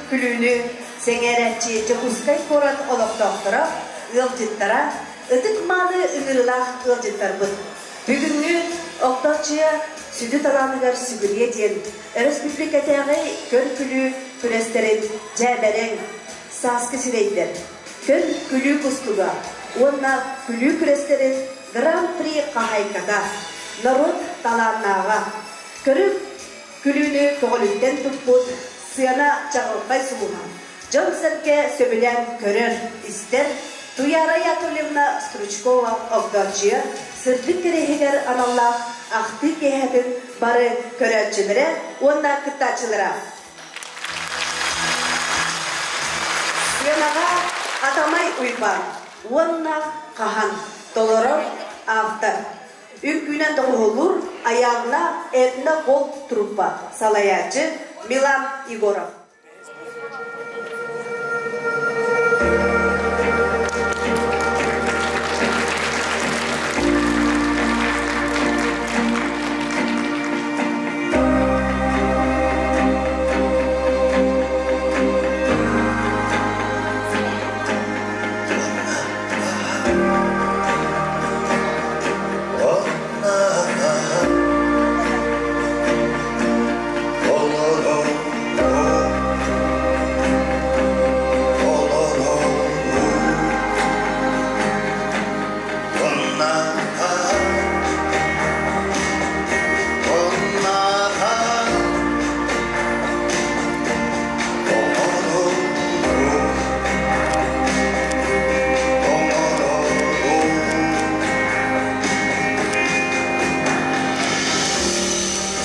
Күлүүнү сэҥээрээччи Дьокуускай куорат олохтоохторо, ыалдьыттара, ытык-мааны ыҥырыылаах ыалдьыттарбыт! Бүгүҥҥү Огдооччуйа сүдү талааныгар сүгүрүйэ диэн өрөспүүбүлүкэтээҕи көр-күлүү күрэстэрин дьээбэрэҥ, сааскы сирэйдэр, көр-күлүү кустуга уонна күлүү күрэстэрин Гран-при хаһаайката, норуот талааннааҕа, көрүҥ Күлүүнү көҕүлүттэн туппут сыана чаҕылхай сулуһа, дьон-сэргэ сөбүлээн көрөр, истэр Туяра Яковлевна Стручкова Огдооччуйа сырдык кэриэһигэр аналлаах ахтыы киэһэтин бары көрөөччүлэрэ уонна кыттааччылара. Сыанаҕа Атамай Уйбаан уонна Хаһан толорор автор Үҥкүүнэн доҕуһуоллуур Айаанна этно-фолк труппа салайааччы Милан Егоров.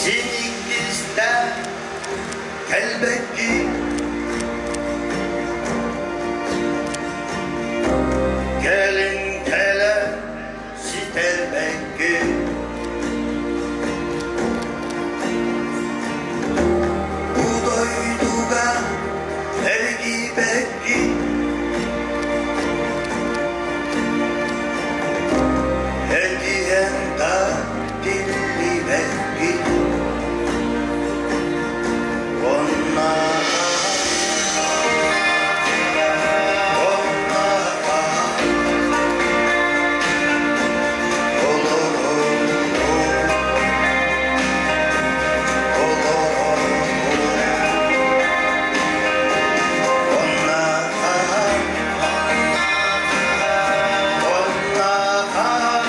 Синиккистэн кэлбэккин Кэлин кэлэ ситэрбэккин Бу дойдуга эргийбэккин Этиһэн да тиллибэккин Оннааҕар оннааҕар олорорум олорорум Оннааҕар оннааҕар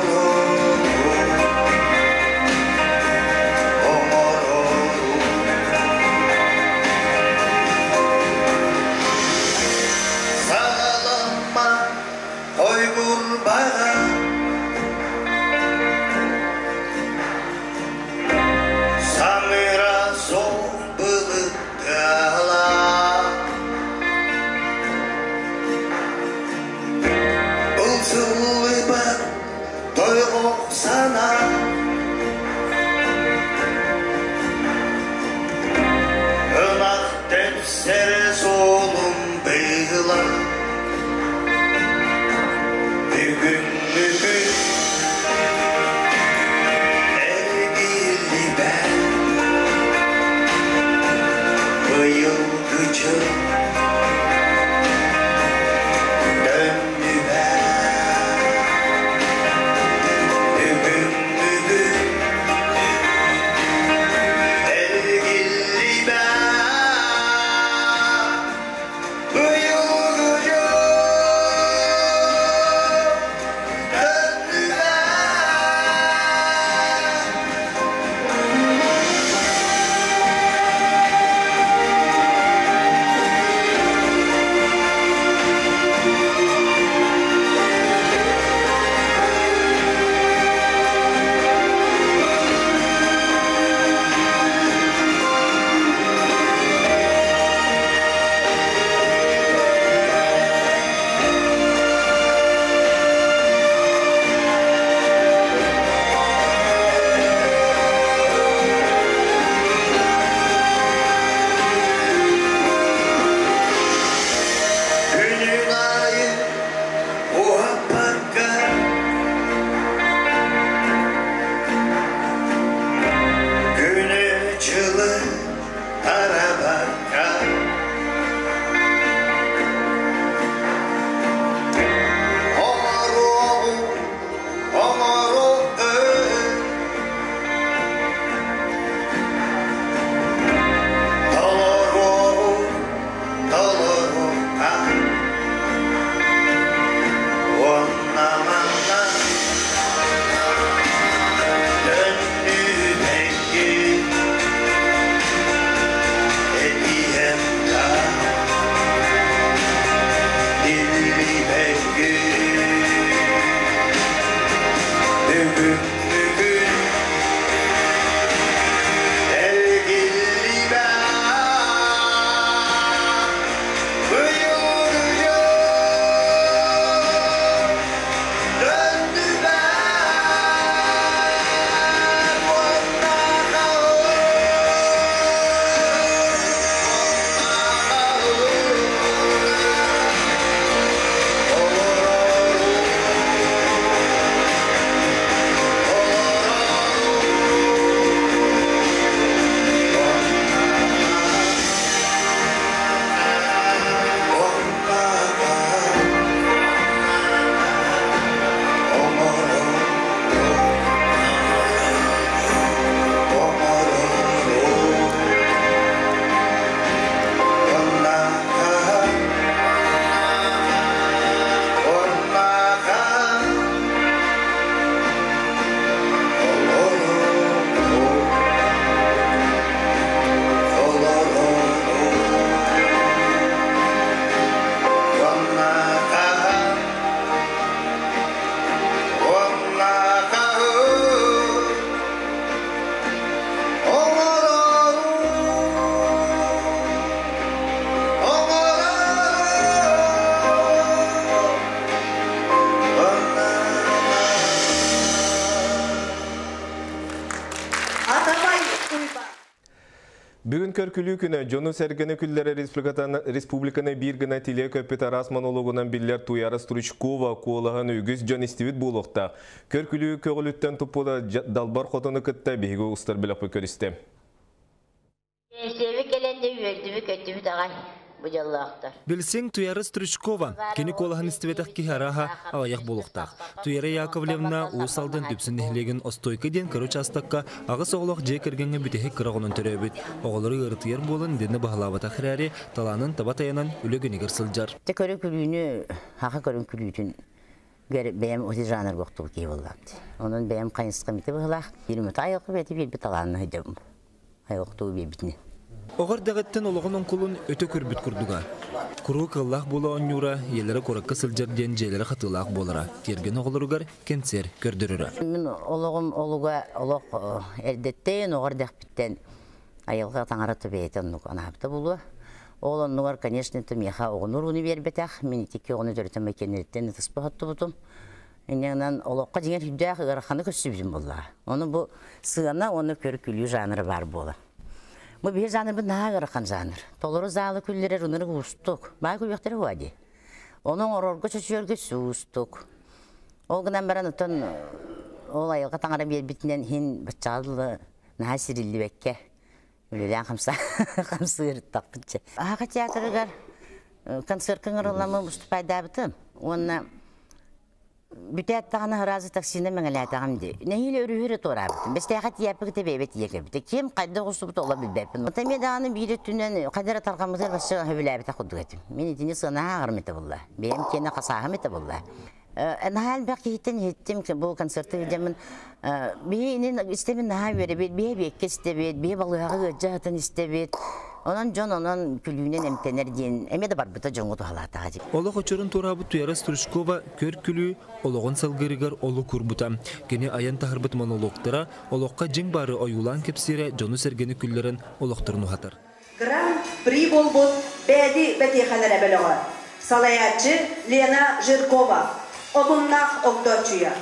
оҥорорум оҥорорум Саҕаламма хойгурбаҕа Самыра суох былыттыала Ылсыллыбат тойҕох санаа Ынах тэпсэр суолун быыла Бүгүҥҥү күн эргиллибэт Быйылгы дьыл төннүбэт Бүгүҥҥү күн эргиллибэт Быйылгы дьыл төннүбэт. Тарабакка Оҥоруоҕу оҥоруо Толоруоҕу толоруохха Уонна манна төннүүбэккин Этиһэн да тиллибэккин Бүгүн бүгүн эргиллибэт Быйыл төннүбэт уонна Атамай Уйбаан. Бүгүн көр-күлүү күнэ дьону-сэргэни күллэрэр республиканы биир гына тилийэ көппүт араас монологунан биллэр Туяра Стручкова куолаһын үгүс дьон истибит буолуохтаах. Көр-күлүү көҕүлүттэн туппута Далбар Хотуну кытта биһиги устар бөлөхпүт көрүстэ. Сиэби кэлэн де үөрдүбү көттүбүт аҕай бу дьоллоохтор. Билсиҥ Туяра Стручкова. Кини куолаһын истибэтэх киһи арааһа аҕыйах буолуохтаах. Туяра Яковлевна Уус Алдан Дүпсүн нэһилиэгин Остуойка диэн кыра учаастакка аҕыс оҕолоох дьиэ кэргэҥҥэ бүтэһик кыра оҕонон төрөөбүт. Оҕолору ыарытыйар буолан итиннэ баһылаабатах эрээри, талаанын таба тайанан үлэ күнүгэр сылдьар. Те көрү күлүүнү, хаха көрүн күлүүтүн бэйэм оти жанр гоқтуу киһи буоллаам. Онон бэйэм хайысхам ити быһылаах. Биир айылҕа бэйэтэ биэрбит талаанна сылдьабын. Айылҕа биэрбитини. Оҕо эрдэҕиттэн олоҕун оҥкулун өтө көрбүт курдуга. Куруук кыаллаах буола оонньуура, ийэлэрэ куоракка сылдьар диэн дьиэлэрэ хатыылаах буолара. Тиэргэн оҕолоругар кэнсиэр көрдөрөрө. Мин олоҕум олуга олох эрдэттэн, оҕо эрдэхпиттэн айылҕа таҥара бэйэтэ оннук анаабыта буолуо. Ол оннугар, конечно, миэхэ оҕону урууну биэрбэтэх. Мин итикки оҕону төрөтөн мэкэннэриттэн ытыспа хоттубутум. Инньэнэн олоххо дьиҥэр сүрдээх ыараханы көрсүбүтүм буоллаҕа. Ону бу сыана уонна көр-күлүү жанры баар буола. Бу биһи жанрбыт наһаа ыарахан жанр. Толору залы күллэрэр ынырык уустук. Баай күлүөхтэрэ буа дии. Ону оҥорорго чочуйарга уустук. Ол гынан баран оттон ол айылҕа таҥара биэрбитинэн иһин баччаҕа наһаа сириллибэккэ үлэлээн хамсыыртахпыт. Аха театрыгар концертка ыҥырылламмын выступайдаабытым. Уонна бүтээт даҕаны ыраазы таксина мэҥэлээтэҕим дии. Нэһиилэ өрүһүрэ туораабытым. Бэстээхэ тиийээппит бэйэбит тиийэ кэлбитэ. Ким хайдах устубута ола билбэппин. Оттон эмиэ даҕаны биир өттүнэн хайда эрэ тарҕаммытыгар бачча сөбүлээбитэх курдук этим. Мин итини сыанаһа ааҕарым этэ буолла. Бэйэм киэнэ хасааһым этэ буолла. Наһаа элбэх киһиттэн иһиттим бу концерты видемин. Биһи инин истэбин наһаа үөрэбит, биһи биэккэ истэбит, биһи балыыһаҕа ыалдьа сытан истэбит. Онон дьон онон күлүүнэн эмтэнэр диэн эмиэ да барбыта дьоҥҥо туһалаатаҕа дии. Олох очурун туораабыт Туяра Стручкова көр-күлүү олоҕун салгыырыгар олук уурбута. Кини айан таһарбыт монологтара олоххо дьиҥ баары ойуулаан кэпсиирэ дьону-сэргэни күллэрэн олохторун уһатар. Гран-при буолбут Бээди бэтиэхэлэрэ бөлөҕө. Салайааччы Лена Жиркова. Омуннаах огдооччуйа.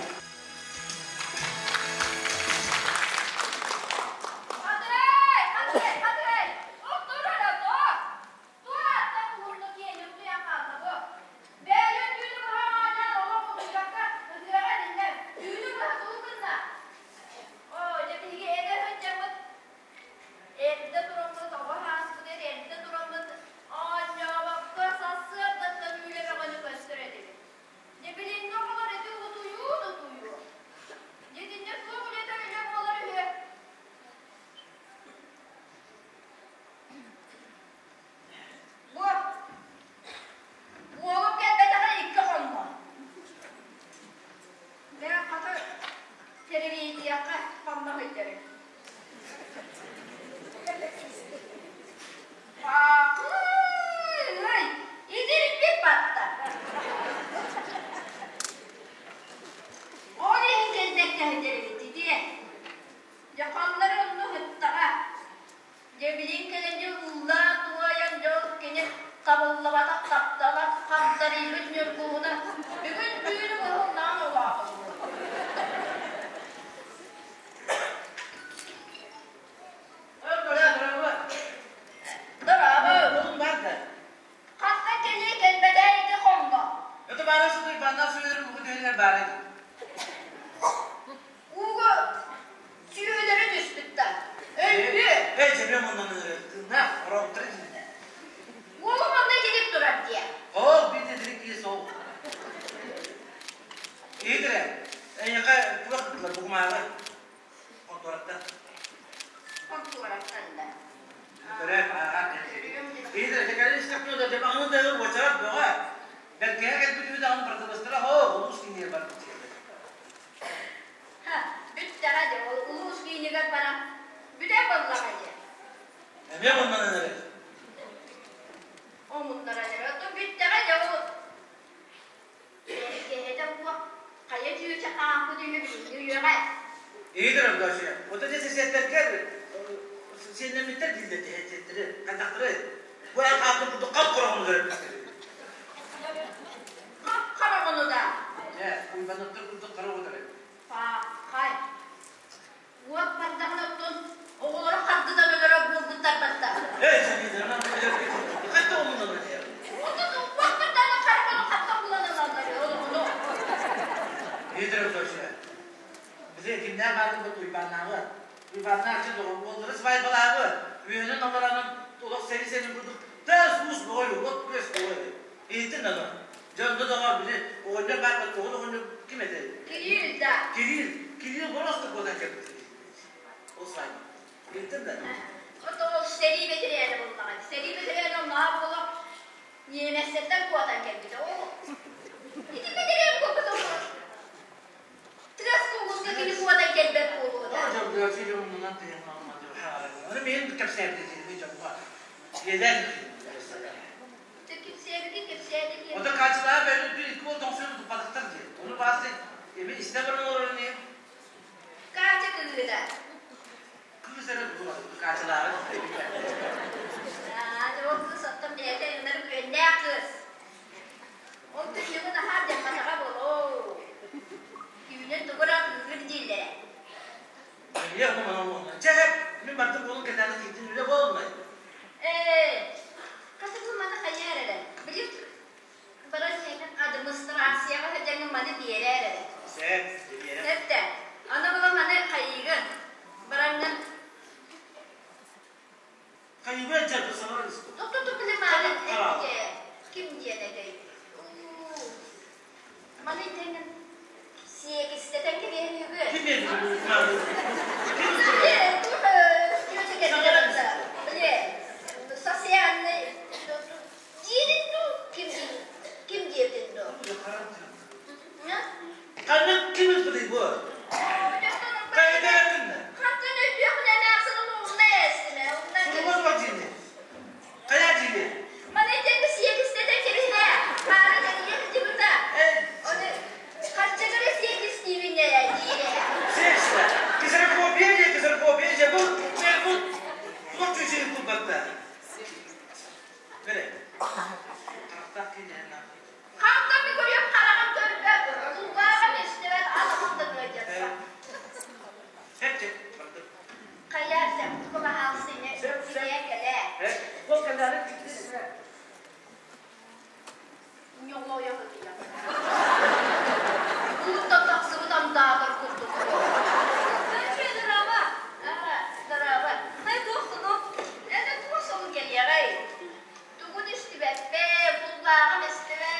Дьэ билин кэлэн дьэ ыллаан-туойан дьол кини табыллыбатах таптала хагдарыйбыт ньургуһуна бүгүн түүнү быһыллаан улаатыллыбыт. Дорообо. Хантан кэлиэ кэлбэтэ ити хонно. Ууга сүөлэрэ түспүттэр. Өлбү. Уолум онно итинник турар диэ. Хонтуораттан да. Ха, бүттэҕэ дьэ ол улуус киинигэр баран бүтэр буоллаҕа дьэ. Омуннара дьэ, оттон бүттэҕэ дьэ ол киэһэтэ уох хайа чүөчэ хаампыт үһү билиҥҥи үйэҕэ. Хап-хараҕыны да. Паахай. Уот бардаҕына оттон оҕолоро хардыдан өлөрө буолбуттар батта. Оттон уот бардаҕына хараҕыны хантан булан ылаллар ону. Кирилл да. Ото ол сэрии бэтэрээнэ буоллаҕа. Сэрии бэтэрээнэ оннооҕо буолан ньиэмэстэртэн куотан кэлбитэ. Ол ити бэтэрээн буолбут ол тыас куугуска кини куотан кэлбэт буолуо да. Кэпсээбити кэпсээти Катя кыыһыта. Аа, дьэ ол кыыс оттон бэйэтэ ынырык үөннээх кыыс. Ол түннүгүн аһаар дьамматаҕа буолуо. Түүнүн тугу эрэ атыылыыр дииллэрэ. Ээ, хата бу маны хайаар эрэ. Били баран иһэн администрацияҕа сылдьаҥҥын маны биэрээр эрэ. Сөп да. Аны була маны хайыыгын. Бараҥҥын Ту-ту-ту били мааны ким диэн этэй? Уу, маны тэҥин сиэкистэтэн кэбиһэн үһүгү. Били, социальный диирин дуу, ким ким диэбитин дуу? Хантан өйдүөхүнэ эмээхсин умна эстимэ, умна Маны итинник сиэкистэтэн кэбиһинэ, хаары дьэнийэ сылдьыбыта. Ону харчыгара сиэкистиибин эрэ диирэ. Хантан да көрүөх хараҕым көрбөт, кулгааҕым истибэт, атаҕым да ыалдьар. Хайа, тугу баһаалысыны сиэ кэлээ. Ньоҕойо ытыйар. Ууттан тахсыбыт андаатар курдук. Дорообо. Дорообо. Это туох солун кэлиэҕэй? Тугун истибэппэ, кулгааҕым истибэт.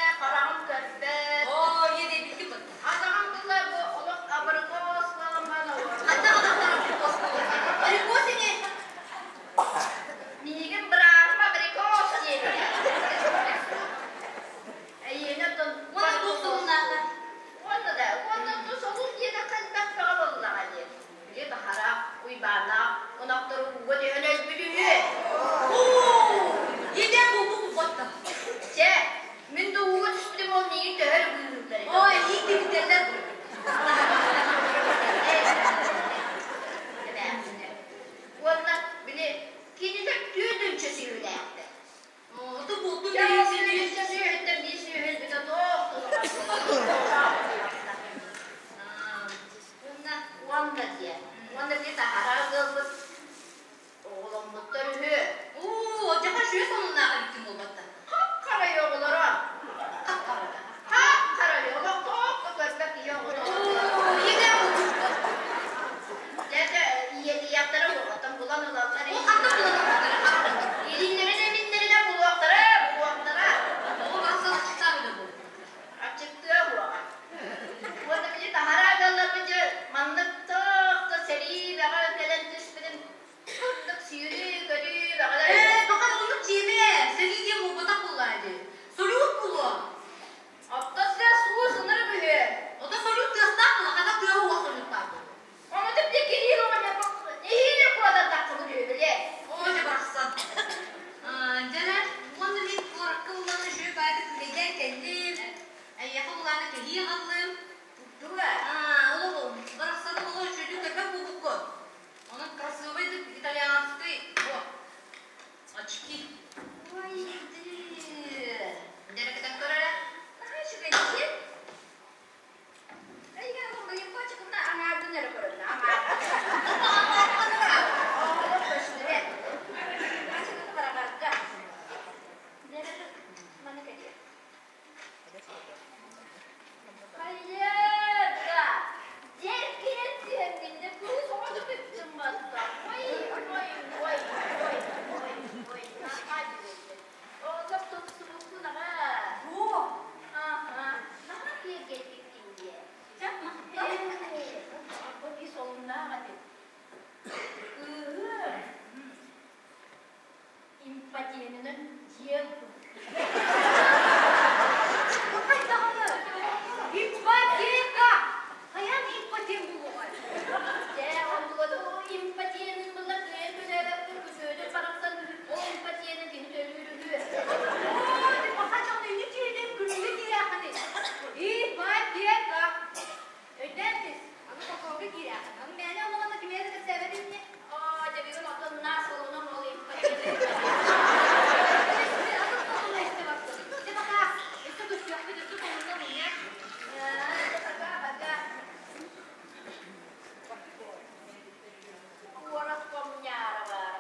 Импотент. Хайдаҕына? Ипотека! Хайаан импотент буолуоҕай? Дьэ, оннуга импотенын була кыайан төлөөбөккүн күсүөтүн барахсан ол импотенын кини төлүүр үһү. Оо, баха дьон ини дьиэтин күлүүгэ киирээххиний. Ипотека! Өйдөөн түс, аны колхозга киирээххин. Аны мээнэ олоҕунна кимиэхэ да кэпсээбэт инни. Оо, дьэ бүгүн оттон наас олунан ол импотенын. Атын солуна истэ баттын. Дьэ пока, өссө көрсүөхпүт, өссө солунна мунньа. Дьэ пока, пока. Куорат коммуняра баар.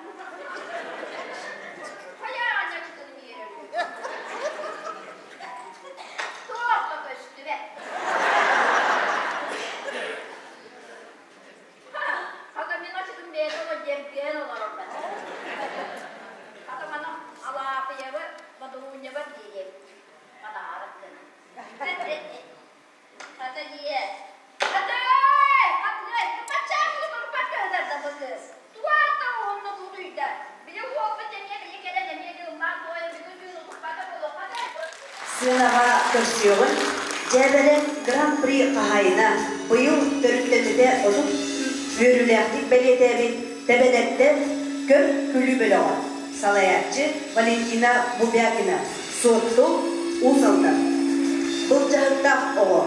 Хайаан ачытын биэрэр. Туох да көстүбэт. Хата мин ачытым бэйэтэ олор дьэргээн олорор. Хата маны Алаапыйабы Бодуруунньабар диэриэм. Манаарык гына. Хата дьиэ. Хатай! Хатлай! Баччаакы турбакка ыдарда бу кыыс. Туата уонна тутуйда. Били уолбут эмиэ били кэлэн эмиэ дьылмаан туойан бүгүн түүн утуппата буолуо. Хатай! Сыанаҕа көрсүөҕүн Дьээбэлэн Гран-при хаһаайына быйыл төрүттэммитэ 30 үөрүүлээхтик бэлиэтээбит Тэбэнэттэн Көр күлүү бөлөҕө, салайааччы Валентина Бубякина, Суотту, Уус Алдан. Былдьаһыктаах оҕо.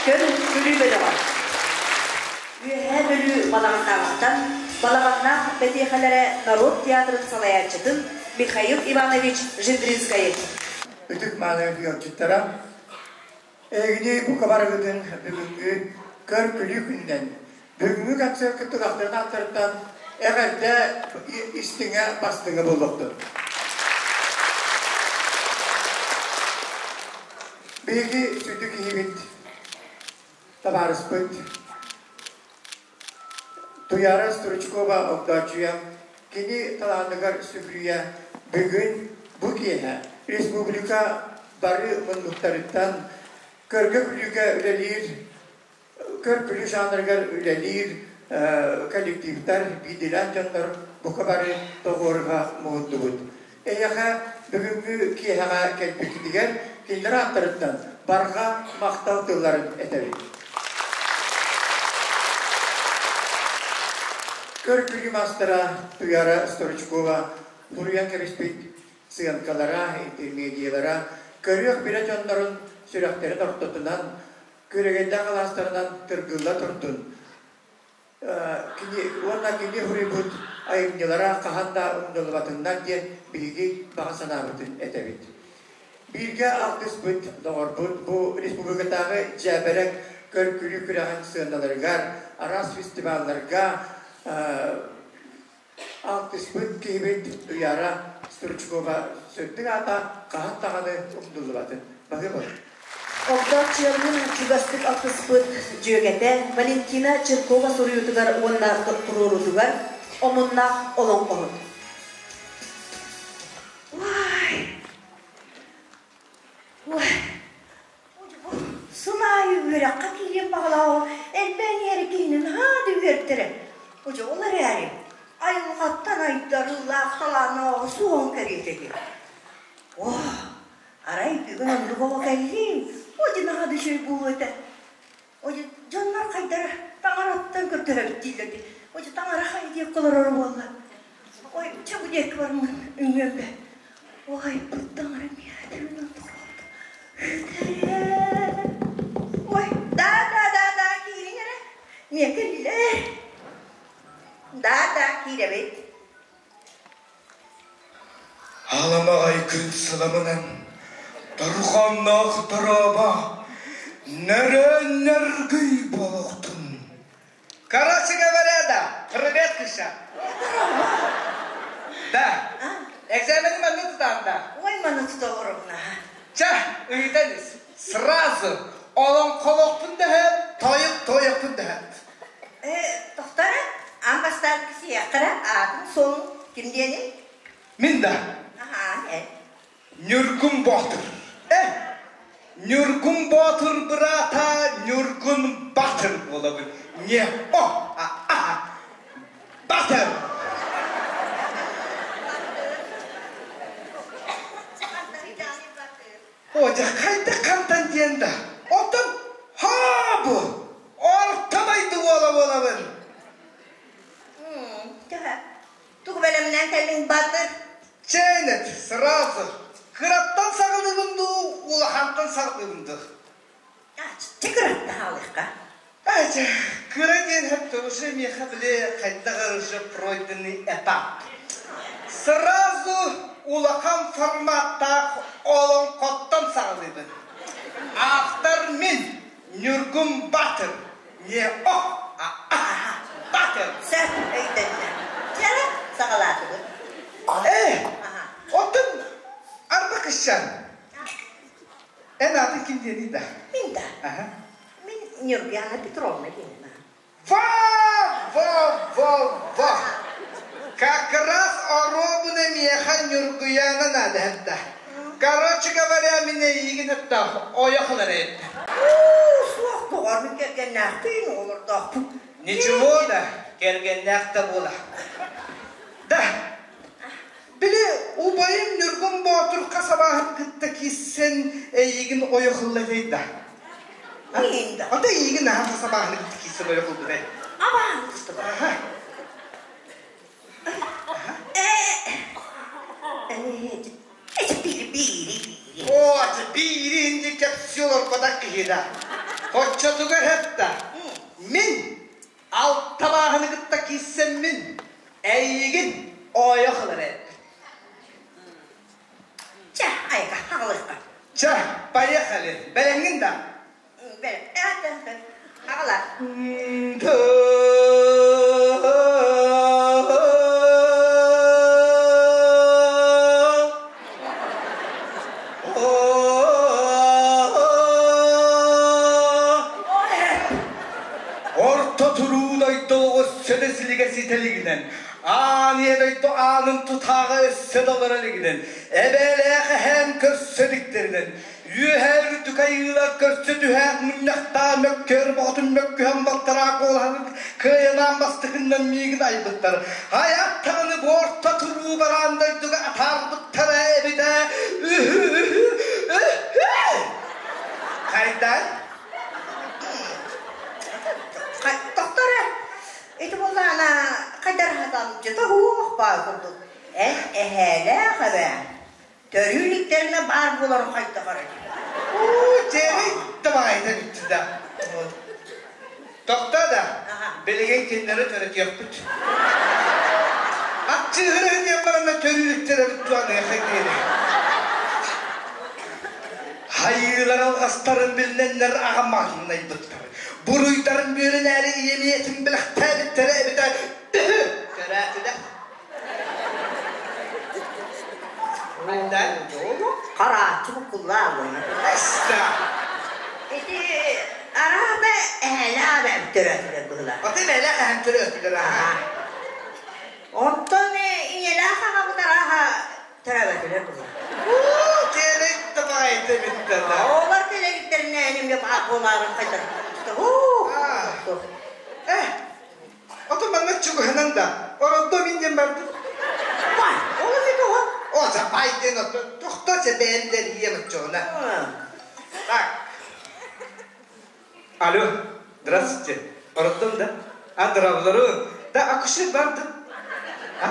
Көр күлүү бөлөҕө. Үөһээ Бүлүү Балаҕаннааҕыттан Балаҕаннаах бэтиэхэлэрэ норуот театрын салайааччытын Михаил Иванович Жендринскайы. Ытык-мааны ыалдьыттара, эһигини бука барыгытын бүгүҥҥү көр-күлүү күнүнэн, бүгүҥҥү концерт кыттыылаахтарын ааттарыттан эҕэрдэ истиҥэ бастыҥа буолуохтун. Биһиги сүдү киһибит, табаарыспыт Туяра Стручкова Огдооччуйа кини талааныгар сүгүрүйэ бүгүн бу киэһэ республика бары муннуктарыттан көргө-күлүүгэ үлэлиир, көр-күлүү жанрыгар үлэлиир коллективтар, биирдиилээн дьоннор бука бары тоҕуоруһа муһуннубут. Эһиэхэ бүгүҥҥү киэһэҕэ кэлбиккитигэр кинилэр ааттарыттан барҕа махтал тылларын этэбит. Көр-күлүү маастара Туяра Стручкова суруйан кэбиспит сыанкалара, интермедиялара көрүөх билэ дьоннорун сүрэхтэрин ортотунан, күөрэгэйдээх алаастарынан тыргылла турдун. Кини уонна кини суруйбут айымньылара хаһан да умнуллубатыннар диэн биһиги баҕа санаабытын этэбит. Бииргэ алтыспыт доҕорбут бу республикатааҕы дьээбэрэҥ көр-күлүү күрэҕин сыаналарыгар, араас фестивалларга алтыспыт киһибит Туяра Стручкова сырдык аата хаһан даҕаны умнуллубатын. Баһыыба. Огдооччуйалыын чугастык алтыспыт дьүөгэтэ Валентина Чиркова суруйуутугар уонна туруоруутугар омуннаах олоҥхоһут. Ой, ой, сыл аайы үөрэххэ киириэн баҕалааҕы элбээн иһэр киһини наһаа да үөртэрэ. Одьо ол эрээри айылҕаттан айдарыылаах талааннааҕы суоҕун кэриэтэ дии. Оо, арай бүгүн оннук оҕо кэллиин, одьо наһаа да үчүгэй буолуо этэ. Одьо дьоннор хайдара таҥараттан көрдөһөбүт дииллэр дии. Одьо таҥара хай диэккэ олорор буолла. Ой, чэ бу диэки барыммын үҥүөм бэ. Ой, бу таҥара миэхэ түүнүн Ой, да, да, да, да, киириҥ эрэ. Миэхэ кэллилэр. Да, да, киирэбит. Аламаҕай күн сыламынан дорҕоонноох дорообо, нөрөөн-нөргүй буолуохтун. Короче говоря, да, привет, Кыша. Да. Экзамени манна тутаан да. Ой, манна тута олоробуна. Чэ, ыйытан ис. Сразу олоҥхолохпун дэһэт, тойук тойохпун дэһэт. Тохтора, аан бастаан кисиэххэрэ аатын суолун ким диэний? Мин да. Аха, э. Ньургун Боотур. Э, Ньургун Боотур быраата Ньургун Батыр буолабын. Не о, а а. Батыр. О, дьэ, хайда хантан диэн да. Сразу. Кыраттан саҕалыыбын дуу, улахантан саҕалыыбын дуу? Чэ, кыраттан хаалыахха. Чэ, кыра диэн сөптө уже миэхэ били хайдах эрэ уже пройденный этап. Сразу улахан форматтаах олоҥхоттон саҕалыыбын. Автор мин, Ньургун Батыр. Не о, а а, Батыр. Сөп, өйдөннө. Чэ, саҕалаатыбыт. Э, оттон арба кышчан. Эн аатын ким диэний да? Мин да. Аха. Мин Нюргиана Петровна диэним. Ва, ва, ва, ва! Как раз оруобуна миэхэ Нюргуяна надо это. Короче говоря, мин эйигин это ойох ылар эбиппин. Суох доҕор, мин кэргэннээхпин, оҕолордоохпун. Ничего да, кэргэннээх да буола. Да, били убайым Ньургун Боотур хас абааһын кытта киирсэн эйигин ойох ылла этэй да. Мин да. Ата эйигин наһаа хас абааһыны кытта киирсэн ойох ылбыт эй. Абааһын кытта. Аха. Э, бири бири. О, биири инди кэпсии олорботох киһи да. Оччотугар хэтта. Мин алтабааһыны кытта киирсэммин эйигин ойох ылар эбиппин. Чэ, айка, хаҕалыахха. Чэ, поехали. Бэлэҥҥин да? Бэл, хаҕала. Орто туруу дойдулугу сөдө силигэ ситэлигинэн, аан ийэ дойду аанын тутааҕа өссө да олоро илигинэн, эбээлээх эһээм көрсө иликтэринэн, үөһээ үрдүк айыылар көрсө түһээх мунньахтаа мөккүөр боҕотун мөккүһэн балтараа куолаһын кыайанаан бастакыннан миигин айбыттар. Айааттаҕыны бу орто туруу бараан дойдуга атаарбыттара эбитэ Хайдан? Тохтор ити буоллаҕына хайдар хатамчыта уох баар курдук. Эн эһээлээх эбээ. Төрүү иликтэринэ баар буоларын хайдах эрэ. Уу, дьиэри табаҕайда бүттү да. Тохтоо да, билигин кинилэри төрөтүөхпүт. Аччыыһырыһын диэн баранна төрүүлүктэрэ туаныаха диэри. Хайыылар алҕастарын биллэннэр аҕамааннайбыттар. Буруйдарын бүөрүнээри ийэмиэтин бэлэхтээбиттэрэ эбитэ Көрөөтүлэр. Харааччы буккуллаабын. Эста. Ити араата эһэлээх эбэм төрөөтүлэр быһыылаах. Аты бэлэх эһэм төрөөтүлэр аха. Онтон ийэлээх аҕабыт арааһа төрөөбөтүлэр быһыылаах. Уу, тиэрэй табаҕайда бүттэ да. Олар кэлэбиттэринээн эмиэ буолаарын хайдар. Уу. Э, Ото манна чугаһынан да, ороддо мин диэн бардым. Бай, ол эмиэ тоҕо? О, бай диэн ото тохто сэбээн диэн оччоҕуна. Так. Алло, здравствуйте. Ороттум да? А, дороблару. Да, акушер бардым. А?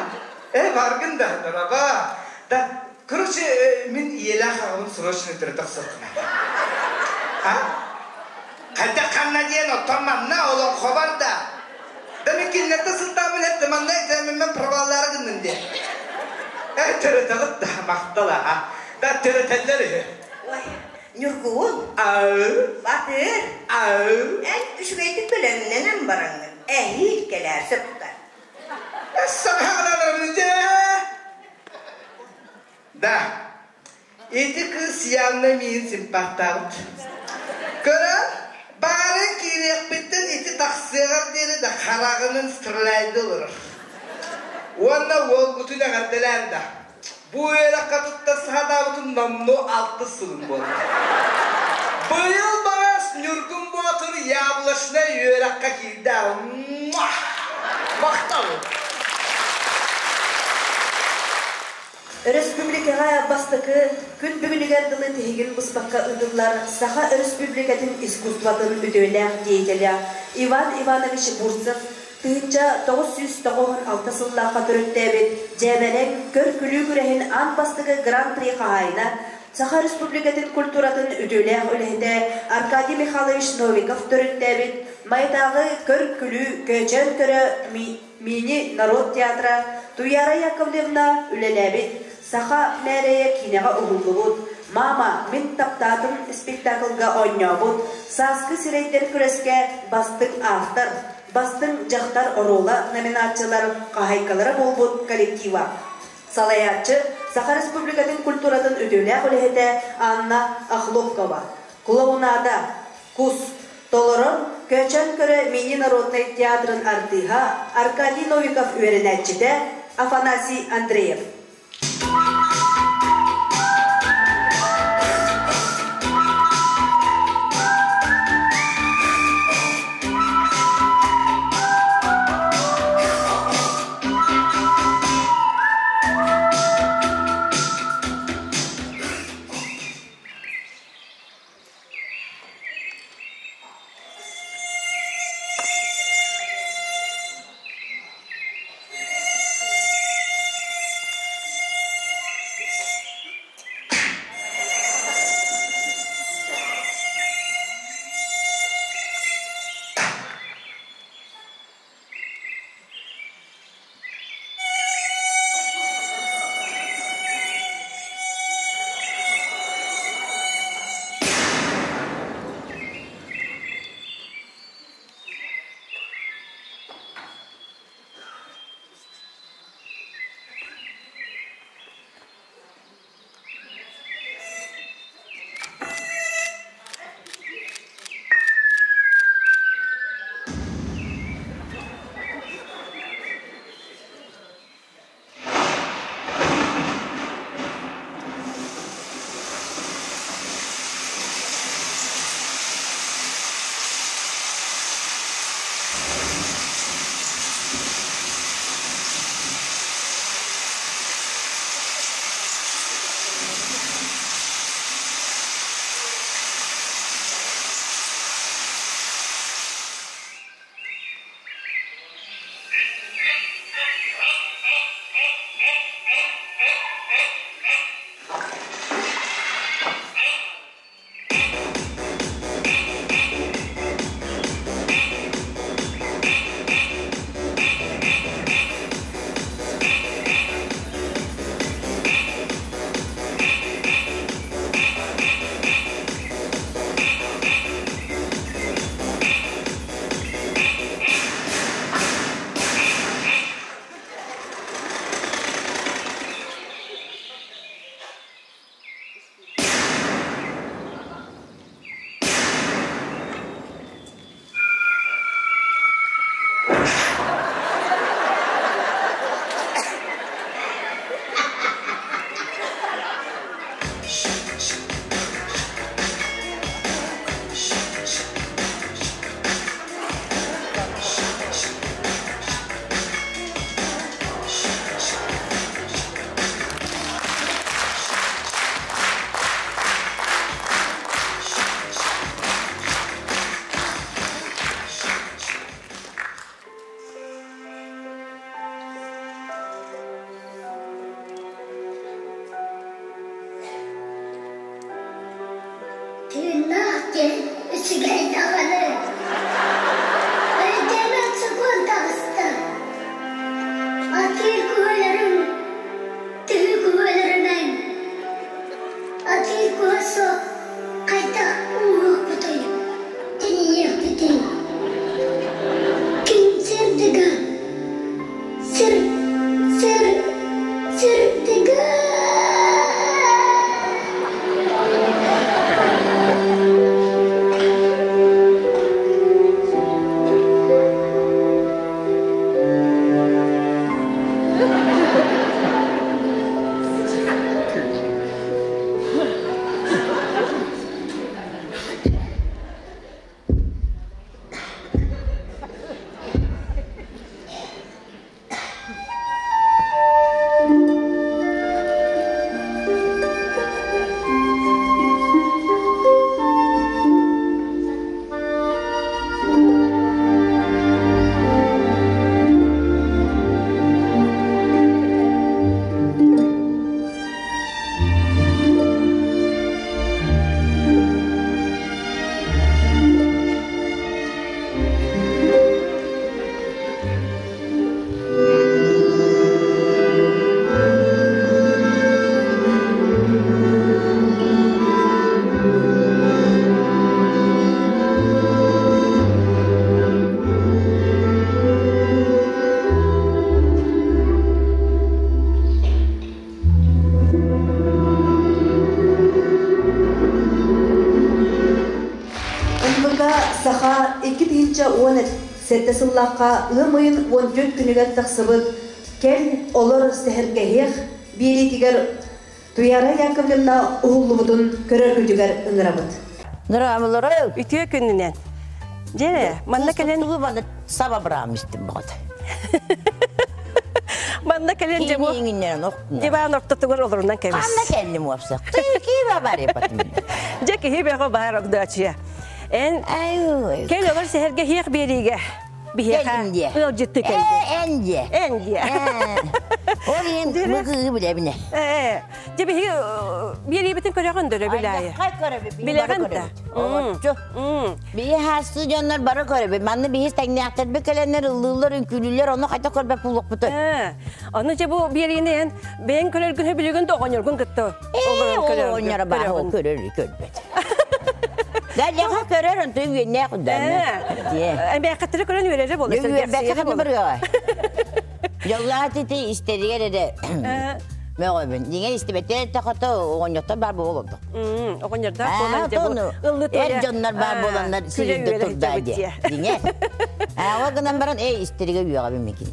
Э, баргын да, дороба. Да, короче, мин ийэлээх аҕабын срочно төрөтө охсуоххуна. А? Хайдах ханна диэн оттон манна олоҥхобор да. Да мин кинилэртэн сылтаабын эттэ манна экзамеммин проваллаары гынным диэн. Э, төрөтөҕүт да, махтал аха. Да төрөтөллөр үһү. Ой, Ньургуун, Ау, Батыр, ау. эн үчүгэйдик бэлэмнэнэн бараҥҥын, эһиил кэлээр сөптө. Да, ити кыыс явно миин симпаттаабыт. Көрөн, баарын киириэхпиттэн ити тахсыаҕар диэри да хараҕынан стреляйды олорор. Уонна уолгутун эҕэрдэлээн да. Бу үөрэххэ тутта саатаабытын номнуо алтыс сылын буолла. Быйыл баҕас Ньургун Боотур яблочнай үөрэххэ киирдэ. Махтал! Өрөспүүбүлүкэҕэ бастакы күн бүгүнүгэр дылы тиһигин быспакка ыытыллар Саха Өрөспүүбүлүкэтин искусствотын үтүөлээх деятелэ Иван Иванович Бурцев 1996 сыллаахха төрүттээбит Дьээбэлэҥ көр-күлүү күрэһин аан бастакы Гран-при хаһаайына, Саха Республикатын культуратын үтүөлээх үлэһитэ Аркадий Михайлович Новиков төрүттээбит Майатааҕы көр-күлүү көөчөөн көрө мини народ театра Туяра Яковлевна үлэлээбит Саха мээрэйэ киинэҕэ уһуллубут «Мама, мин таптаатым» спектаклга оонньообут «Сааскы сирэйдэр» күрэскэ бастыҥ автор, бастыҥ дьахтар оруола номинациялар хаһаайкалара буолбут коллектива. Салайааччы Саха Республикатын культуратын үтүөлээх үлэһитэ Анна Охлопкова. Клоунада, Кус, толорон Көөчөөн көрө мини-народнай театрын артыыһа Аркадий Новиков үөрэнээччитэ Афанасий Андреев. Республика Саха 2017 сыллаахха ыам ыйын 14 күнүгэр тахсыбыт Кэл олор сэһэргэһиэх биэриитигэр Туяра Яковлевна уһуллубутун көрөргүтүгэр ыҥырабыт. Нурамылары Үтүө күнүнэн. Дьэ, манна кэлэн саба быраам истим боҕот. Манна кэлэн дьэ бу диван ортотугар олорунан кэбис. Ханна кэллим уопса. Киһи баар епатым. Дьэ киһи бөҕө баар огдоочуйа. Эн кэл олор сэһэргэ хиэх биэриигэ биһиэхэ ыалдьытты кэлди. Эн диэ. Эн диэ. Ол иһин бу кыыһы билэбинэ. Дьэ биһиги биэриибитин көрөҕүн дөрө билээйи. Билэҕин да. Олоччу. Биһи хаасты дьоннор бары көрөбүт. Манна биһи тэҥнээхтэрбит кэлэннэр ыллыыллар, үҥкүүлүүллэр, ону хайта көрбөт буолуохпутуй. Ону дьэ бу биэриини эн бэйэҥ көрөргүн билигин да оҕонньоргун кытта олорон көрөргүн. Оҕонньоро баар ол көрөр көрбөт. Дальяха көрөр онтон үөннээх удааны. Эмээххэттэри көрөн үөрэрэ буолар. Үөрбэккэ ханна барыаҕай. Дьоллоох ити истэригэр эрэ мөҕөбүн. Дьиҥэр истибэттэр эттэххэ оҕонньоттор баар буолуо Оҕонньордоох буолан дьэ бу ыллы Эр дьоннор баар буоланнар сирирдэ турдаа диэ. Дьиҥэр. Ол гынан баран эй истэригэ үөҕэбин микин.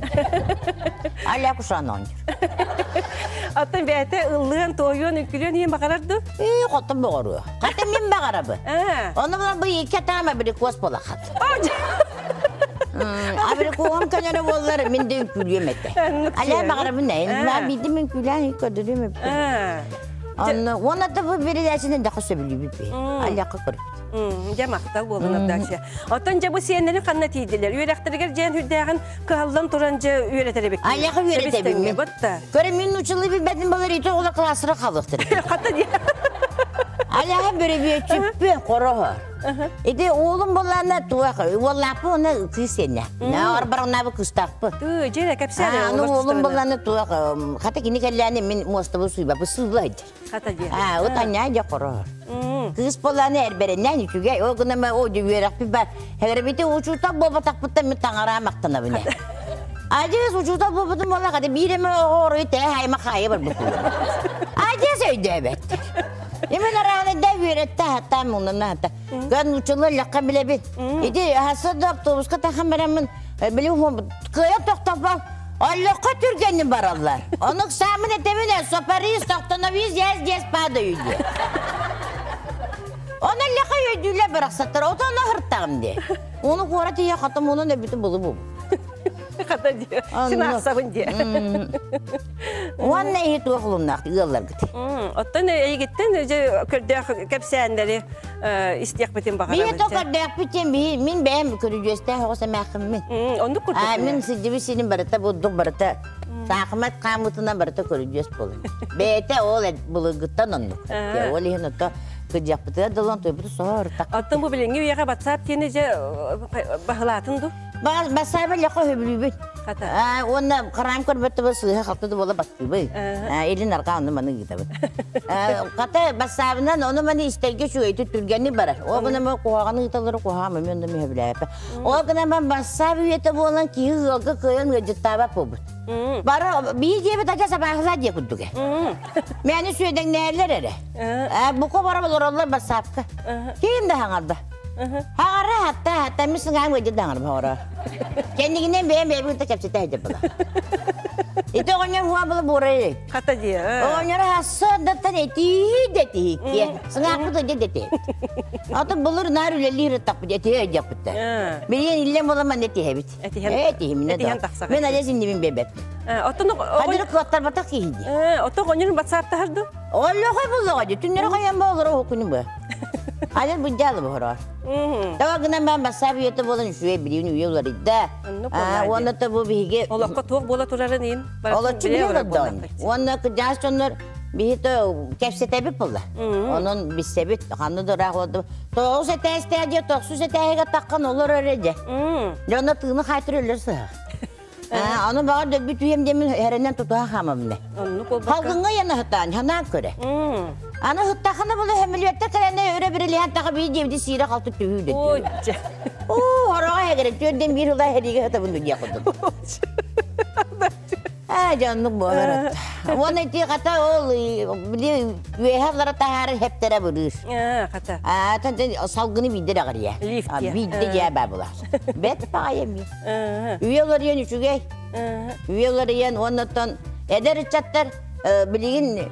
Аля кушан оонньуур. Оттон бэйэтэ ыллыан, туойуон, үҥкүлүөн иһин баҕарар дуу? Ээ, хотон боҕоруо. Хата мин баҕарабын. Ону булан бу икки атаам абрикос буолахат. Абрикоһум көнөрө буоллар мин да үҥкүүлүөм этэ. Аля баҕарабын ээ. Биирдэ мин үҥкүүлээн көрдөрүөм эбит. Онно уонна да бу передачаны да сөбүлүүбүт би. Аллахха көрбүт. Дьэ махтал буолун Авдачья. Оттон дьэ бу сиэннэрин ханна тиийдилэр? Үөрэхтэригэр дьээн үрдээҕин кыһаллан туран дьэ үөрэтэр эбиккин. Аллахха үөрэтэбин мин. Көрө мин учулы билбэтин болар ити оҕолор классыра халыктыр. Хата диye. Аллаха бөрөбүөччүппү хороһо. Ити уолум боллаана туох уоллаахпы уонна кыыс сиэннэ. Арбарҕнаабы кыыстаахпы. Тыы, дьэ кэпсээн. Аны уолум боллаана туох хата кини кэллээни мин муостабы сууйбаппы сыылла сылдьар. Хата диэ. Аа, вот анньаа дьэ хороһор. Кыыс боллаана эрбэрэннээн үчүгэй. Ол гынан о үөрэхпит бар. Хэгэрбити учуутал буолбатахпыттан мин таҥараа махтанабын. Адьас учуутал буолбутум буолла хата биир эмэ оҕо оройу тээ хайма хаайа барбыт. Адьас өйдөөбөт. Именно рано да үөрэтте хаттаан муннана хатта. Көн учулу лакка билебит. Ити хаса да автобуска тахан бараммын били кыайа тохтоппо Аллахха түргэнни бараллар. Ону самын этемине сопарис остановись я здесь падаю диye. Оны лаха өйдүүлер барахсаттар. Ото оны хырттагым де. Оны куора тие хатым onun өбүтү булу бу. Хата диye. Син ахсабын диye. Уонна иһи туох улуннаах ыалларгыт. Оттон эйигиттен же көрдөөх кэпсээннэри истиэхпитин баҕарабын. Биһи то көрдөөхпүтен биһи мин бэйэм көрүдьүөстээх оҕо сэмээххин мин. Оннук курдук. А мин сидиби синин барыта бурдук барыта саахымат хаамытынан барыта көрүдьүөс буолан. Бэйэтэ ол былыргыттан оннук. Ол иһин ото кыдьахпытыгар долон туйбуту соһор так. Оттон бу билиҥҥи үйэҕэ WhatsApp диэни дьэ баһылаатын ду? Бассаабы лэхэ хөбүлүүбүт. Уонна хараам көрбөттө сыыһа халты да буола бастыыбый. Илин арҕаа ону маны ыытабыт. Хата бассаабынан ону маны истэргэ үчүгэйдик түргэнник барар. Ол гынан куһаҕаны ыыталлары куһаҕан мөмү онно мүһэбилээппэ. Ол гынан бассаап үйэтэ буолан киһи ыалга кыайан ыалдьыттаабат буолбут. Бары бии диэбит адьас абааһылаа диэ курдук. Мэни сүөдэҥнээллэр эрэ. Бука бара олороллор бассаапка. Ким да хаҥарда. Хаҕара хатта хатта мин сыҥаам ыйдыр да хаҥарым хоҕоро. Кэннигинэн бэйэм бэйэбин кытта кэпсэтэ сылдьар була. Ити оҕонньор хуа була буорай. Хата диэ. Оҕонньор хассыардаттан этии да этиһиккиэ. Сыҥаахпыт ыйдыр да этиһэбит. Аты былыр наар үлэлиир ыттахпыт этиһэ ыйдьахпыттар. Билигин иллэҥ буолан манна этиһэбит. Этиһэн. Этиһиминэ Этиһэн да. тахсаҕын. Мин адьас иннибин биэрбэппин. Оттон Хадыры кыаттарбатах киһи дии. Оттон оҕонньорун батсааптаһар дуу? Оллохой буллаҕа дии. Түннэри хайан ба олорор уһуккунум бу. Алер быдьаалы бохороор. Таба гынан баан бассаап үйэтэ буолан үчүгэй билиин үйэ уларыйда. Уонна та бу биһиги Олоххо туох буола турарын иин Олоччу биле олордоон. Уонна кыдьаас дьоннор биһи то кэпсэтэбит буолла. Онон биссэбит ханна да ыраах олордум. Тоҕус этээстээх дьэ тохсус этээһигэ таххан олор эрэ дьэ. Дьонно тыыны хаайтыр өлөр сыһах. Аны баҕар дөлбүт үйэм диэмин эрэнэн тутуһа хаамабын. Халгыҥҥа яна хытаан, ханаан көрө. Аны хыттахына була хөмүлүөттэ кэлэнэ өрө бирилиһэн таха бии диэбити сиирэ халты түһүү дэ. Оо, хороҕо хэгэрэ түөрден биир ыла хэригэ хытабын диэ курдук. Аа, дьоннук буолар. Уонна ити хата ол били үөһэ таһаарар хептере бырыыр. Хата. Аа, салгыны биирдэ даҕарыйа. Биирдэ дьээ баа булар. Бэт баҕайым. Үйэ олоруйан үчүгэй. Үйэ олоруйан уоннаттан эдэр ыччаттар билигин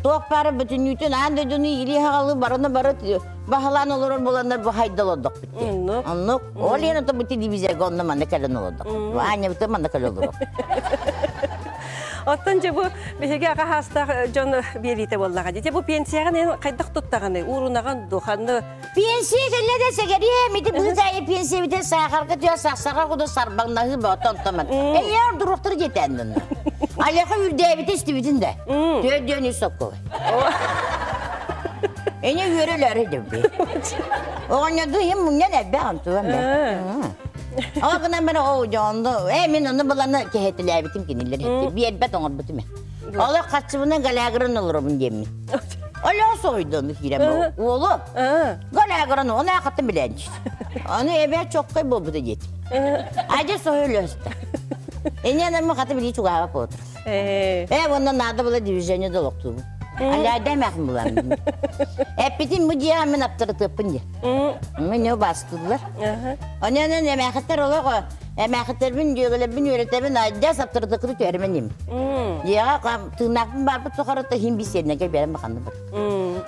туох баара бүтүннүүтүн аан дойдуну илии хаҕалы барыны бары баһылаан олорор буоланнар бу хайдал олордохпут дии. Оннук. Ол иһин ото бу телевизорга онно манна кэлэн олордох. Аанньабыта манна кэлэн олорор. Оттон дьэ бу биһиги аҕа хаастаах дьон биэриитэ буоллаҕа дии. Дьэ бу пенсияҕын эн хайдах туттаҕыный? Уурунаҕын дуу, ханны? Пенсия кэллэ да сэгэриэм, ити быыс аайы пенсия битэ саахарга түһэ сахсаҕа куду сарбаҥнаһыы бөҕөтө онтоман. Эйээр дуруктары диэтээн дынна. Алеха үрдээбитэ истибитин да. Түөрт үс сокколой. Эне үөрөлөөрү дебби. Оҕонньорду иһин мунньан элбэх онтуган бэ. Ол гынан баран оо дьоонду ээ мин ону буланы кэһэтилээбитим кинилэр эти биэрбэт оҥорбутум ээ. Олох хаччыбынан галягырын олоробун диэммин. Олох соһуйду ону киирэн уолу галягырын оны аахаттан билээнчит. Аны эбээ чоккай буолбута диэтим. Адьа соһуй Эне анаммы хаты билии чугаһаба буолтур. Ээ уонна наада була движение да олохтуубун. Аляйда эмээхин булан. Эппитин бу дьиэҕэ мин аптарытыаппын диэ. Мин убаастыыллар. Онон эмээхиттэр олох эмээхиттербин дьүөгэлэрбин үөрэтэбин адьас аптарытыкыты түһэрмэн им. Дьиэҕэ тыыннаахпын барбыт тухары иһин бисиэннэгэ биэрэн баханны бар.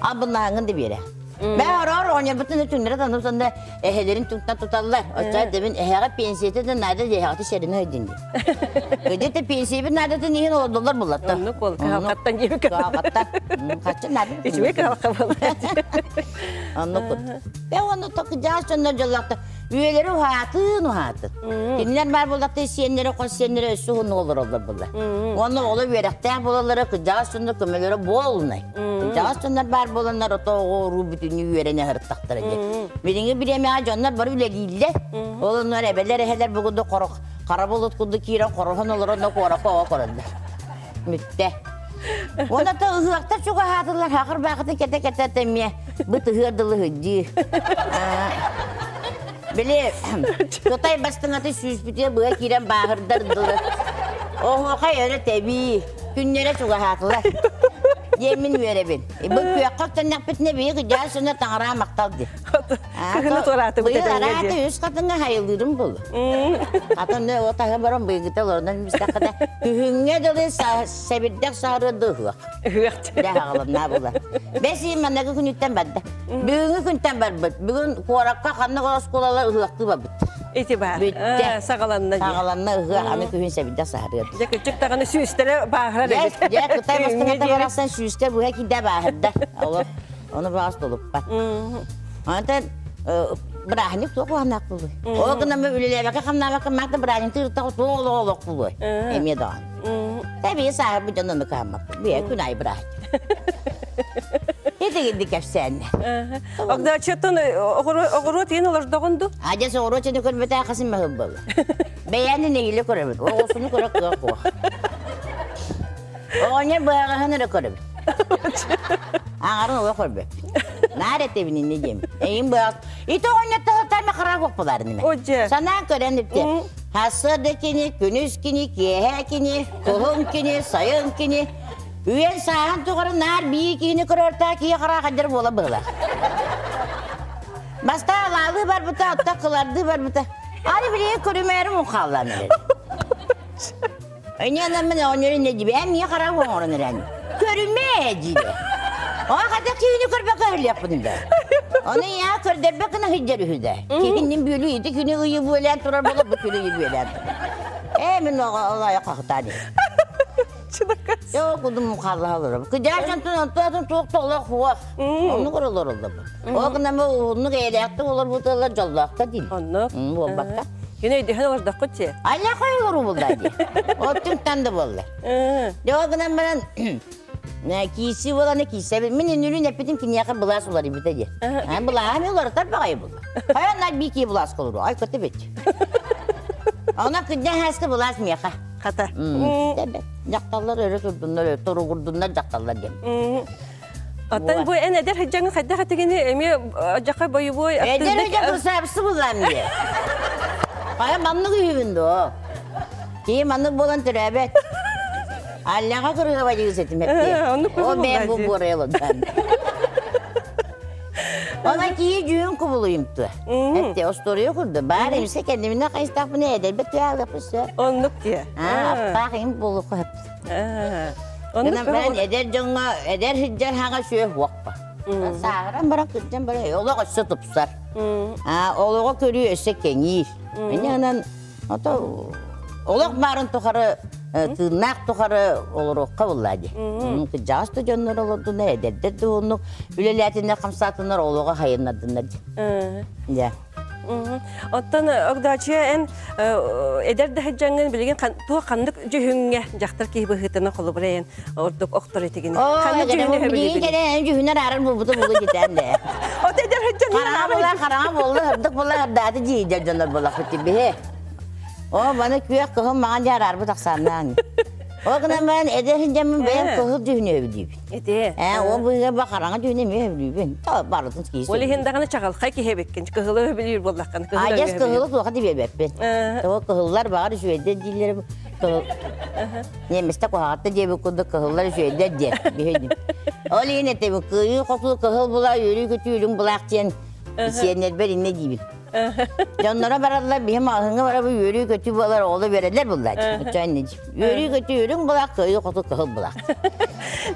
Абыннаһаҥын да биэрэ. Бэ ороор оҕонньорбутун түҥнэрэ танып сонда эһэлэрин туктан туталлар. Оччо дебин эһэҕэ пенсията да наада диэһэҕэ сэрини өйдүн ди. Где-то пенсиябит наадатын иһин олордоллор буллатта. Оннук ол кыһалҕаттан диэби кыһалҕаттан. Хаччы наада. Үчүгэй кыһалҕа буолла. Оннук. Бэ онну токыдьаас дьоннор дьоллоохто Үйэлэри уһаатын уһаатын. Кинилэр баар буоллахта сиэннэрэ, хос сиэннэрэ өссө уһуннук олороллор буолла. Уонна оҕолор үөрэхтээх буолаллара, кырдьаҕас дьоннор көмөлөрө буолунай. Кырдьаҕас дьоннор баар буоланнар ото оҕо уруу бүтүннүү үөрэнэ сырыттахтара диэн. Билиҥҥи бириэмэҕэ дьоннор бары үлэлииллэр. Ол оннугар эбэлэр, эһэлэр бу курдук хара булут курдук киирэн хороһон олорон куоракка оҕо көрөллөр. Бүттэ. Уонна то ыһыахтар чугаһаатылар, хахыр баахыты кэтэ-кэтэ эмиэ бытыһыар дылы сылдьыы. Били Кытай бастыҥаты сүүспүтүгэр быа киирэн бааһырдар дылы. Оһуохай өрө тэбии, күннэрэ чугаһаатылар. Диэммин үөрэбин. Бу күөххэ үктэннэхпитинэ биһиги кыдьаа сына таҥараа махтал дии. Кыһыны туораатыбыт Быйыл араата үс хатыҥҥа хайылыырым булу. Хатын от аһы баран быйгыта олорунан бистэххэ күһүҥҥэ дылы сэбирдэх саарыа да ыһыах. Ыһыах. Дэ хаҕылымнаа була. Бэс ый манныгы күнүттэн барда. Бүгүҥҥү күнтэн барбыт. Бүгүн куоракка ханнык оскуолалар ыһыахтыы барбыт. Ити баар. Бүттэ. Саҕаланна дии. Саҕаланна ыһыах аны күһүн сэбирдэх саһарыа. Дьэ кырдьык даҕаны сүүстэрэ бааһырар эбит. Дьэ Кытай бастыҥата барахсан сүүстэр быһа киирдэ бааһырда. Ону баҕас тулуппат. Онтон бырааһынньык туох уһанаах буолуой? Ол гынан үлэлээбэккэ хамнаабакка маата бырааһынньык тыыртах туох олох олох буолуой? Эмиэ даҕаны. Тэбии сааһырбыт дьон ону кыһаммаппын. Бүйэ күн аайы бырааһынньык. Итигинди кэпсээннэ. Огдооччуттан оҕуруот иин олордоҕун ду? Адьас оҕуруот сини көрбөтөө хасым маһыл буолла. Бэйэни нэһилэ көрөбүт. Оҕусуну көрө кыах куох. Оҕонньор быһаҕаһын эрэ көрөбүт. Аҥарын олох көрбөппүт. Наар этэбин инньэ диэм. Эйин быһаҕас. Ити оҕонньор таһыттарма хараах уоппуларын име. Санаан көрөн ипте. Сарсыарда кини, күнүс кини, киэһэ кини, кыһын кини, сайын кини. Үйэн сааһын тухары наар бии киһини көрөртөө киһи хараах айдар буола быһылаах. Бастаан алаалыы барбыта, отто кылардыы барбыта. Аны билигин көрүмээрим муҥхааллаан эрэр. Инньэ мин оҕонньор инньэ диибин, эн миэхэ хараҕы оҥорон эрэн. Көрүмээ диирэ. Оҕо хата киһини көрбөккө өһүллүөхпүн да. Ону ийээ көрдөрбөт гына сылдьар үһү да. Киһиннин бүөлүү ити күнү ыйы бүөлээн турар буола бу күнү ыйы бүөлээн турар. Ээ мин оҕо олайа хахытаан Йоо кудум хааллаһа олоробут. Кыдьаа дьонтон онтон туох да олох хуох. Оннук олороллор. Ол гынан уһуннук эйэлээхтик олорбуталар дьоллоохто диир. Оннук. Буолбакка. Кини өйдөһөн олордоххут дии. Айла хой олоруу булла дии. Оттун да буолла. Дьэ ол гынан баран кииси буоланы киисэбин. Мин үнүрүн эппитим киниэхэ былаас уларыйбыта дии. Былааһа ми уларытар баҕайы буолла. Хайан нар бии кии былаас колуру. Ай көтө бит. Она кыдьа хаска былаас миэхэ. Хата. Дьахталлар өрө турдуннар, туругурдуннар дьахталлар диэн. Оттон бу эн эдэр сылдьаҥҥын хайдах этигини эмиэ дьаха бойобуой Эдэр өйдө кырсаабысы буллаам дии. Хайа маннык үһүбүн дуо? Киһи маннык буолан төрөөбөт. Аллаға кырыга дигисетим эпти. О мен бу бурелодан. Она кии жүйін кубулуйумту. Этте остория курду. Бар эмсе кендимине кайстакпын эдербет туяглапысы. Оннук дие. А, аппак им болу коп. Оннук мен эдер жоңга эдер хиджер хага сүйө хуакпа. Саагыран бара кырджан бара олого өссө тупсар. А, олого көрүү өссө кеңир. Мен анан ото олох барын тухары тыыннаах тухары олоруохха булла ди. Кыдьаҕас да дьоннор олордунар, эдэрдэр да уоннук үлэлээтиннэр, хамсаатыннар, олоҕо хайыннардыннар ди. Дьэ. Оттон Огдоочуйа эн эдэр да сылдьаҥҥын билигин туох ханнык дьүһүҥҥэ дьахтар киһи быһыытынан холобура эн ордук охтор этигини? Ханнык дьүһүнү сөбүлүүгүн? Билигин дьүһүнэр аарар буолбута буолу дитэн дэ. От эдэр сылдьан Хараҥа була, хараҥа буолла, сырдык була, сырдааты дьиидэр дьоннор буолахпыт биһи. О, маны күөх кыһыл маҥан дьэ араарбыт ахсааннаан. Ол гынан баран эдэр сылдьаммын бэйэм кыһыл дьүһүнү өбүлүүбүн. Ити. Ээ, ол быыга ба хараҥа дьүһүнү эмиэ өбүлүүбүн. Та барытын киһи Ол иһин даҕаны чаҕылхай киһи эбиккин. Кыһылы өбүлүүр буоллаххын. Кыһыл Адьас кыһылы суоха диэбэппин. Того кыһыллар баҕар үчүгэйдэр дииллэр. Кыһыл Немецте куһаҕатта диэбит курдук кыһыллар үчүгэйдэр диэн биһидим. Ол иһин этэбин кыайыы хотуу кыһыл була үөрүү көтүү үрүҥ булаах диэн сиэннэрбэр иннэ диибин. Дьонноро бараллар, биһи маҕаһыыҥҥа барабы үөрүү-көтүү буолар, оҕолор үөрэллэр буллааччы. Оччоон үөрүү-көтүү үрүҥ булаах, кыайыы хоту кыһыл булаах.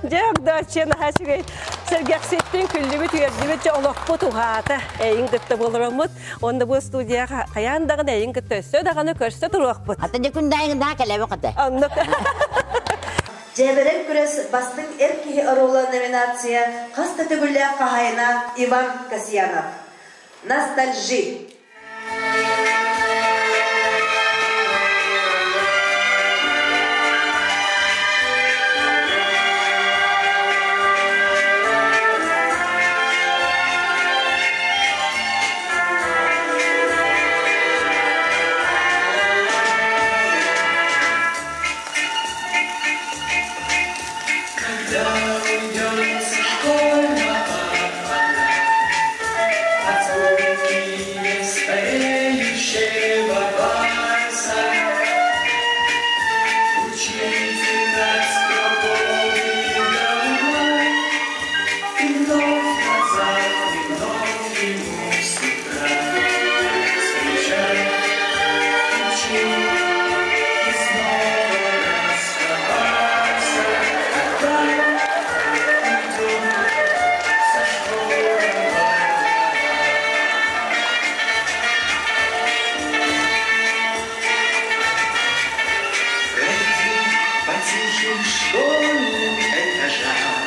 Дьэ, Огдооччуйа наһаа үчүгэй сэргэхситтин, күллүбүт, үөрдүбүт, дьэ олохпут уһаата, эйин кытта буолараммыт. Уонна бу студияҕа хайаан даҕаны эйин кытта өссө даҕаны көрсө туруохпут. Ата дьэ күн дайыҥ даа кэлэбэ хата. Оннук. Дьээбэрэн күрэс бастыҥ эр киһи оруола номинация хас да төгүллээх хаһаайына Иван Касьянов. Ностальжи. Когда уйдет со школьного двора, От скуки нестареющего вальса, Учитель над скобой головой, И вновь назад, и вновь ему с утра Встречай, учи, и снова расставаться, Когда уйдет со школьного двора. Пройди по тихим школьным этажам,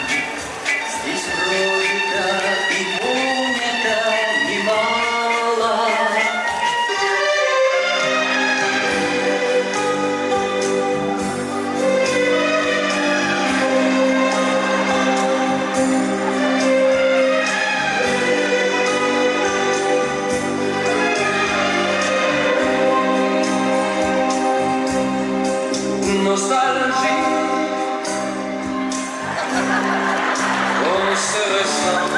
Здесь прожито и понято немало. Nostalgie, on se ressent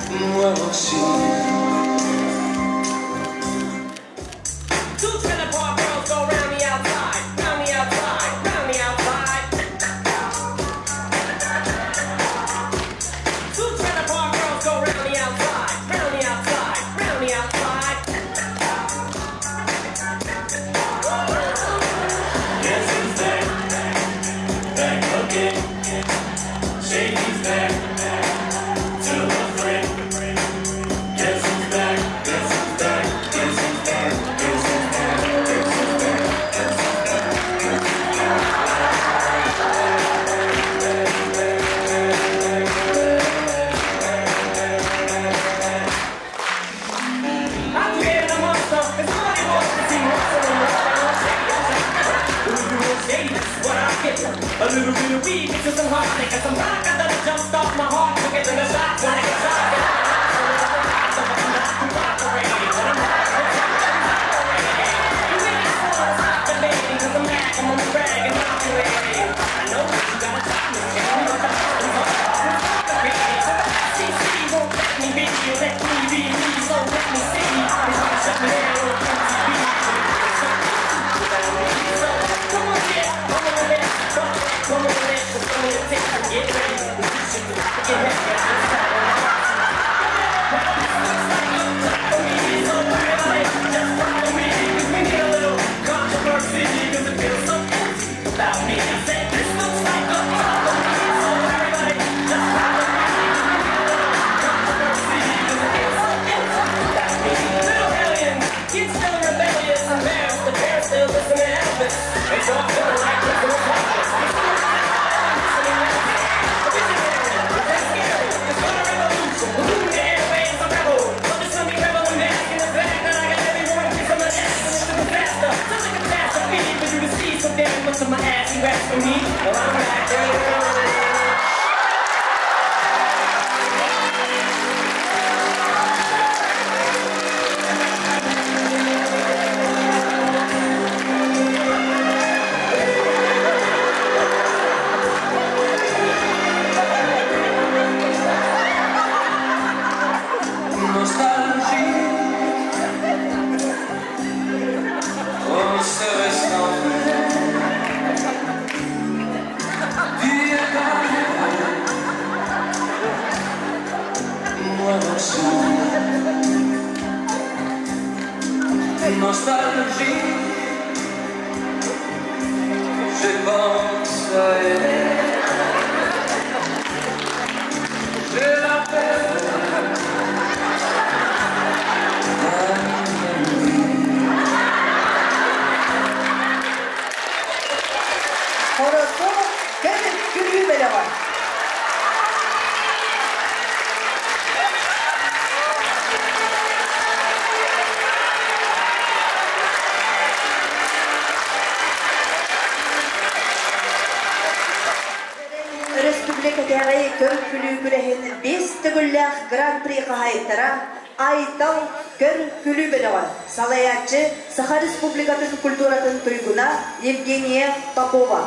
du moi aussi. Two trailer park girls go round the outside, round the outside, round the outside. Two trailer park girls go round the outside, round the outside, round the outside. Guess who's back? Back again. Shady's back to a friend. Guess who's back? Guess who's back? Guess who's back? Guess who's back? Guess who's back? Guess who's back? I created a monster, and somebody wants to see monster in the Shady, this is what I get. A little bit of weed mixed with some hard liquor, some vodka that'll jumpstart my heart quicker than a shot. When I get shot, cause I'm mad, I'm on the rag and I'm ready. I know you gotta stop me, tell me what the CC won't let me be, you let me be me, so let me see. Nostalgie. Je pense à elle. Je l'appelle. Хороту көр күлүү бөлөҕө. Өрөспүүбүлүкэтээҕи көр-күлүү күрэһин биэс төгүллээх Гран-при хаһаайыттара Айтал көр-күлүү бөлөҕө, салайааччы Саха Республикатын культуратын туйгуна Евгения Попова.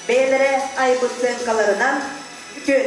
Бэйэлэрэ айбыт сыаҥкаларынан үтүө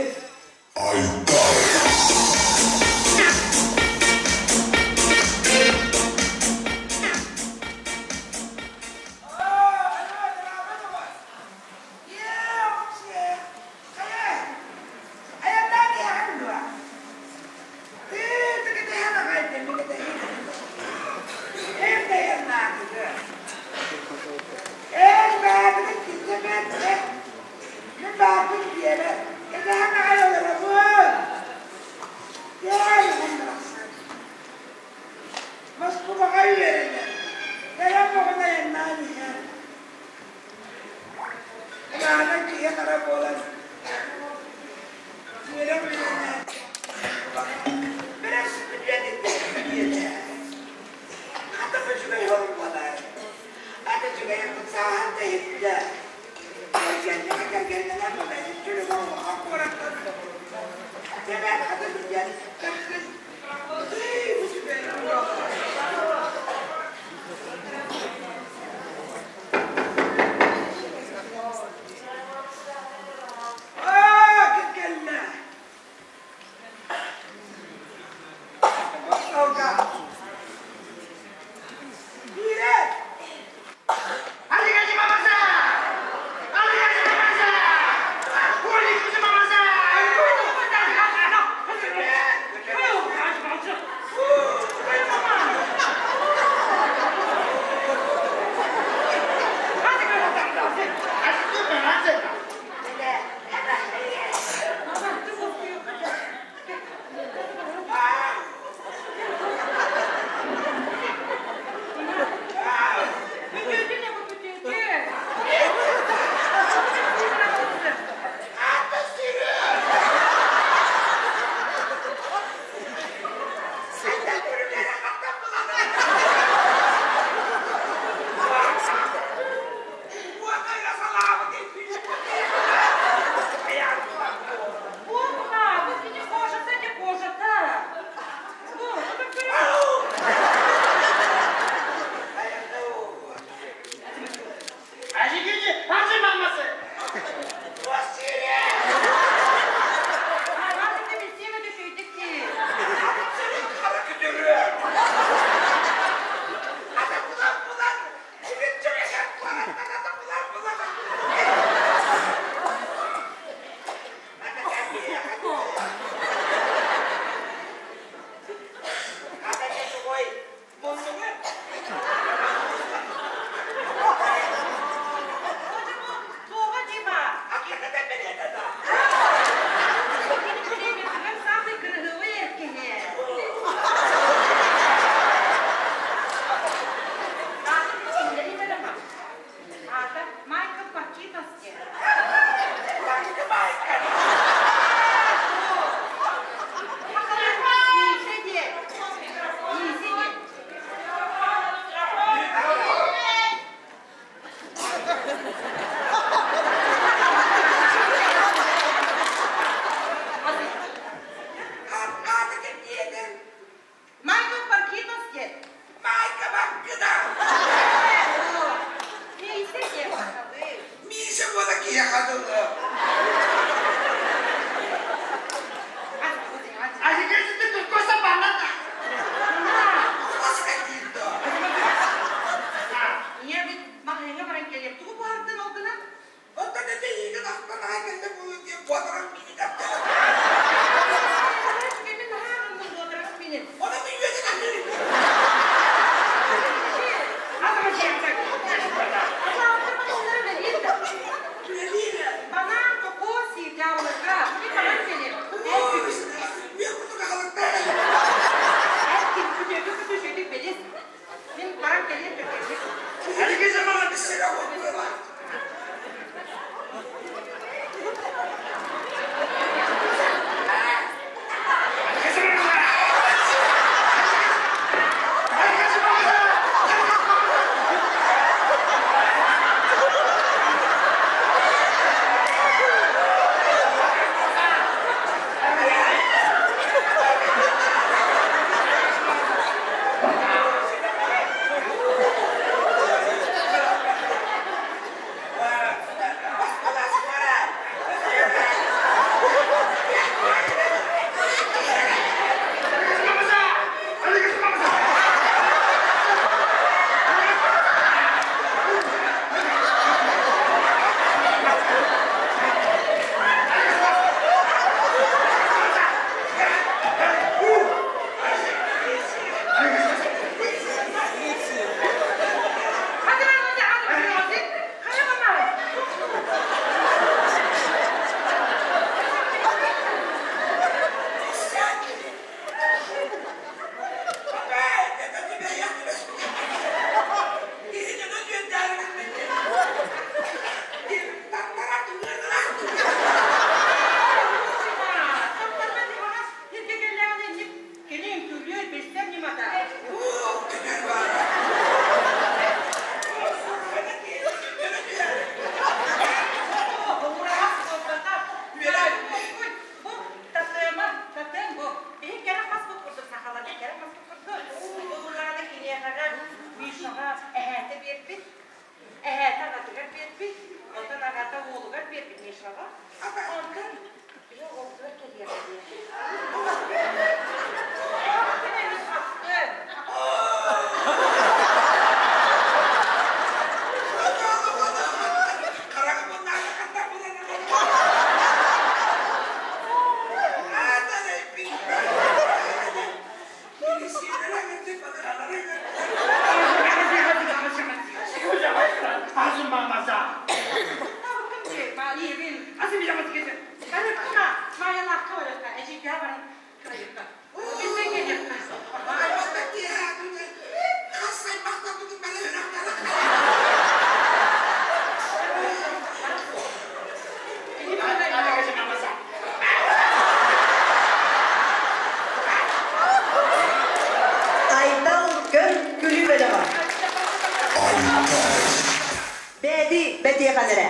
кэпсээннэрэ.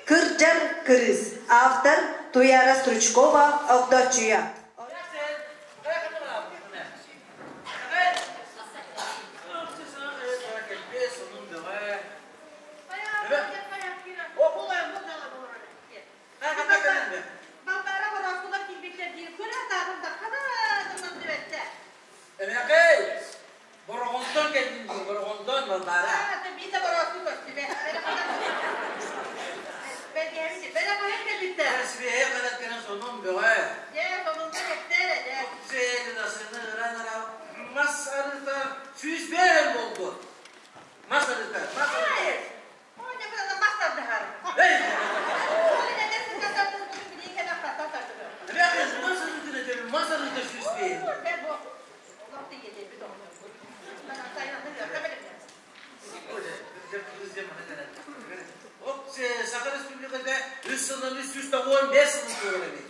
Кырдьар кырыыс. Автор Туяра Стручкова, Огдооччуйа. Эмэкэй, Бороҕонтон кэллим дуу, Бороҕонтон Балбаара. Сибиэһэй кэлэн кэлэн сонун бөҕө. Сыаны ыран ара мас арыыта 105 буолбут. Мас арыыта, мас арыыта. Мас арыытын этэбин, мас арыыта 105. Саха Республиката үс сылынан 395 сылын туолар эбит.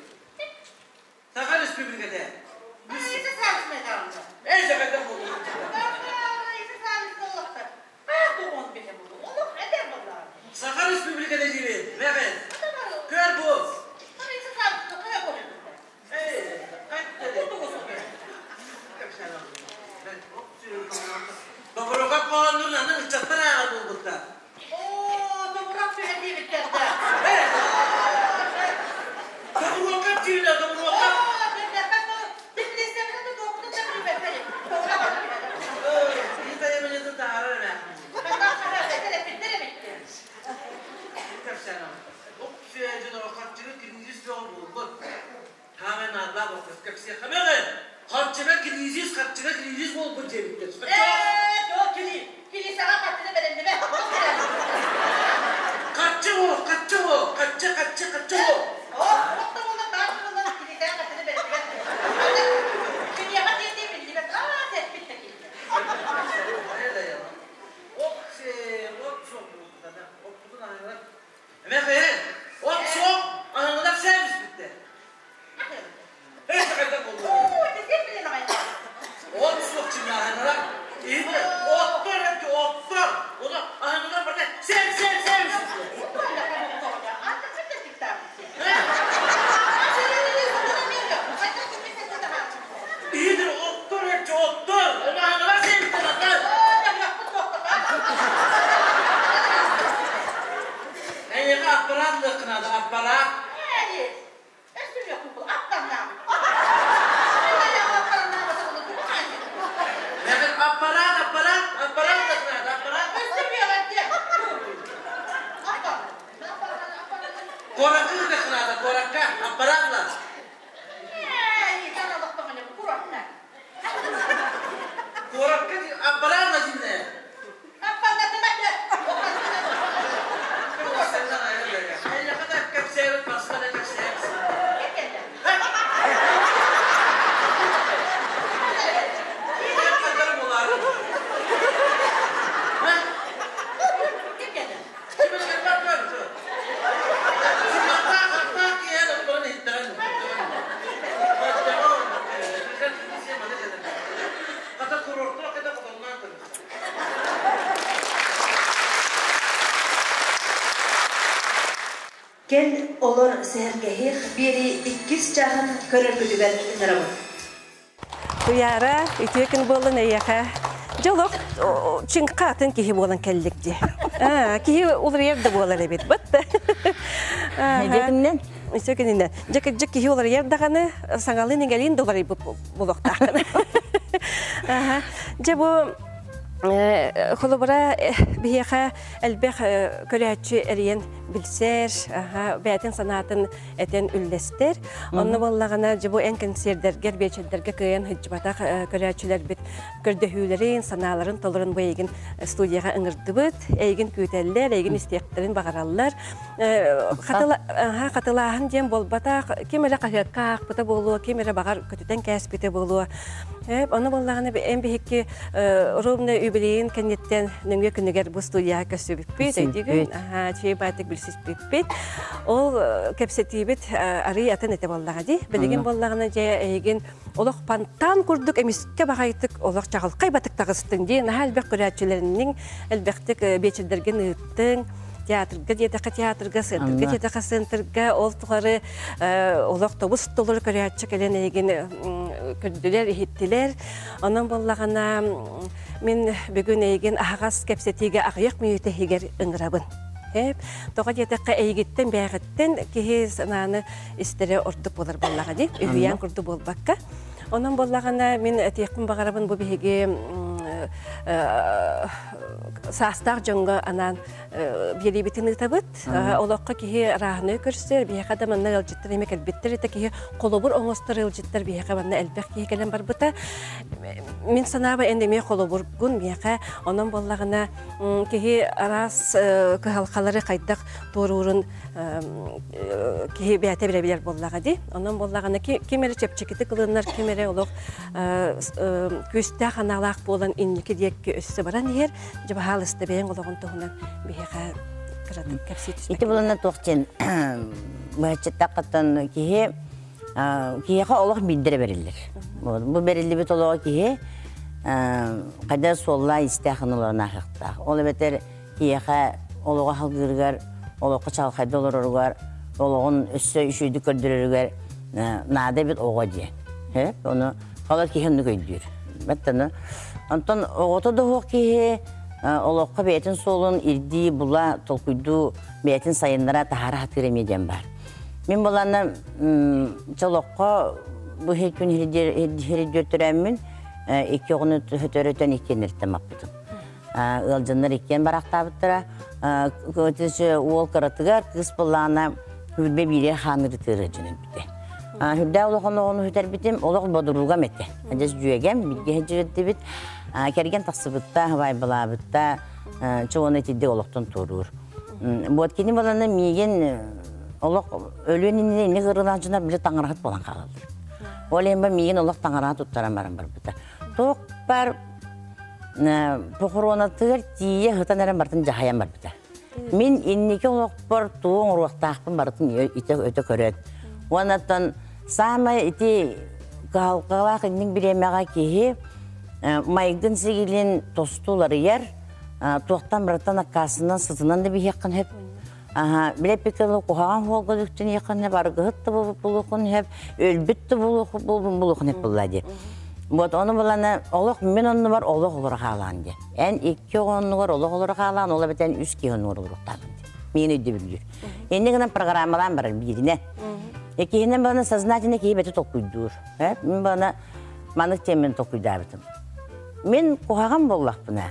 Саха Республиката. Эй, сахайдар буолуо. Саха Республиката диибин, мэҕин. Көр бу. Добурука хоһооннорун аны ыччаттар ааҕар буолбуттар. Добуруокап түүнэ, Добуруокап. Харчыга кризис, харчыга кризис буолбут диэбиттэр. Харчы бу, харчы бу, харчы, харчы, харчы бу. От суох, аһыҥалар сээбиспиттэр. От суох чымааһыналар иһитэ оттор эбит оттор ону аһыҥалар барыта сээм сээм сээм Иһитэр оттор эбит оттор ону аһыҥалар сээбиттэр ата Эйиэхэ аппараат ылыахха наада аппараат Аппараат, аппараат, аппараат да аппараат. Куоракка ыытыахха наада, куоракка, аппараатла. Куоракка аппараатла дьиннэ. Кэпсээбит баста да кэпсээбит. Кэл олор сэһэргэһиэх биэрии иккис чааһын көрөргүтүгэр ыҥырабыт. Туйаара, үтүө күн буоллун эйиэхэ. Дьэ олох чыҥха атын киһи буолан кэллик дии. Киһи уларыйар да буолар эбит. Бат. Үтүө Үтүө күнүнэн. Дьэ кырдьык киһи уларыйар даҕаны саҥалыын иҥэлиин да уларыйбыт буолуохтааххын. Дьэ бу холобура биһиэхэ элбэх көрөөччү эрийэн билсэр, бэйэтин санаатын этэн үллэстэр. Онно буоллаҕына дьэ бу эн кэнсиэрдэргэр, биэчэрдэргэ кыайан сылдьыбатах көрөөччүлэрбит көрдөһүүлэрин, санааларын толорон бу эйигин студияҕа ыҥырдыбыт. Эйигин күүтэллэр, эйигин истиэхтэрин баҕараллар. Хатылааһын диэн буолбатах, ким эрэ хаһыакка аахпыта буолуо, ким эрэ баҕар көтүтэн кээспитэ буолуо. Ону буоллаҕына эн биһикки ровно юбилейин кэнниттэн нөҥүө күнүгэр бу студияҕа көрсүбүппүт, өйдүүгүн? Чэй баатык билсиспиппит. Ол кэпсэтиибит арый атын этэ буоллаҕа дии. Билигин буоллаҕына дьэ эйигин олох фонтан курдук эмискэ баҕайытык олох чаҕылхай батык таҕыстыҥ дии. Наһаа элбэх көрөөччүлэринниҥ, элбэхтик биэчэрдэргин ыыттыҥ. Театрга диэтэххэ театрга, центрга диэтэххэ центрга ол тухары олох тобус толору көрөөччү кэлэн эйигин көрдүлэр, иһиттилэр. Онон буоллаҕына мин бүгүн эйигин аһаҕас кэпсэтиигэ аҕыйах мүнүүтэ иһигэр ыҥырабын. Тоҕо диэтэххэ эйигиттэн бэйэҕиттэн киһи санааны истэрэ ордук буолар буоллаҕа дии. Үһүйээн курдук буолбакка. Онон буоллаҕына мин этиэхпин баҕарабын бу биһиги саастаах дьоҥҥо анаан биэриибитин ыытабыт. Олоххо киһи арааһынай көрсөр, биһиэхэ да манна ыалдьыттар эмэ кэлбиттэр этэ киһи холобур оҥостор ыалдьыттар биһиэхэ манна элбэх киһи кэлэн барбыта. Мин санааба эн эмиэ холобургун миэхэ онон буоллаҕына киһи араас кыһалҕалары хайдах туоруурун киһи бэйэтэ билэ билэр буоллаҕа дии. Онон буоллаҕына ким эрэ чэпчэкитик ылынар, ким эрэ олох күүстээх анаалаах буолан инники диэки өссө баран иһэр. Дьэ, баһаалыста бэйэҥ олоҕун туһунан биһиэхэ кыратык кэпсии түспэккин. Ити булана туох диэн быһаччыттаххыттан киһи киһиэхэ олох биирдэрэ бэриллэр. Бу бэриллибит олоҕо киһи хайда суоллаа истээх олорон ааһыахтаах. Ол эбэтэр киһиэхэ олоҕу халгыырыгар, олоххо чаҕылхайда олороругар, олоҕун өссө үчүгэйдик көрдөрөрүгэр наада эбит оҕо диэн. Ону холор киһи оннук өйдүүр. Баттаны. Онтон оҕото да суох киһи олоххо бэйэтин суолун ирдии, була, толкуйдуу, бэйэтин сайыннара таһаара сатыыр эмиэ диэн баар. Мин булана олоххо бу күн хиридиэр икки оҕону төһөтөрөтөн иккиэннэриттэн маппытым. Ыалдьаннар иккиэн барахтаабыттара. Уол кыратыгар кыыс былаана хүрбэ биирэ хаанырытыыры дьон өлбүтэ. Хүрдээх улахан оҕону сүтэрбитим, олох бодуругам этэ. Адьас дьүөгэм, бииргэ сылдьыбыт. Кэргэн тахсыбытта, хабайбалаабытта, чуону итирдик олохтон туоруур. Вот кини баланы миигин олох өлүөн иннинэ инник ырылаах дьонор били таҥараһыт буолан хаалаллар. Ол иһин миигин олох таҥараҕа туттаран баран барбыта. Туох бар похоронатыгар тиийэ сытан эрэн барытын дьаһайан барбыта. Мин инники олохпор тугу оҥоруохтаахпын барытын итэ өтө көрөн. Уоннаттан саамай ити кыһалҕалаах инник бириэмэҕэ киһи майгын сигилин тосту уларыйар, туохтан барытан аккаасынан сытынан да биһиэххин сөп. Аха, билэппиккэ куһаҕан хуолга дүктүниэххин сөп, аргыһыт да булуоххун сөп, өлбүт да булуоххун сөп буолла дии. Вот ону булана олох мин оннубар олох олоро хаалаан диэн. Эн икки оҕо оннугар олох олоро хаалаан, ол эбэтэн үс киһи оннугар олоруохтааххын диэн. Миин өйдөбүллүүр. Инньэ гынан программалаан барар бииринэ. Иккиһинэн бана сознательно киһи бэти толкуйдуур. Мин бана маннык тиэммин толкуйдаабытым. Мин куһаҕан буоллахпына,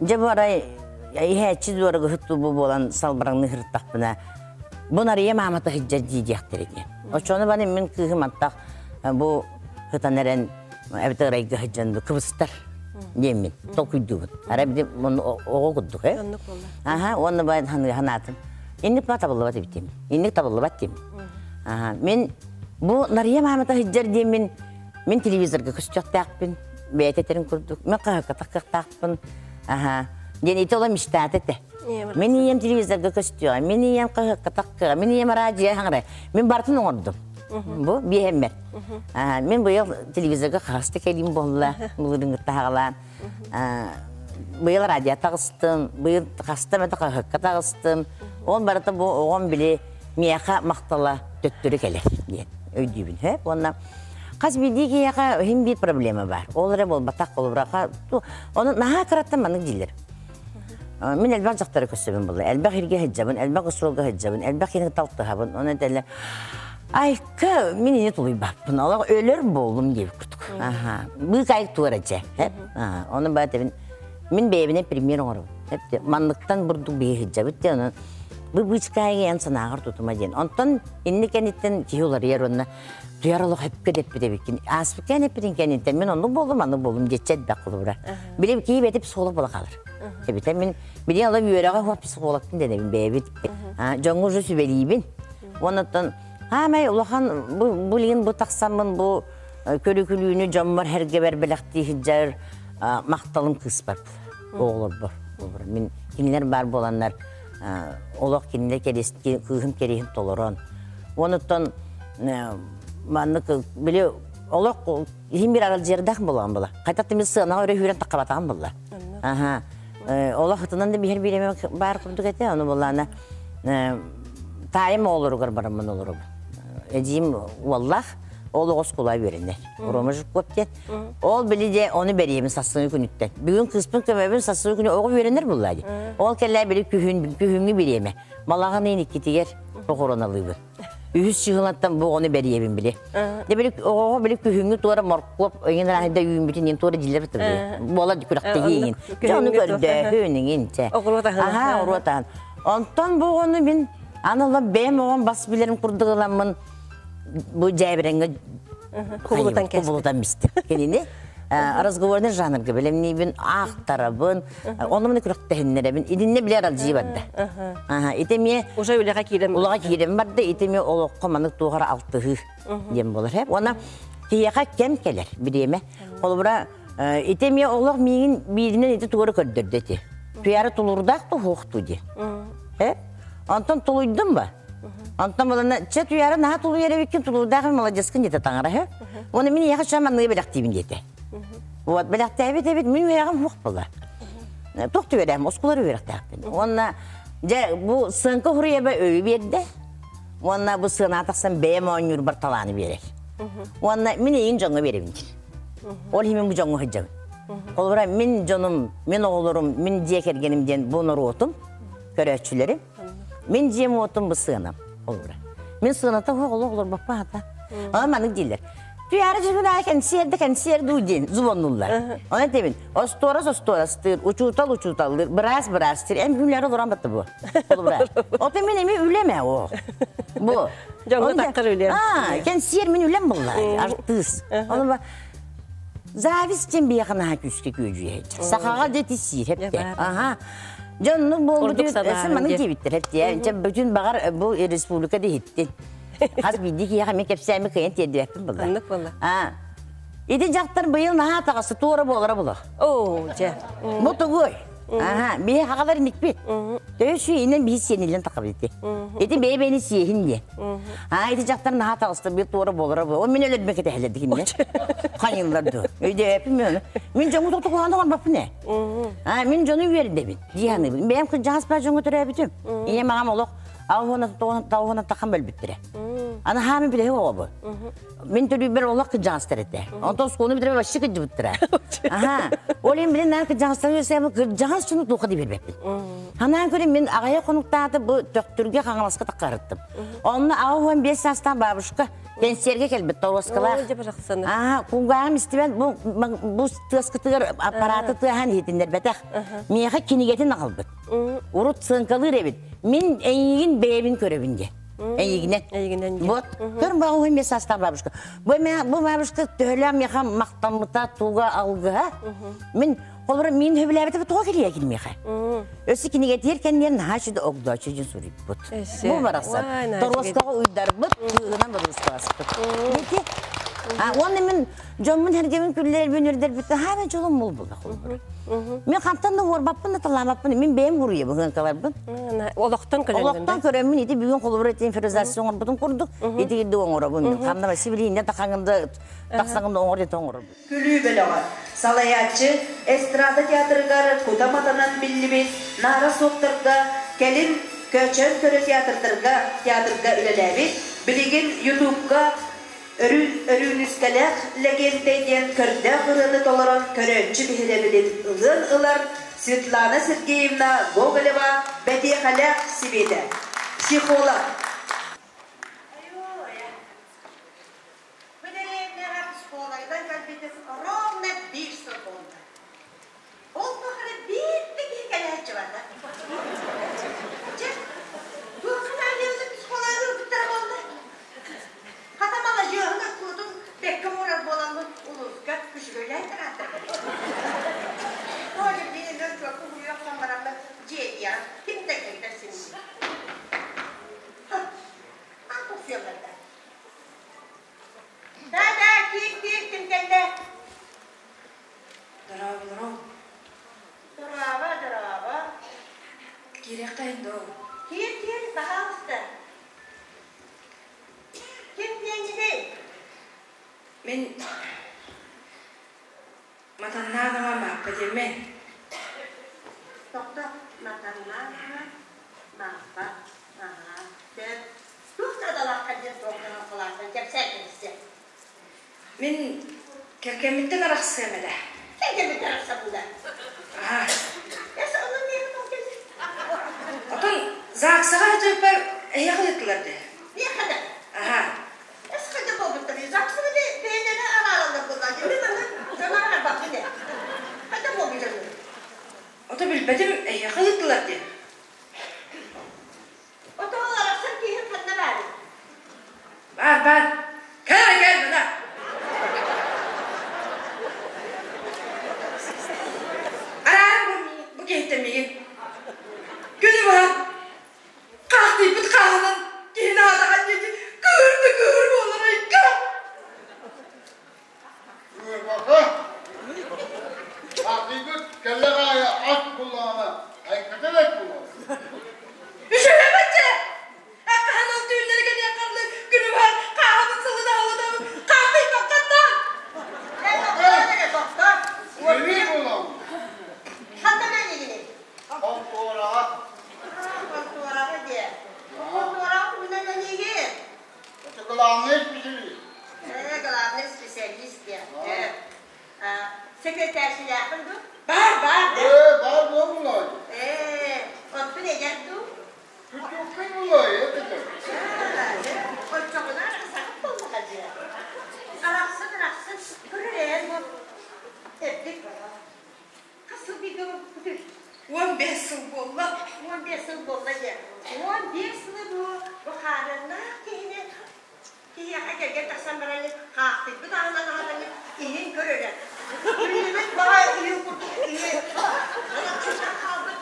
дьэ бу арай иһээччи дуорагыһыт тубу буолан салбараҥныы сырыттахпына, бу Нарыйа маамата сылдьар дии диэхтэрэ диэн. Оччону баны мин кыыһым антах бу сытан эрэн эбэтэр ырайга сылдьан кыбыстар диэммин толкуйдуубун. Арай били оҕо курдук э. Аха, уонна бай ханаатым. Инник ба табыллыбат эбит Инник табыллыбат диэммин. Аха, мин бу Нарыйа маамата сылдьар диэммин Мин телевизорга көстүөхтээхпин, бэйэтэ этэрин курдук. Мен хаһыакка таххыахтаахпын. Аха. Диэн ити ола мечтата этэ. Мин ийэм телевизорга көстүөҕэ, мин ийэм хаһыакка таххыаҕа, мин ийэм араадьыйа хаҥара. Мин барытын оҥордум. Бу биэһэммэр. Мин быйыл телевизорга хаһыста кэлиим буолла, былырыыҥҥытта хаҕалаан. Быйыл радио таҕыстым, быйыл хаста эмэтэ хаһыакка таҕыстым. Ол барыта бу оҕом били миэхэ махтала төттөрү кэлэр диэн өйдүүбүн. Һэ? Уонна хас биирдии киһиэхэ иһин биир проблема баар. Ол эрэ буолбатах, холобураха, ону наһаа кыраттан маннык дииллэр. Мин элбэх дьахтары көрсөбүн буолла. Элбэх иргэ сылдьабын, элбэх остуолга сылдьабын, элбэх киһини талтыһабын. Оны этэллэр, айка мин ини тулуйбаппын, олох өлөр буоллум диэбит курдук. Аха. Быыкайык туора дьэ. Оны баатабын мин бэйэбинэн пример оҥоробун. Манныктан бурдук биһи сылдьабыт диэн, онон бу быычкаайга эн санааҕар тутума диэн. Онтон инни кэнниттэн киһи уларыйар уонна туйар олох эппит эппит эбиккин. Ааспыккан эппитин кэнниттэн мин оннук буоллум, маннык буоллум диэччи элбэх холобура. Билим киһи бэйэтэ психолог буола хаалар. Эбитэ мин билин олох үөрэҕэ хуох психологпын дэнэбин бэйэбит. Дьоҥҥо уже сүбэлиибин. Оннуттан хаамай улахан бу билигин бу тахсаммын бу көрүкүлүүнү дьоммор эргэбэр бэлэхтии сылдьар махталым кыыспар оҕолорбор. Мин кинилэр баар буоланнар олох кинилэр кыыһым кэриэһин толорон. Онуттан маннык били олох иһин бир аралдьыйардаах буолан була. Хайта тимир сыанаҕа өрө хүүрэн таххабатаҕым буолла. Аха. Олох ытынан да биһэр бииреме баар курдук этэ, ону буллаана таайым оҕолоругар бараммын олоробун. Эдьиим уоллаах, ол оҕо оскуола үөрэнэр. Рома Жирков диэн. Ол били де ону бэриэбин сассыҥы күнүттэн. Бүгүн кыыспын көмөбүн сассыҥы күнү оҕо үөрэнэр буллаа дии. Ол кэллээ били күһүн күһүҥҥү бириэмэ. Балаҕан ыйын иккитигэр похороналыыбын. Үһүс чыһылаттан бу оҕону бэриэбин били. Де били оҕоҕо били күһүҥҥү туора моркуоп ыйын ыраахыда үүммүтүн иин туора дьиллэр били. Буола күрэхтэһии иин. Дьэ ону көрдөөһүн иҥин чэ. Аха оҕуруот аһын. Онтон бу оҕону мин аны ыла бэйэм оҕом бас билэрим курдук ыламмын бу дьээбирэҥҥэ Кубулутан кубулутан бистим. Кинини разговорный жанрга билэмниибин, аахтарабын, ону маны күрэхтэһиннэрэбин. Итиннэ билэр алжыы барда. Ити эмиэ уже үлэҕэ киирэн улаҕа киирэн барда, ити эмиэ олоххо маннык туохара алтыһыы диэн буолар. Уонна киһиэхэ кэм кэлэр бириэмэ. Холобура, ити эмиэ олох миигин бииринэн ити тугары көрдөрдө ити. Туйаары тулуурдаах туһуохтуу дии. Онтон тулуйдум ба? Онтон булана чэ туйаара наһаа тулуйар эбиккин тулуурдаах маладьыскын диэтэ таҥара үһү. Уонна мин ийэхэ чэ манныгы бэлэхтиибин диэтэ. Вот бэлэхтээбит эбит мин үөрэҕим суох буолла. Туох да үөрэҕим оскуолар үөрэхтээхпин. Уонна дьэ бу сыаҥка хуруйаба өйү биэрдэ. Уонна бу сыанаҕа тахсан бэйэм оонньуурбар талааны биэрэр. Уонна мин эйигин дьоҥҥо биэрэбин диир. Ол иһин мин бу дьоҥҥо сылдьабын. Холобура мин дьонум, мин оҕолорум, мин дьиэ кэргэним диэн бу норуотум, көрөөччүлэрим. Мин дьиэм уотум бу сыанам олура. Мин сыаната суох олох олорбоппун хата. Онон маннык дииллэр. Туйаара дьүһүнаа кэнсиэр да кэнсиэр дуу диэн звоннуллар. Онон этэбин, остуорас остуорастыыр, учуутал учууталлыыр, быраас быраастыыр. Эн бүлэр олорон батты бу. Холобура. Ото мин эми үлэм ээ о. Бу. Дьоҥҥо таххар үлэм. Аа, кэнсиэр мин үлэм булла. Артыыс. Ону зависть диэн биһиэхэ наһаа күүскэ күөдьүйэ. Сахаҕа дьэ тиссиир хепте. Аха. Дьонну буолбут өссө маннык диэбиттэр эптиэ. Дьэ бүтүн баҕар бу республика да иһиттин. Хас биирдии киһиэхэ мин кэпсээммин кыайан тиэрдибэппин буолла. Оннук буолла. Аа. Ити дьахтар быйыл наһаа таҕысы туора буолара була. Оо, дьэ. Бу тугуй? Аха, биһи хагалар иникпит. Төһө сүйүнэн биһи сиэниллэн тахабыт ити. Ити бэйэ-бэйэни сиэһин диэ. Аа, ити дьахтар наһаа таҕыста быйыл туора буолара була. Ол мин өлөрбө кэтэһэлэр дигиннэ. Хайыллар дуо? Өйдөөппүн мен ону. Мин дьоҥу тохтокуһан оҥорбоппун ээ. Аа, мин дьону үөрдэбин, дии саныыбын. Бэйэм кырдьаҕас баар дьоҥҥо төрөөбүтүм. Ийэм аҕам олох ауһуна тахан бөлбүттэрэ. Аны хаамын билэһи оҕобу. Мин төрүүбэр олох кырдьаҕастар этэ. Онтон оскуоланы бүтэрэ вообще кырдьыбыттара. Аха. Ол иһин билин наан кырдьаҕастар үөсэбин кырдьаҕас дьону туохха да биэрбэппин. Ханаан көрүн мин аҕайа хонуктааты бу Төхтүргэ Хаҥаласка таххарыттым. Онно 85 саастаах бабушка Кэнсиэргэ кэлбит торуоскалаах. Аа, кулгааҕым истибэт бу бу тыаскытыгар аппараты тыаһаан иһитиннэрбэтэх. Миэхэ кинигэтин аҕалбыт. Урут сыаҥкалыыр эбит. Мин эйигин бэйэбин көрөбүн диэн. Эйигинэн. Эйигинэн. Вот. Көр баҕуһун мен састаах бабушка. Бу бу бабушка төһөлөөх миэхэ махтаммыта туга алгыһа. Мин Холобура, мин сөбүлээбитим тоҕо кэлиэ кинимиэхэ. Өссө кинигэтигэр кэнниэн наһаа үчүгэй огдооччу дьон суруйбут. Бу барахсан. Торуоскаҕа уйдарбыт, кыыһынан боруоскаласпыт. Ити уонна мин дьоммун сэргэбин күллэрбин үрдэрбит хаана дьолум мул була холобура. Мин хантан да уорбаппын да талаамаппын, мин бэйэм уруйабын ыҥкаларбын. Олохтон көрөммүн. Олохтон көрөммүн ити бүгүн холобура итин ферризация оҥорбутум курдук, ити кирдик оҥоробун мин. Ханна сибилииннэ тахаҥында тахсаҥында оҥор ити оҥоробун. Күлүү бөлөҕө. Салайааччы эстрада театрыгар кута матанан биллибит Наара суохтарга, кэлин Көөчөөн көрө театрдарга театрга үлэлээбит, билигин Ютубка Өрүүнүскэлээх Лэгиэнтэй диэн көрдөөх ырыаны толорон көрөөччү биһирэбилин ылыан ылар Светлана Сергеевна Гоголева Бэтиэхэлээх Сибиэтэ. Психолог. Бу дэриэбинэҕэ психологынан кэлбитим ровно биир сыл буолла. Ол тухары биир да киһи кэлээччи барда. Чэ, туохха наадыйабытын психологы ылбыттара буолла. Хата маладьыаһын отчуотун бэккэ оҥорор буоламмын улууска үчүгэйдээн тарааттарбын. Тоҕо мин эмиэ отчуокка уһуйа охсон бараммын дьиэтийэҕин ким да кэлбэт син. Аан тохсуйаллар да. Да-да, киир-киир, ким кэллэ? Дорооболору. Дорообо, дорообо. Киириэххэйин доо. Киир-киир, пожалуйста. Ким диэҥҥиний? Мин Матаннаанова Мааппа диэммин. Кэпсээ кэбистэ. Мин кэргэммиттэн арахсыам этэ. Кэргэммиттэн арахсабын да? Аһаа. Эс, онон миэхэ тоҕо кэллиҥ? Отон ЗАГСаҕа сылдьыбыппар эһиэхэ ыыттылар дии. Миэхэ да? Аһаа. Эс, хайда буолбуттарый? ЗАГСаны бэйэлэрэ араараллар буоллаа дии. Мин манна дьону араарбаппын ээ. Хайда буолбут дьону? Ото билбэтим, эһиэхэ ыыттылар дии. Ото ол арахсар киһи ханна баарый? Баар, баар. Кэл эрэ, кэл, мына. Арааран бу, бу киһиттэн миигин. Күнү быһа хаахтыйбыт хааһынан киһини аатаҕан диэки кыһыр да кыһыр буолар айка. Кыырбака. Хаахтыйбыт кэллэх аайы ас буллаҕына айката бэрт буолар. Үчүгэйбэччэ! Аккаһан ол түүннэри кэлиэххэ күнү быһа хааһабын сылыта сылытабын хаахтыйбаккаттан! Эн тохтоон эрэ, тохтоо. Сири булам. Ханна мэнигиний? Хонтуораҕа. Хонтуораҕа диэ. Хонтуораҕа тугунан эниигин? Это главный специалист. Главный специалист диэ. Секретаршилаахпын дуу? Бар, бар. Ээ, бар буоллай. Ээ, оттун эдэр дуу? Түтүккүн булай, это. Оччоҕуна арахсаҕыт буоллаҕа дьиэ. Арахсын, арахсын. Көрөр эн бу. Эрдик. Хас сыл бииргэ олорбуккутуй? 15 сыл буолла. 15 сыл буолла дьэ. 15 сылы бу бу хаарыаннаах киһини киһиэхэ кэргэн тахсан баран хаахтыйбыт аһынан аһатан иһин көрөрө. Күннүбүт баҕа иһин курдук киһи анахсыттан хаалбыт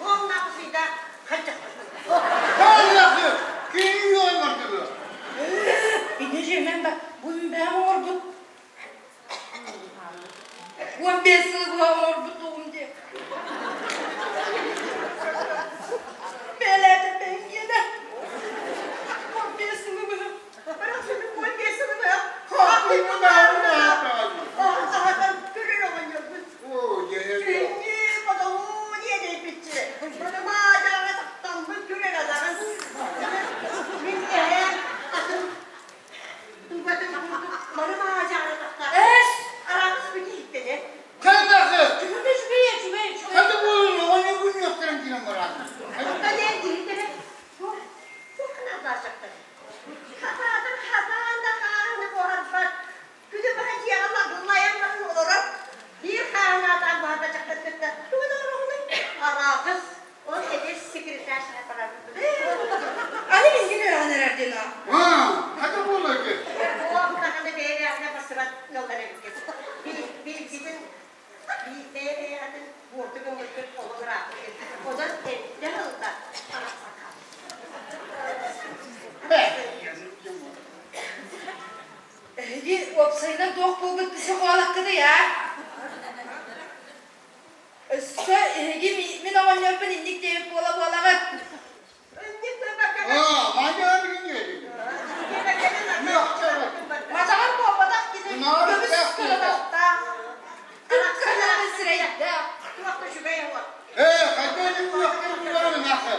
уоннаах сыйда хаччахпыт. Каллахы! Киһи үөмэрдигэ. Ини жемен ба, бу бэм оҥорбут 15 сыл быһа оҥорбут тугум диэ. Бэлээтэ бэҥгиэнэ. 15 сылы быһа. 15 сылы быһа. Аһатан көрөр оҕонньорбут. Күннүү бодолуу диэдэйбитчи. Бодомаадьаҕа тахталбыт көрөр адаҕын. Мин эһээм атын Эс! Араас бүтиһиттэнэ. Кэлбэхи! Үчүгэй, үчүгэй, үчүгэй, үчүгэй. Хады буолун, оҕонньор күннүөхтэрин киирэн бараат. Кэлэн киһитэрэ туох наадалаахтар. Хатаатар хатаан да хааһыны буһарбат. Күнү быһа дьиэҕэ лагыллайан баран олорор. Биир хааһынаатаан буһарба дьахтар кытта тугун оҥороҕунуй? Араахыс. Ол эдэр секретарь Аны мингин үөҕэн эрэр диэн аа. Хата буолар ки. Оҕом даҕаны бэйэ-бэйэҕинэ барсыбат ыаллар эбиккит. Бииргитин бэйэ-бэйэҕитин буорту көҥүлгүт олох ырааппыт. Онон эрдэ ылла арахсаха. Эһиги уопсайынан туох буолбут психологкытый аа? Өссө эһиги мин оҕонньорбун инник диэбит буола-буолаҕыт. Матаҕар буолбатах кини көмүс кылатахтаах, кып-кыһыл сирэйдээх. Ээ, хайдах үөхтэр нахы?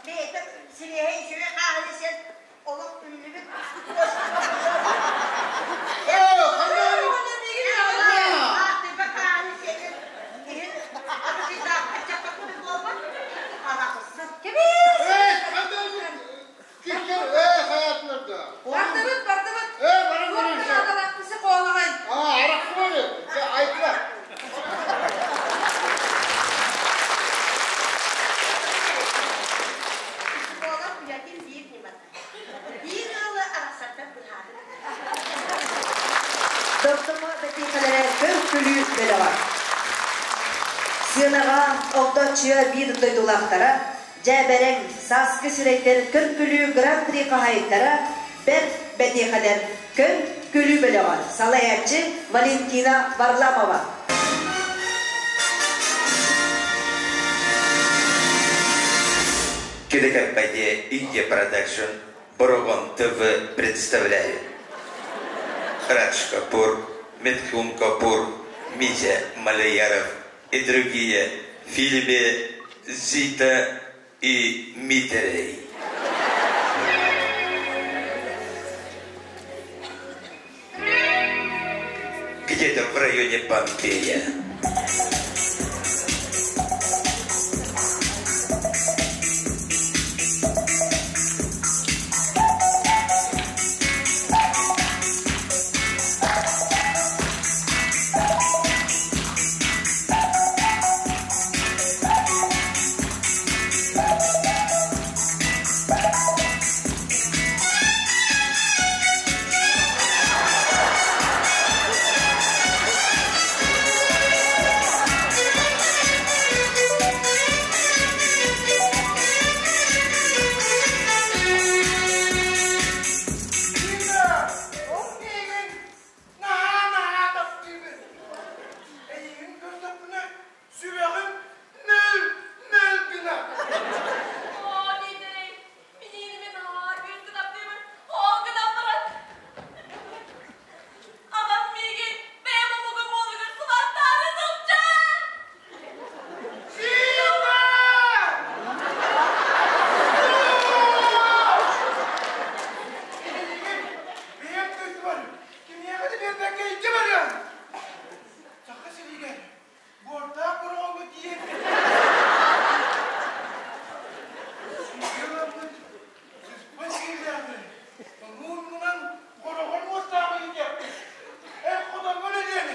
Бэйэтэ сирэйэ үчүгэй хааһын сен олох үллүбүт. Бардыбыт, бардыбыт. Туох наадалаахпысы хоолаҕай. Психолог үлэтин биир ньымата. Биир ыалы арахсартан быһаарар. Дортомо бэтиэхэлэрэ көр-күлүү бөлөҕө. Сыанаҕа Огдооччуйа биир дойдулаахтара, дьээбэрэҥ, сааскы сирэйдэр көр-күлүү гран-при хаһаайыттара бэрт бэтиэхэлэр көр-күлүү бөлөҕө салайааччы Валентина Варламова. Телекомпания «Индия Продакшн» Борогон ТВ представляет Радж Капур, Митхун Капур, Митя Малеяров и другие в фильме «Зита и Митерей». районе Бомбея. Сүрэҕим мөл мөл гына. Оо, диэтэрэй, миниини мин аһаа күн таптыыбын, ол гынан баран. Аҕам миигин бэйэм омугум уолугар сыбааттаары сылдьар. Сима! Эйигин бэйэм дойдубар кимиэхэ да биэрбэккэ илдьэ барыам. Саха сиригэр Буордаах бороҕоҥҥо тиийэн сүүргэ ыларбыт сыспай сиэллээҕи мууннунан хороҕор муостааҕы иитиэхпит. Эн хотоҥҥо үлэлиэҥ.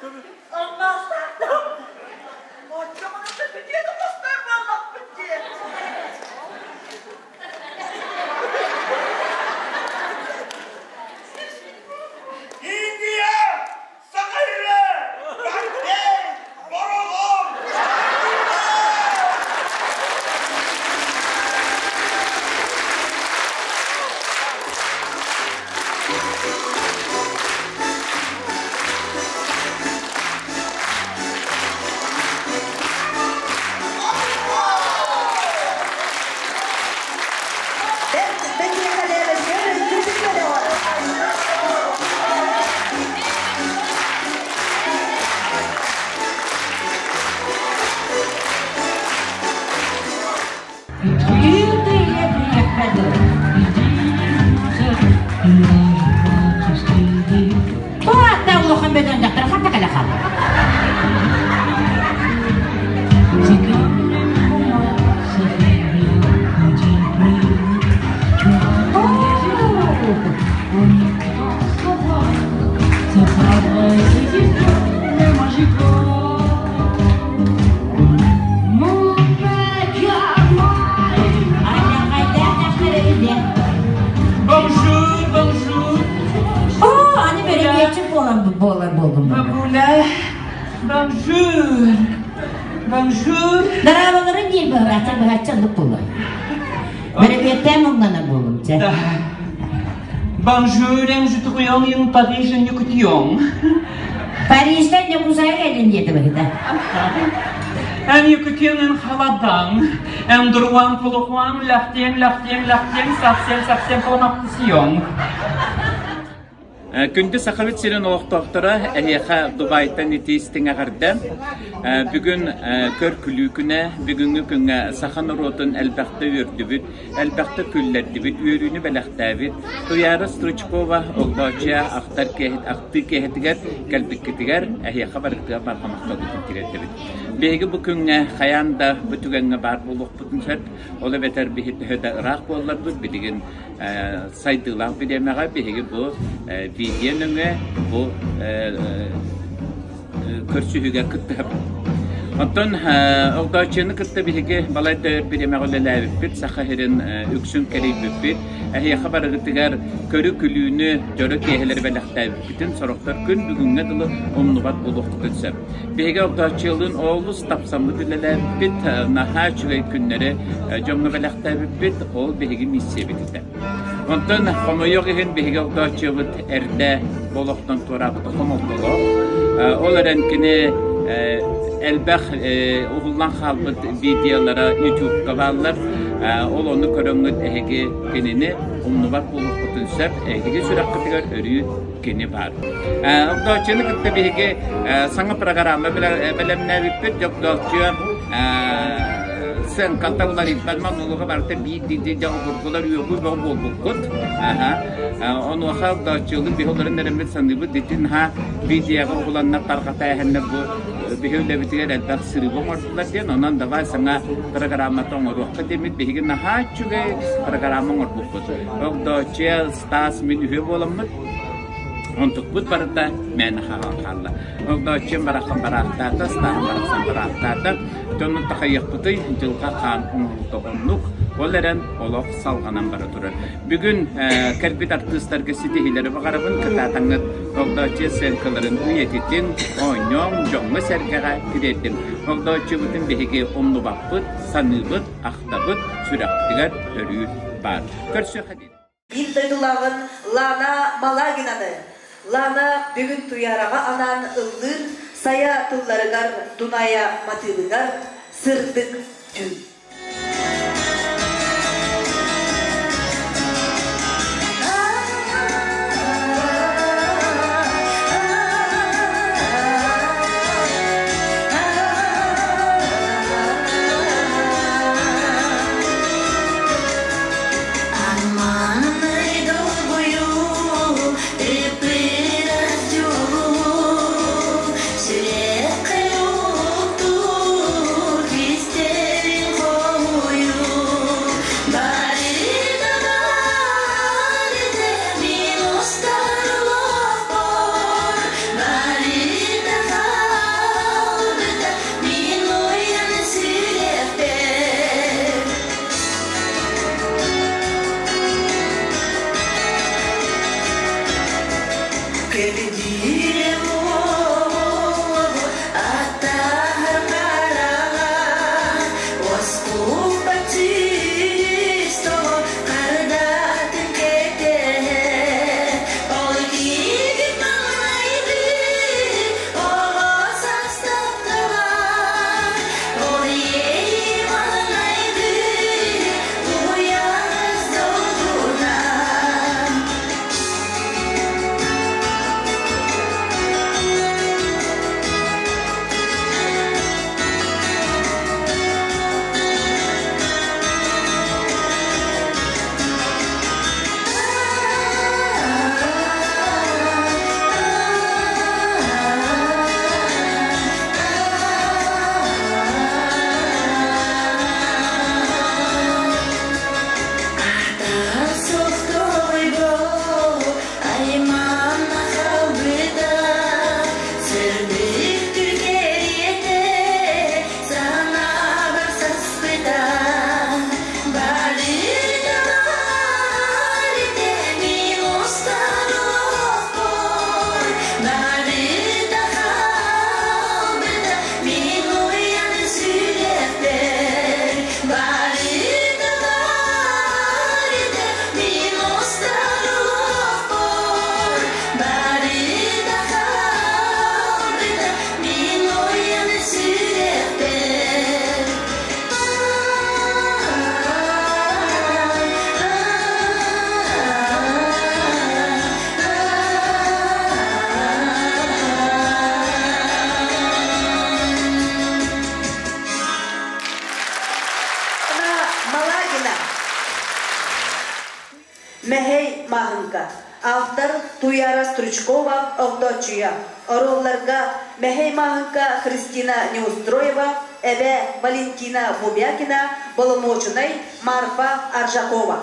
Алмаастаах да? Оччоҕуна сөпүтүө да хостоор буоллахпыт дии. Индия! Саха сирэ! Баккей! Бороҕон! Бэрт бэтиэхэлээбэккэ өлбүтүн бэлэҕэр. Туата улахан бөдөҥ дьахтар ханна кэлэ хаалла? Bonjour, bonjour. Оо, аны бөрөбүөччүк буолан буолар буоллум. Бабуля, bonjour. Bonjour. Дараабаларын диир быһаачча быһаачча оннук буолуо. Бөрөбүөттээн муҥнанар буоллум чэ. Bonjour, je trouillon in Parиж нюкутион. Парижтан Якузая кэллин диэтэ быһыта. Эн Якутиан халадан, эн друан полухуан, лахтен, лахтен, лахтен, совсем, совсем поломактисион. Күндү Сахабыт сирин олохтоохторо эһиэхэ Дубайтан итии истиҥ эҕэрдэ. Бүгүн көр күлүү күнэ, бүгүҥҥү күҥҥэ саха норуотун элбэхтэ үөрдүбүт, элбэхтэ күллэрдибит, үөрүүнү бэлэхтээбит Туйаара Стручкова Огдооччуйа ахтар ахтыы киэһэтигэр кэлбиккитигэр эһиэхэ барытыгар барҕа махталбытын тириэрдэбит. Биһиги бу күҥҥэ хайаан да бу түгэҥҥэ баар буолуохпутун сөп. Ол эбэтэр биһи төһө да ыраах буолларбыт, билигин сайдыылаах бириэмэҕэ биһиги бу видео нөҥүө бу көрсүһүүгэ кыттыһабыт. Оттон Огдооччуйаны кытта биһиги балайда өр бириэмэҕэ үлэлээбиппит, Саха сирин үксүн кэрийбиппит. Эһиэхэ барыгытыгар көрү-күлүүнү, дьоро киэһэлэри бэлэхтээбиппитин сорохтор күн бүгүҥҥэ дылы умнубат буолуохпутун сөп. Биһиги Огдооччуйалыын олус тапсаммыт үлэлээбиппит, наһаа үчүгэй күннэри дьоҥҥо бэлэхтээбиппит, ол биһиги миссиябит этэ. Онтон хомойуох иһин биһиги Огдооччуйабыт эрдэ олохтон туораабыта хомолтолоох. Ол эрэн кини элбэх уһуллан хаалбыт видеолара YouTube-ка бааллар. Ол ону көрөҥҥүт эһиги кинини умнубат буолуоххутун сөп. Эһиги сүрэххитигэр өрүү кини баар. Огдооччуну кытта биһиги саҥа программа бэлэмнээбиппит. Огдооччуя сыаҥкалта уларыйбат маннулуга барыта биир диди дьэ обургулар үөҕүү бөҕө буолбуккут. Онуоха огдооччулун биһи олорон эрэммит саныыбыт дитин ха видеоҕа угуланнар тарҕата эһэннэр бу биһи үлэбитигэр элбэх сырыыба оҥордулар диэн онон давай саҥа программата оҥоруохха диэммит биһиги наһаа үчүгэй программа оҥорбуппут. Огдооччуя Стас мин үһүө буоламмыт онтукпут барыта мээнэ хаалан хаалла. Огдооччуйам барахсан бараахтаата, Стаһым барахсан бараахтаата. Дьоннун тахайыахпытый, дьылҕа хаан оҥоһуута оннук. Ол эрэн олох салҕанан бара турар. Бүгүн кэлбит артыыстарга ситиһиилэри баҕарабын. Кытаатаҥҥыт Огдооччуйа сценкаларын үйэтитин, оонньооҥ, дьоҥҥо-сэргэҕэ тириэрдиҥ. Огдооччуйбутун биһиги умнубаппыт, саныыбыт, ахтабыт, сүрэхпитигэр өрүү баар. Көрсүөххэ диэри. Биир дойдулааҕын Лана Малагинаны Лана бүгүн Туйаараҕа анаан ыллыыр Сайа тылларыгар Дуная матыыбыгар Сырдык түүн. Амманы долгуйуу, ыппырас дьолу, сүрэххэ уктуур кистэлин Автор Туяра Стручкова Огдооччуйа. Оруолларга Мэһэй Мааһыҥка Христина Неустроева, эбэ Валентина Бубякина, боломуочунай Марфа Аржакова.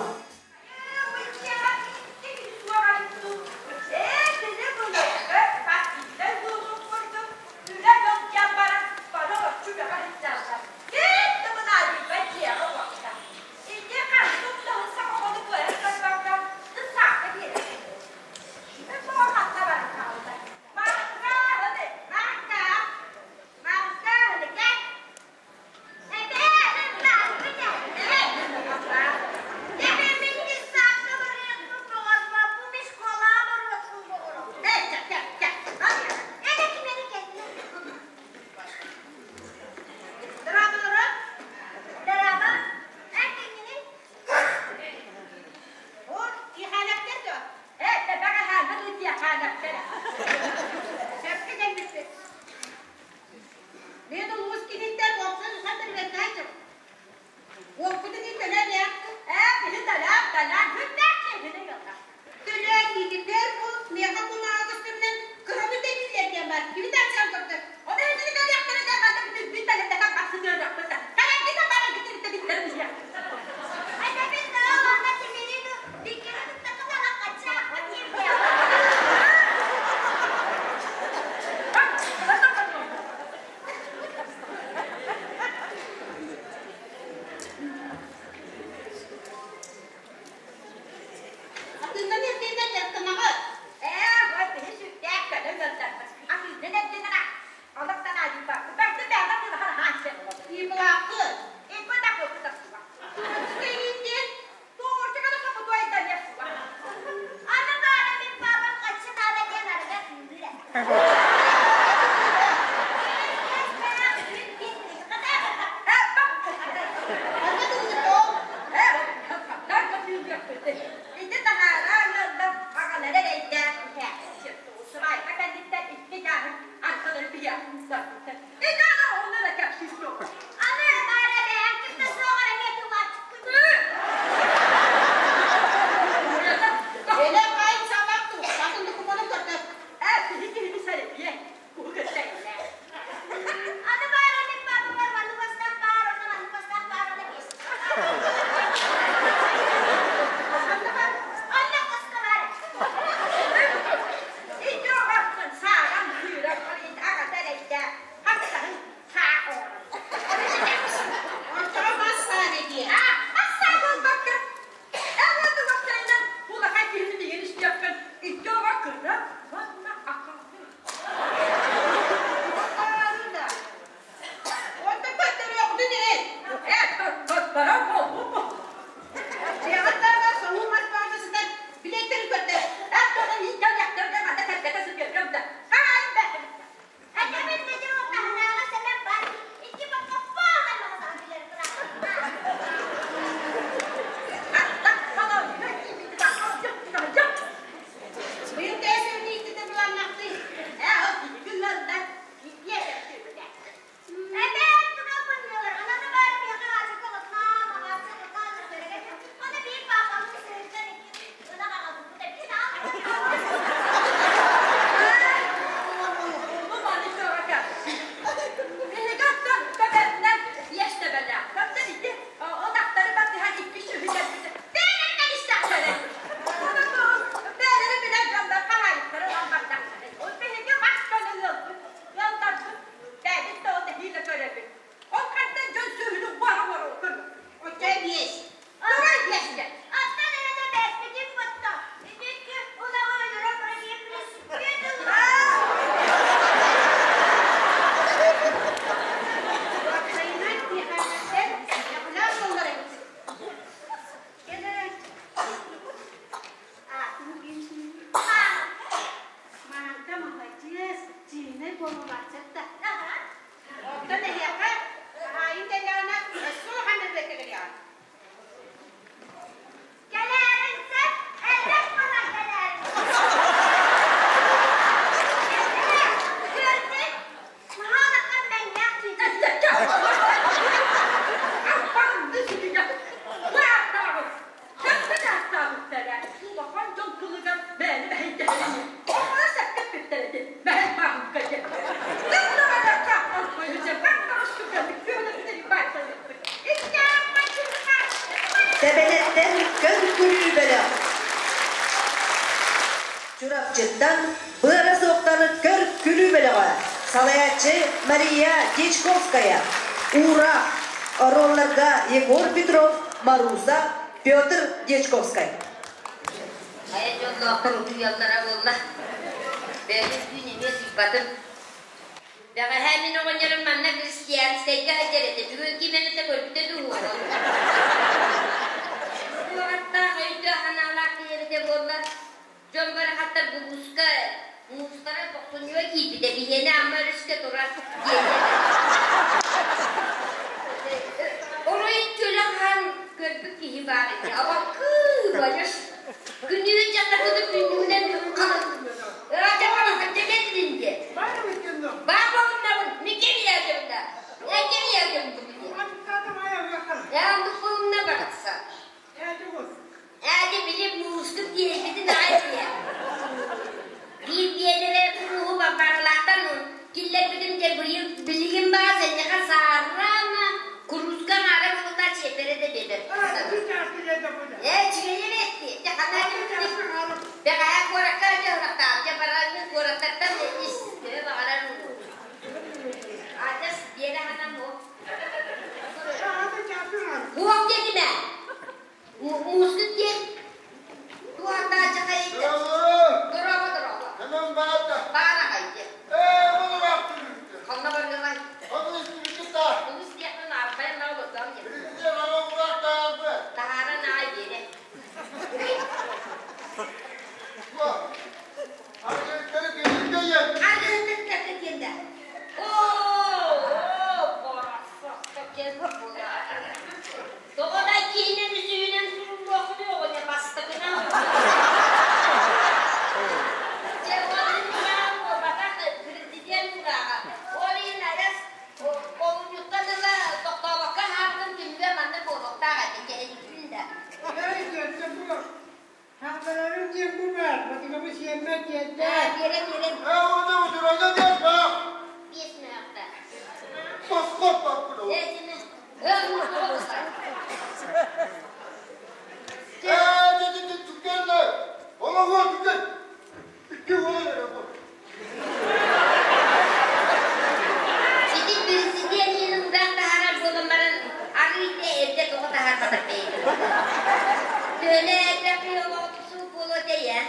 Чурапчыттан Быара суохтар көр-күлүү бөлөҕө, салайааччы Мария Дьячковская, Уураах, оруолларга Егор Петров, Маруса, Петр Дьячковскай. Хайа дьоллоохтор утуйаллара буолла. Бэйэбин түүн эмиэ утуйбатым. Бэҕэһээ мин оҕонньорум манна христианскайга сылдьар этэ. Бүгүн ким эмитэ көрбүтэ дуу? Куораттаах өйдөөх санаалаах киһи эбитэ буолла. Дьон барахаттар булууска муустара тохсунньуга киирбитэ, биһиэнэ Амма өрүскэ турар диэтэ. Оройун чөлө хаһан көрбүт киһи баар ини. Абаккыы, байаш. Күнүүһүн дьахтар кытын күннүгүнэн Баар буолуннабын, микки барахсан. Ээди били муускут диэбитин аҕай диэ. Биир биэлэрэ мууһу барбаралаахтан киллэрбитим дьэ быйыл билигин баа сэнньэхэ саарраама курууска аҥаара буолта чиэппэрэ да биэбэт. Ээ үчүгэйэ бэт дьэ ханаа бэҕэһээ куоракка дьаһалахтаах дьэ баран куораттартан ис төһө баҕарар адьас биэрэ ханан Уох диэтимэ Муускут диэн туохтааччы хайыйда? Дорообо, дорообо. Баара хайдьа. Ханна баргылай? Тугус диэхпин арбайан наҕа олордоом диэн. Таһааран аай биэрэ. Аргыһыттар диэн да. Оо, боросокко кел Тоҕо да киинэн үсүһүнэн суруллуохпунуй оҕонньор бастакынан. Дьэ уонна мураан буолбатах президент мурааҕа. Ол иһин адьас олунньуттан ыла тохтообокко хаалбытым түмүгэ маннык буолуохтаах этэ кэһэйбиппин да. Хахтарарым диэн бу баар, батыгабы сиэммэт диэтэ. Биэрэн биэрэн. Ээ, оны удурана диэн баар. Биэс мөөхтө. Тоскоп барбыт. Ээ, сини. Ээ, Ээ, дьэ, түккэллэ. Олоҕу түккэл. Икки уол эрэ бу. Сити президент иһин таһаарар буолан баран, арыый да эрдэ тоҕо таһаарбатах бэйэтин. Төһөлө элбэх киһи олоҕутусуу буолуо тэйэ.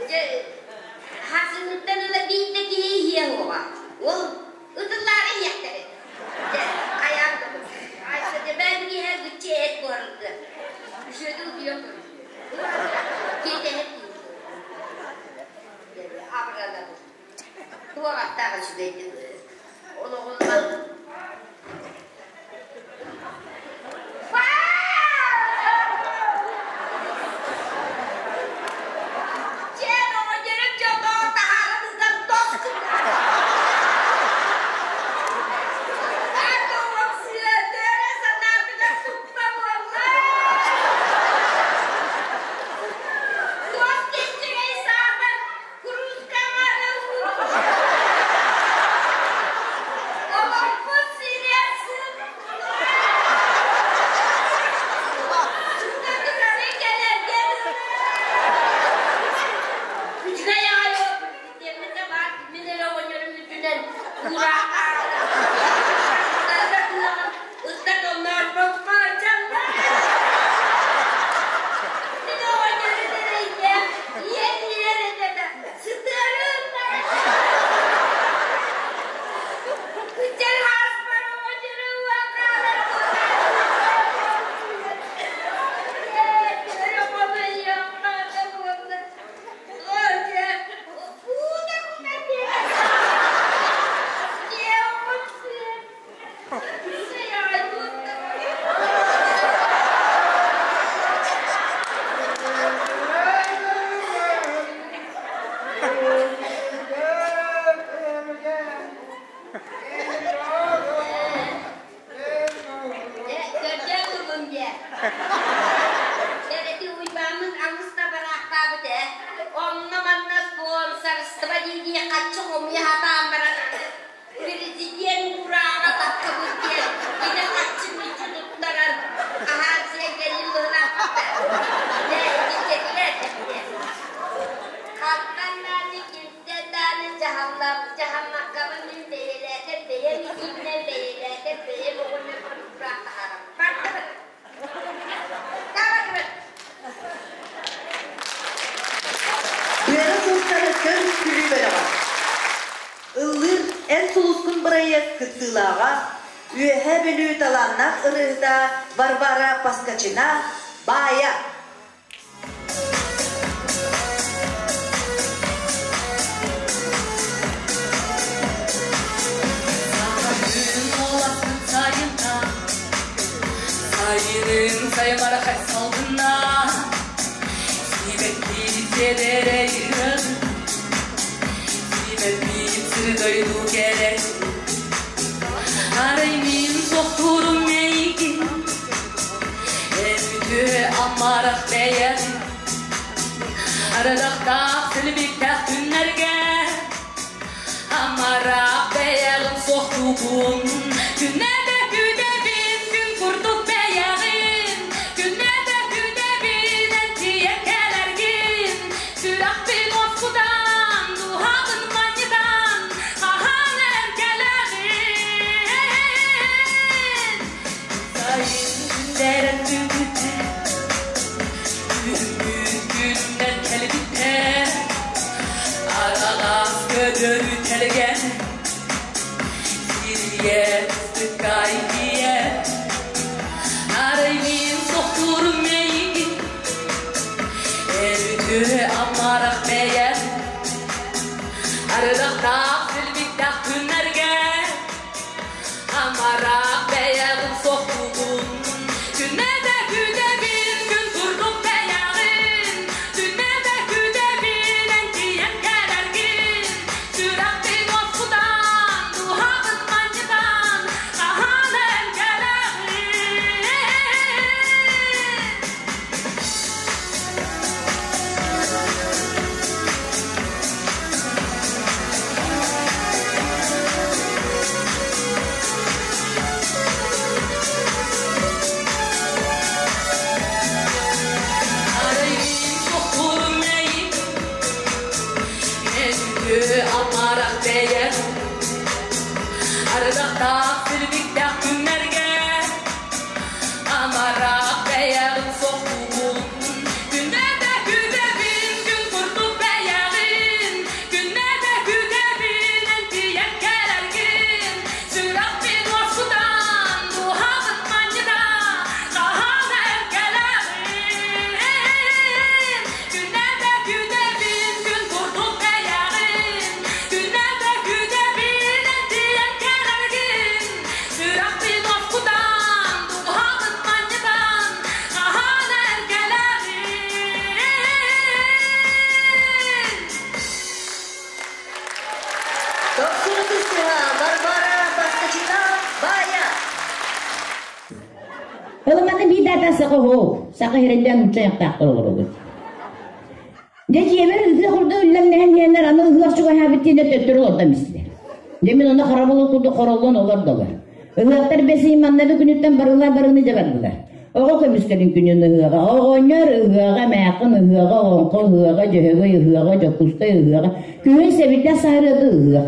Дьэ, хасыныттан ыла биир да киһи иһиэ суоҕа. Ол ытыллаары иһиэхтэрэ. Дьэ, хайаан да Айса дьэ бээн иһэ гыччы эт буһарыллыа. Үшүөтү утуйан көрүсүө. Киэтэһэ абыранабыт. Туох аттаах үчүгэйдик олоҕунан Чээн оҕонньорум дьоллоох таһааран ыытан тос Үчүгэй аҕай Диэммитэ баар мин эрэ оҕонньорум үрдүнэн уураах ыттар онноорбокко Мин оҕонньорум эрэйдээх ийэн иһэр этэ да сытыарым Күччэр хааспар оҕонньорум хаалар Көрдөөн буллум дии. Эрэти Уйбааммыт алыс да бараахтаабыт ээ. Онно-манна спонсорство дии-дии хаччы хомуйа сатаан баран президент уурааҕа тахсыбыт диэн ити хаччы мүччү туттаран аһаан сиэн кэллим быһылаахпыт. Дьэ, ити кэтилэр Хантан Эн сулускун бырайыак кыттыылааҕа, Үөһээ Бүлүү талааннаах ырыаһыта Варвара Поскачина Баайа. Сайынын саймарахай салгына Сибэкки сиэдэрэй Сибэппит сири дойду кэрэ Арай мин тохтуурум эйигин Эн амарах бэйэм Арыдахтаах силбиктээх күннэргэ Амарах бэйэҕин суохтуубун Күннэтэ күүтэбин күн курдук бэйэҕин Күннэтэ күүтэбин эн тиийэн кэлэргин Сүрэхпин уоскутан, дууһабын манньытан Хаһан эн кэлэҕин Сайын күндэрэн бүгүтэ Күһүммүт күннэр кэлбиттэр Араҕас көтөрү тэлгэн Сирийэ сыккай тиийэр Арай мин тохтуурум эйигин Эр амарах бэйэм Арыдахтаах силбиктээх күннэргэ Амарах бэйэҕин сохтуубун Күннэтэ күүтэбин күн курдук бэйэҕин Күннэтэ күүтэбин эн тиийэн кэлэргин Сүрэхпин уоскутан, дууһабын манньытан Хаһан эн кэлэҕин Арайым тохтуурум эйин Мөкү амарах бэйэм Ардахтаах силбиктээх күннэргэ Амарах бэйэҕин сохтуубун Күннэтэ күүтэбин күн курдук бэйэҕин Күннэтэ күүтэбин эн тиийэн кэлэргин Сүрэхпин уоскутан, дууһабын манньытан Хаһан эн кэлэҕин Күннэтэ күүтэбин күн курдук бэйэҕин Күннэтэ күүтэбин эн тиийэн кэлэргин Сүрэхпин уоскутан, дууһабын манньытан Хаһан эн кэлэҕин Тохсун ытыстыһа Варвара Поскачина Баайа. Ылыманы биир саха хоо, саха хирэллэн нучча олоробут. Дьэ дьиэбэр ыһыах курдук үллэҥнэһэн иһэннэр аны ыһыах чугаһаабыт диэнэ төттөрү олордом истилэр. Дьэ мин ону харабыл курдук хороллон олордолор. Ыһыахтар бэсиин манна да күнүттэн барылаа барыны дьэ бардылар. Оҕо көмүскэлин күнүн ыһыаҕа, оҕонньор ыһыаҕа, мээххин ыһыаҕа, оҥхо ыһыаҕа, дьөһөгөй ыһыаҕа, Дьокуускай ыһыаҕа, күһүн сэбирдэх саһарыата ыһыах.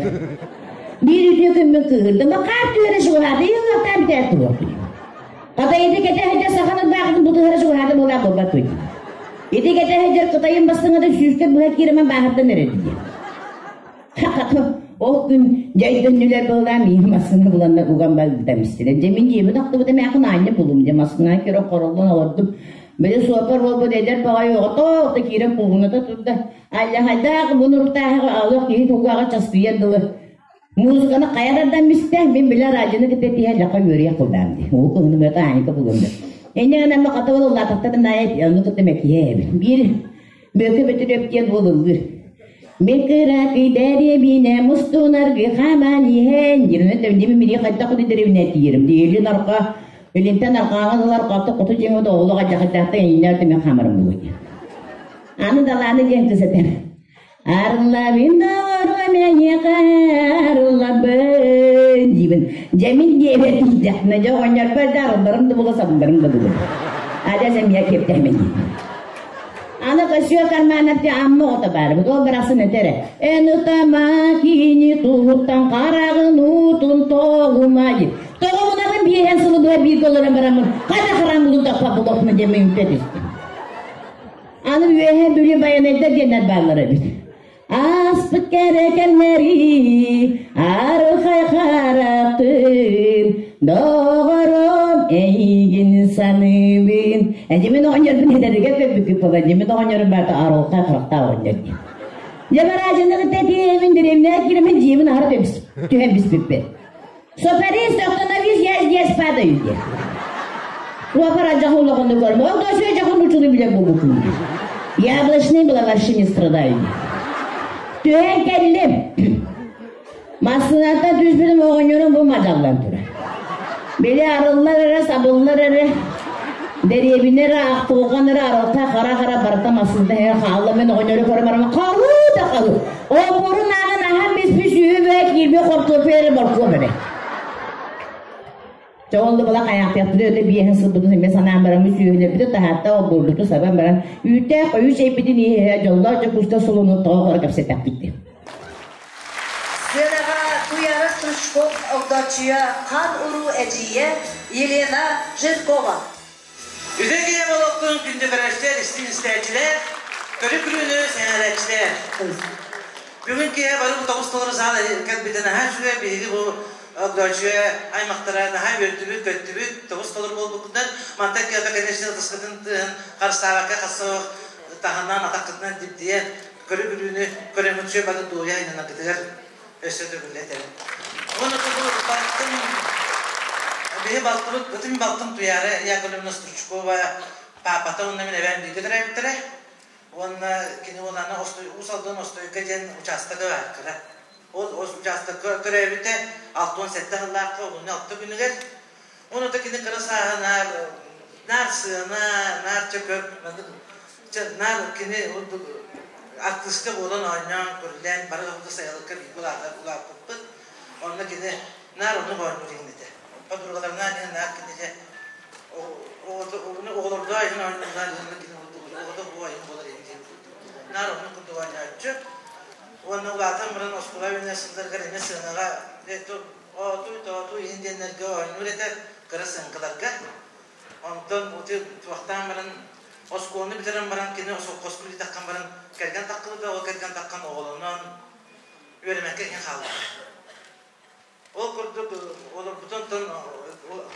Биир үтүө күммүн кыыһырдым, хаар түһэрэ чугаһаата, ыһыахтаан бүтээт туруохпут. Хата ити кэтэ сылдьар саханы баахытын бутуһара чугаһаата буолаах буолбат дуй. Ити кэтэ сылдьар Кытайын бастыҥата сүүскэ быһа киирэмэн бааһырдан эрэр диэн. Хата ол күн дьайдөннүлэр буолаан миигин массыына буланнар уган барбытам истилэр. Дьэ мин дьиэбин ахтыбытым мээхин аанньа булум дьэ массыына киирэн хороллон олордум. Били суоппар буолбут эдэр баҕайы оҕото да киирэн куугуната турда. Аллахайдаах мунуруктааһы алыах киһи тугуаҕа часкыйар дылы. Музыканы хайа тардан мистэ, мин билэ радионы кытта тиһэ лаха үөрүйэх кылдаам дии. Ол кыһыны бөтө ааньыка булуом да. Инньэ гынан хатабыл улаатахтарын аайы ону кытта мэкиһэ эбит. Биир бөкө бөтүрүөп диэн уол ыллыыр. Мен кыра кыйдэриэбинэ мустунаргы хааман иһэн диэн дими мири хайдах куду деревне тиерим диэлин арка илинтен аркааҕа ылар қапты хоту дьиҥэ да оҕоло хайдахайдаахта иннэр тимэ хаамарым буолуо. Аны далааны диэн кысатар. Арыллабын доҕоруом эйиэхэ арыллабын диибин. Дьэ мин диэбэр тиийдэхпинэ дьэ оҕонньорбор да арылларым да була сабылларым да була. Адьас эмиэ киэптэһэмэ диибин. Аны көсүө карманапти амма оҕото баар бу ол барахсан этэрэ эн ытама киини туһуттан хараҕын уутун тоҕума диир. Тоҕумунабын биэһэн сылы быһа бииргэ олорон бараммын хата хараҥ булун тохпа булохпун диэн мүҥкэ түстүм. Аны үөһэ Бүлүү Байанайдар диэннэр бааллар эбит. ааспыт кэрэ кэмнэри арылхай харахтын доҕорум эйигин саныыбын. Эдьимин оҕонньорбун хитэригэр көрбүккүт буолан, дьимин оҕонньорум барыта арылхай харахтаах оҕонньор дии. Дьэ бараачыны кытта тиэйэбин дэриэбинэҕэ киирэммин дьиэбин аһара түһэн биспиппин. Софарист, остановись, я здесь падаю диэн. Уопара дьахун улаханны көрм. Ол да үчүгэй дьахун учулу билэр буолбуккун. Яблочный была вообще не страдаю. Түһэн кэллим. Массыынаттан түспүтүм оҕонньорум бу мадаллан турар. Били арыллар эрэ, сабыллар эрэ. Дэриэбинэ эрэ, ахтылҕан эрэ, арылта хара-хара барыта массыына иһэр хаалла. Мин оҕонньору көрө барам халыы да халыы. Олбуорун ааҕан аһан биспит сүһү бэ киирбит хортуоппуй эрэ моркуоп эрэ. Чэ ол да була хайаахтыахпыт өтө биэһин сылбытын эмиэ санаан бараммыт сүөһүлэрбитин таһаатта олбуорбутун сабан баран үүттээх хойуу чэйбитин иһэ дьоллоох Дьокуускай солонун тоҕо хоро кэпсэтэхпит диэн. Сценаҕа Туяра Стручков огдооччуйа хан уруу эдьиийэ Елена Жиркова. Үтэ киһи олохтун күндү көрөөччүлэр, истиҥ истээччилэр, көрү-күлүүнү сэҥээрээччилэр. Бүгүн киһи бары бу тоҕус толору саал кэлбитэ наһаа үчүгэй. Биһиги бу Огдооччуйа аймахтара наһаа үөрдүбүт, көттүбүт, тоҕус толору буолбуккутунан. Мантан киһи конечно ытыскытын тыаһын харыстаабакка хасыах таһынан атаххытынан дибдийэн көрү-күлүүнү көрөммүт үчүгэй бары дуоһуйа айаннаргытыгар өссө төгүл этэбин. Уонна бу балтым, биһи балтыбыт, бытым балтым Туяра Яковлевна Стручкова паапата уонна мин эбээм бииргэ төрөөбүттэрэ. Уонна кини уолана Уус Алдан Остуойка диэн учаастага баар кыра. Ол учаастакка төрөөбүтэ 67 сыллаахха олунньу алта күнүгэр. Уонна да кини кыра сааһа наар наар сыана, наар чөкөр, наар кини артыыска буолан оонньоон, көрүлээн бары да сайылыкка бииргэ улааппыппыт. Онно кини наар оннук оонньуур иҥнэтэ. Подругаларынаан иһин наар кини дьэ оҕолордоо иһин оонньууллар кини оҕото бу айын буолар иһин диэн наар оннук курдук оонньооччу. Уонна улаатан баран оскуола үүнэр сылларыгар эмиэ сыанаҕа оотуй тоотуй иһин диэннэргэ оонньуур этэ кыра сыаҥкаларга. Онтон ути туохтаан баран оскуоланы бүтэрэн баран кини сопхуоска үлэлии баран кэргэн таххыбыта, ол кэргэн таххан оҕолонон үөрэммэккэ иһин хаалбыта. Ол курдук олорбутун онтон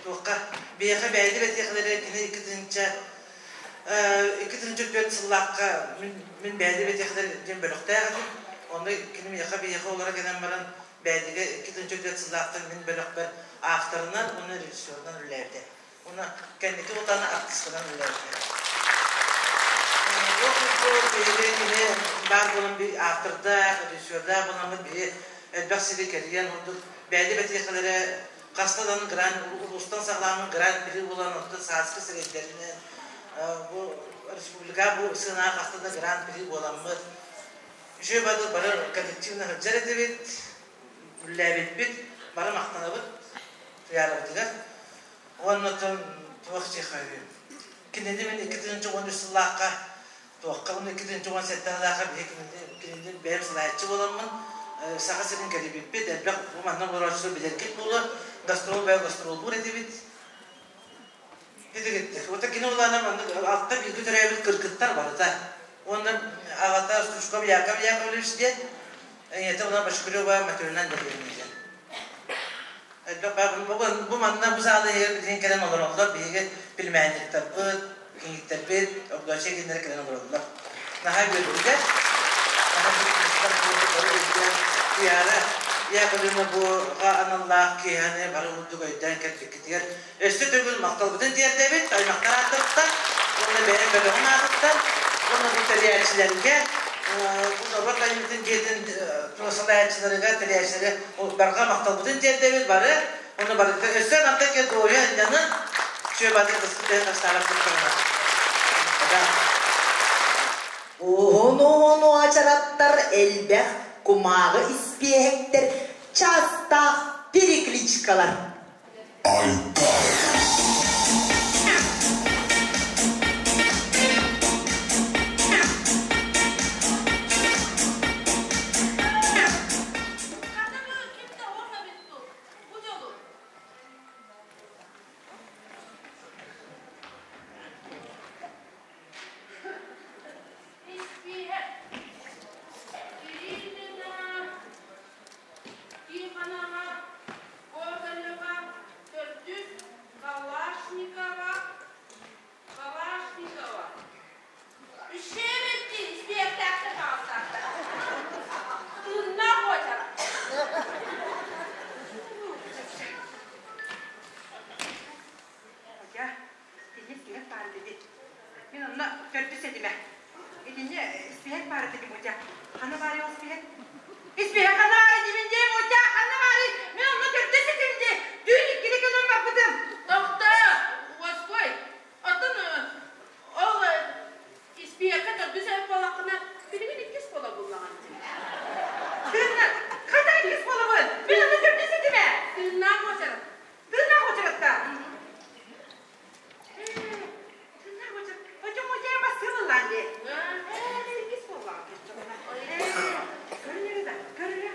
туохха биһиэхэ бэйэтэ бэтиэхэлэрэ кини 2004 сыллаахха мин бэйэтэ бэтиэхэлэр диэн бөлөхтөөх этим. Онно кини миэхэ биһиэхэ олоро кэлэн баран бэйэтигэ 2004 сыллаахтан мин бөлөхпөр авторынан уонна режиссерунан үлэлээбитэ. Уонна кэнники утаны артысканан үлэлээбитэ. Ол курдук биһиги кини баар буолан би автордаах, режиссердаах буоламмыт биһи элбэх сири кэрийэн ордук бэйэтэ бэтиэхэлэрэ хаста дан гран улуустан саҕалааммыт гран-при буолан оттон сааскы сирэйдэринэн бу республика бу сыанаҕа хаста да гран-при буоламмыт үчүгэй бары бары коллективно сылдьар этибит үлэлээбиппит бары махтанабыт Туйаарабытыгар уонна оттон туох диэххэ кинини мин 2013 сыллаахха туохха уонна 2017 сыллаахха биһи кинини бэйэм салайааччы буоламмын Саха сирин кэлибиппит элбэх бу манна олорооччулар билэргит буолуо гастрол бэйэ гастроллуур этибит Итигиттик. Вот кини улаана маннык алта бииргэ төрөөбүт кыргыттар барыта. Уонна аҕата Стручков Яков Яковлевич диэн, ийэтэ уна Башкирева Матрена Андреевна диэн. Элбэх бу манна бу саала иһигэр билигин кэлэн олороллор биһиги племянниктарбыт, кийииттэрбит, Огдооччуйа кинилэр кэлэн олороллор. Наһаа үөрдүлэр. Наһаа бары өйдөөн Туйаара Яковлевна бу аналлаах киэһэни бары курдук өйдөөн кэлбиккитигэр Өссө төгүл махталбытын тиэрдэбит аймахтар ааттарыттан уонна бэйэм бөлөҕүм аатыттан уонна бу тэрийээччилэргэ бу норуот айымньытын дьиэтин салайааччыларыгар, тэрийээччилэргэ барҕа махталбытын тиэрдэбит бары уонна барыта өссө намта кэ дуоһуйа ынньанын сүөбатын тыспыт тэһин хастаараппыт Уһун-уһун уочараттар элбэх кумааҕы испиэһэктэр чаастаах перекличкалар. Төрдүс этимэ. Итинне испиһэк баар этэ Мотя. Хана баары ол испиһэк? Испиһэк хана баары димин дии Мотя, хана баары? Мен онно төрдүс этим дии. Түүн иккини кэлэн барбытым. Тохтоо, уоскуй. Оттон ол испиэккэ төрдүс эбит буоллаххына, билигин иккис буола буллаҕын дии. Тыынна, хайдах иккис буолабын? Мин онно төрдүс этим ээ. Тыыннаах уочарат. Тыыннаах уочаратта. Тыыннаах уочарат. Очо Мотя бассыылылаан дии. Ээ, иккис буоллаҕым. Көрүнэрэ да, көрүнэ.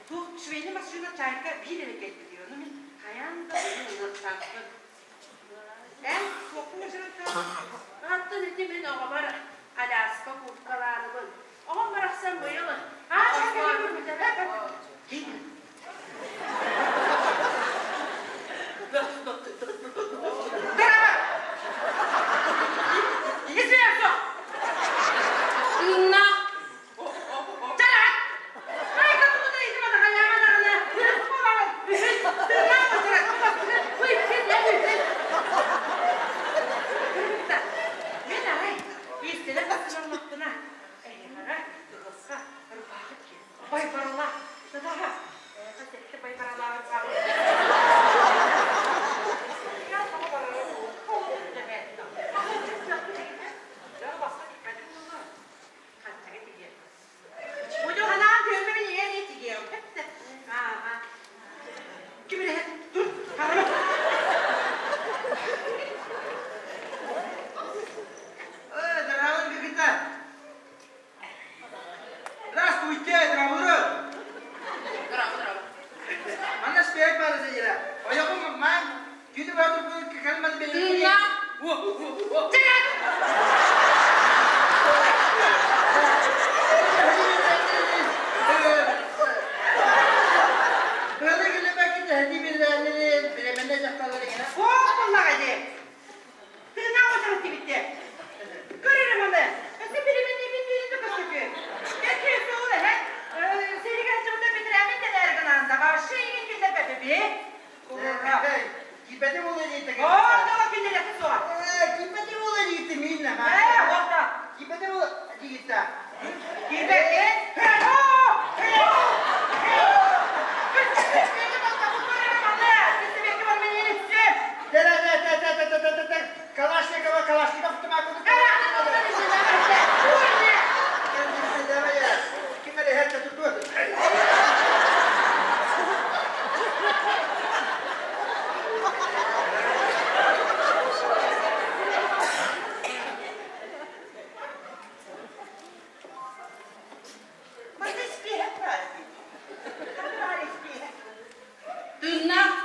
Туох швейный машина чайка биир эрэ кэлбит. Ону мин хайаан да ылыахтаахпын. Эн туохпун уочараттаах? Аттан ити мин оҕобор Аляска курткалааныбын. Оҕом барахсан быйыл Аа, Тыыннаах. Здравствуйте, дорогой! Манна спек бары дедилер. Oyogum man, күнү баатыр калман Тыыннаах. Калашникова, Калашников, Тыыннаах.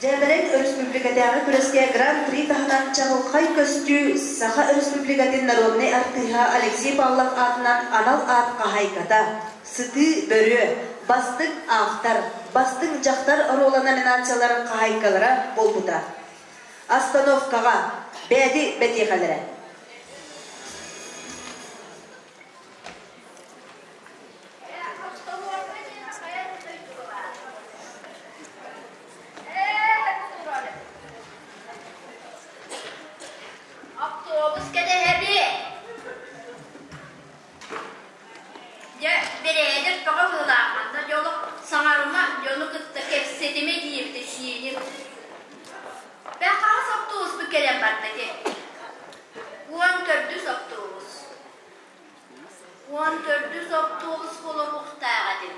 Дьээбэлэҥ өрөспүүбүлүкэтээҕи күрэскэ Гран-при таһынан чаҕылхай көстүү Саха Өрөспүүбүлүкэтин народнай артыыһа Алексей Павлов аатынан анал аат хаһаайката, Сытыы бөрүө, Бастыҥ автор, Бастыҥ дьахтар оруола номинациялар хаһаайкалара буолбута. Остановкаҕа Бээди бэтиэхэлэрэ. Автобус кэтэһэби. Дьэ, бэрээдэк бөҕө быһыылаах манна дьолу саҥарыма, дьону кытта кэпсэтимэ диэбитэ сиэним. Бэхаһыс автобуспут кэлэн барда ити. 14-үс автобус. 14-үс автобус олоруохтаах этим.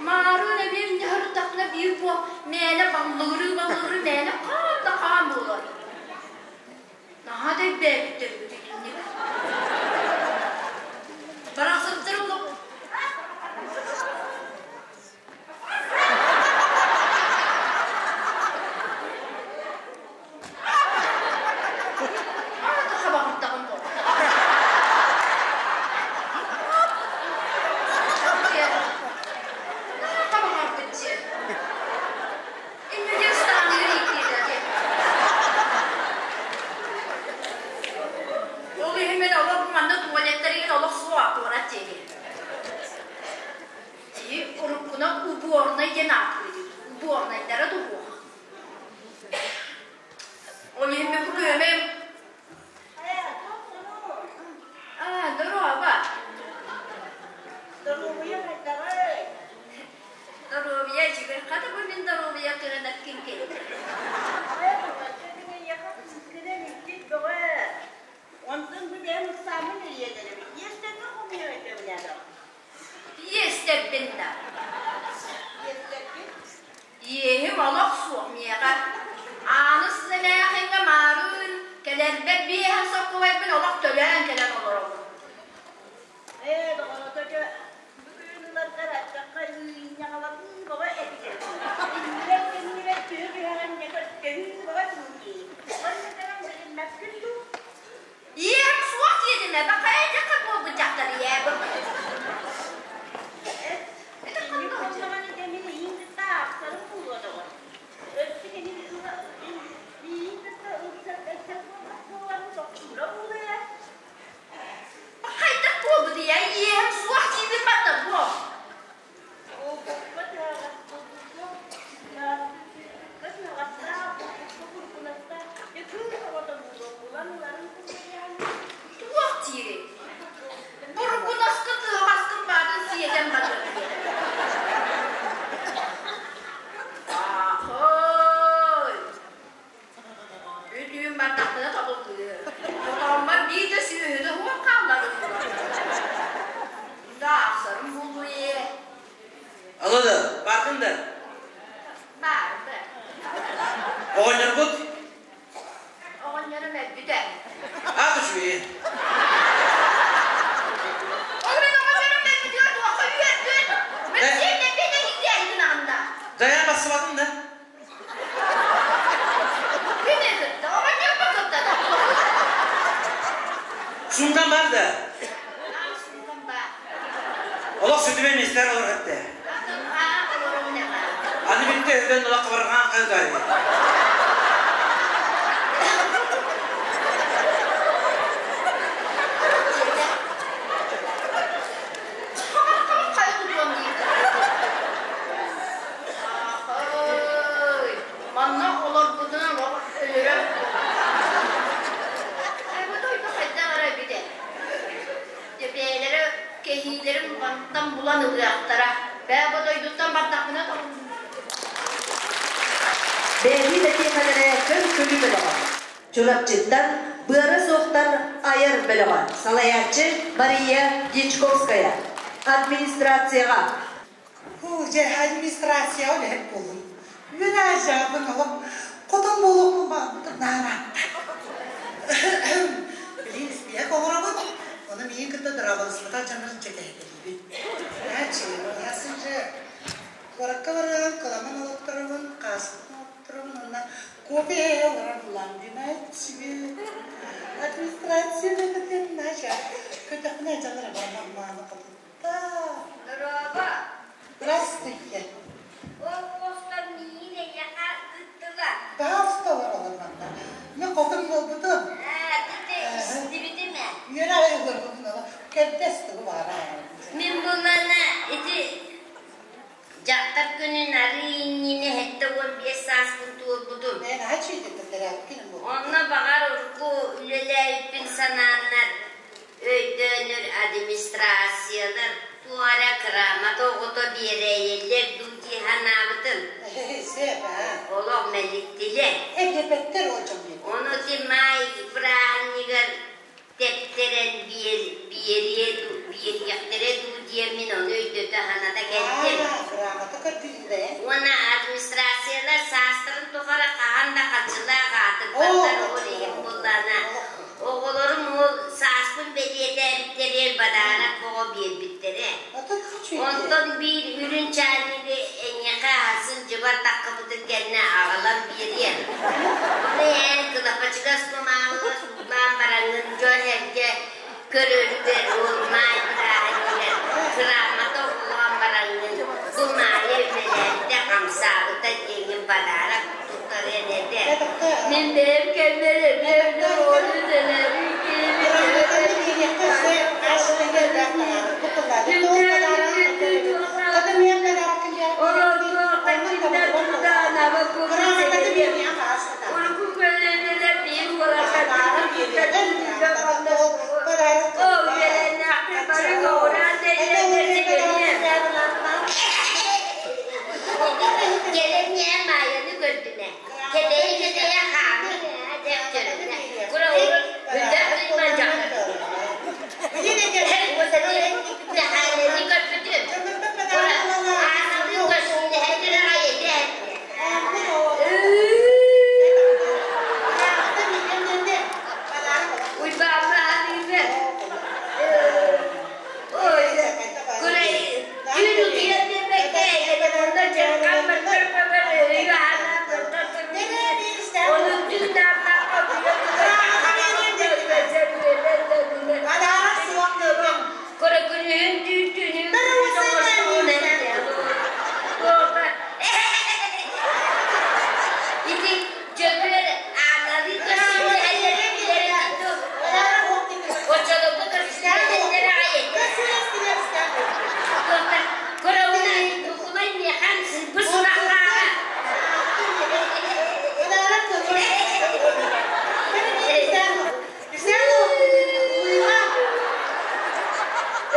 Маарыын эбиэм дьаһырдахпына биир буо мээнэ баллыгырыы-баллыгырыы мээнэ хаан да хаан буолар. Наһаа да өйдөөбүттэр итинник. Барахсаттар олох Аата хабаҕырдаҕым буолла. Хабаҕырбыт дьиэ. Инньэ ыстааныгар иитиилэри. Ол иһин мен олох манна туалеттарыгар олох суох куорат диэги. Тии уруккуна уборнай диэн ааттыыр Уборнайдара дуһуох. Ол иһин мен күөмэм. Аа, здорово. Здоровье хайдаҕый? Доруобуйа үчүгэй. Хата бу мин доруобуйа кыһынар киҥкин. Онтон бу бэйэм ыксааммын эрийэлэрэбин. Иэстэргэ хомуйар этэ Иэстэрбин да. Иэстэрбин? Иэһим олох суох миэхэ. Ааныс эмээхиҥҥэ маарыын Эбэ хайа дьахха буолбут дьахтар ийээ бу. Хайдах буолбут ийээ? Иэһим суох диибин барда буо. Туох диирий? Бургунаска тыаҕаскын баатын сиэтэн барда. Аахой! Бүтүүн бардахпына тобултуйу. Хотооммор биир да сүөһүнү уһуон хаалларым. Да ахсарым буолуо ээ. Алло да, бааргын да? Баарбы. Оҕонньоргут? Оҕонньорум өлбүтэ. Аат үчүгэй. Ол мин оҕонньорум өлбүтүгэр туохха үөрдүн? Мин сиэн эппиэтэ иһиллээһитин аҕында. Дайаан барсыбатын да? Кими кытта? Оҕонньорбун кытта да. Суумкам бар да? Аа, суумкам бар. Олох сүтүбэ миэстэр олор этте. Аа, олорум неҕа. Аны битте өтөн олох кыбарҕаан кыгай. Хабар-хабар хайа тутуом дии. Аахай, манна олорбутунан өлөрөр. Бу дойду хайдах эрэ эбитэ. Дьэ бэйэлэрэ кэһиилэрин мантан булан ылыахтара. Бээ бу дойдуттан бардахпына Бэйэни бэтиэхэлэрэ көр-күлүү бөлөҕө. Чурапчыттан быара суохтар айар бөлөҕө. Салайааччы Мария Дьячковская. Администрацияҕа Дьэ, администрация үлэһит буоллум. Үөрэ-дьаабын олох хотон буолуохпун баҕарбытым наараатта. Билигин испииһэк оҥоробут, ону миигин кытта дыраабалыспатах дьоннор чэкэһитэлиибит. Сылдьа куоракка барыам, кыламан олохторобун, хааспытын олохторобун уонна кофе иһэ олорор булаан себе. Администрация үлэтин нача көтөхпүнэ дьаллара бармах мааны Дорообо! Здравствуйте. Ол постар миигин эйиэхэ ыыттылар. Пожалуйста, олоролор манна. Мен хотун буолбутум. Ээ, бите истибитим ээ. Үөрэ аҕай олорбутун ала. Кэрдэс тугу баара. Мин булана ити дьахтар күнүн арыы иннинэ 75 сааспын туолбутум. Мен ачы дедим, Онно баҕар урукку үлэлээбиппин санааннар өйдөөнөр администрациялар туора кыраамата оҕото биэрэйэллэр дуу дии санаабытым. Олох мэлиттилэр. Ону ти маай бырааһынньыгар тэптэрэн биэриэ биэриэхтэрэ дуу диэммин ону өйдөтө саната кэллим. Уонна администрациялар саастарын тухары хаһан да хаччылаах аатырбаттар ол иһин буллана. Оҕолорум ол сааспын бэлиэтээбиттэригэр бадаарак оҕо биэрбиттэрэ. Онтон биир үрүн чаанньыгы эйиэхэ сылдьыбар таххыбытын кэннэ аҕалан биэриэм. Ону эн кылапачыгас кумааҕыга суулаан бараҥҥын дьон-сэргэ көрөрүгэр ол маай бырааһынньыгар кыраамата оҕолоон бараҥҥын бу Маайа үлэлээбитэ хамсаабыта диэҥҥин бадаарак туттарыан этэ. Мин бэйэм кэммэр эмиэ ону үлэлээбит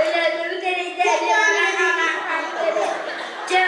Өлөөнөбүт эрэйдээни Чэ,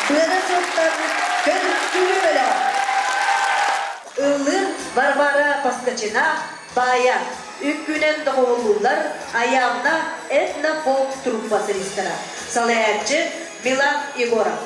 Тыада суохтар көр күлүү бөлөҕө. Ыллыыр Варвара Поскачина, Баайа. Үҥкүүнэн доҕуһуоллууллар Айаанна этно-фолк труппа солистара. Салайааччы Милан Егоров.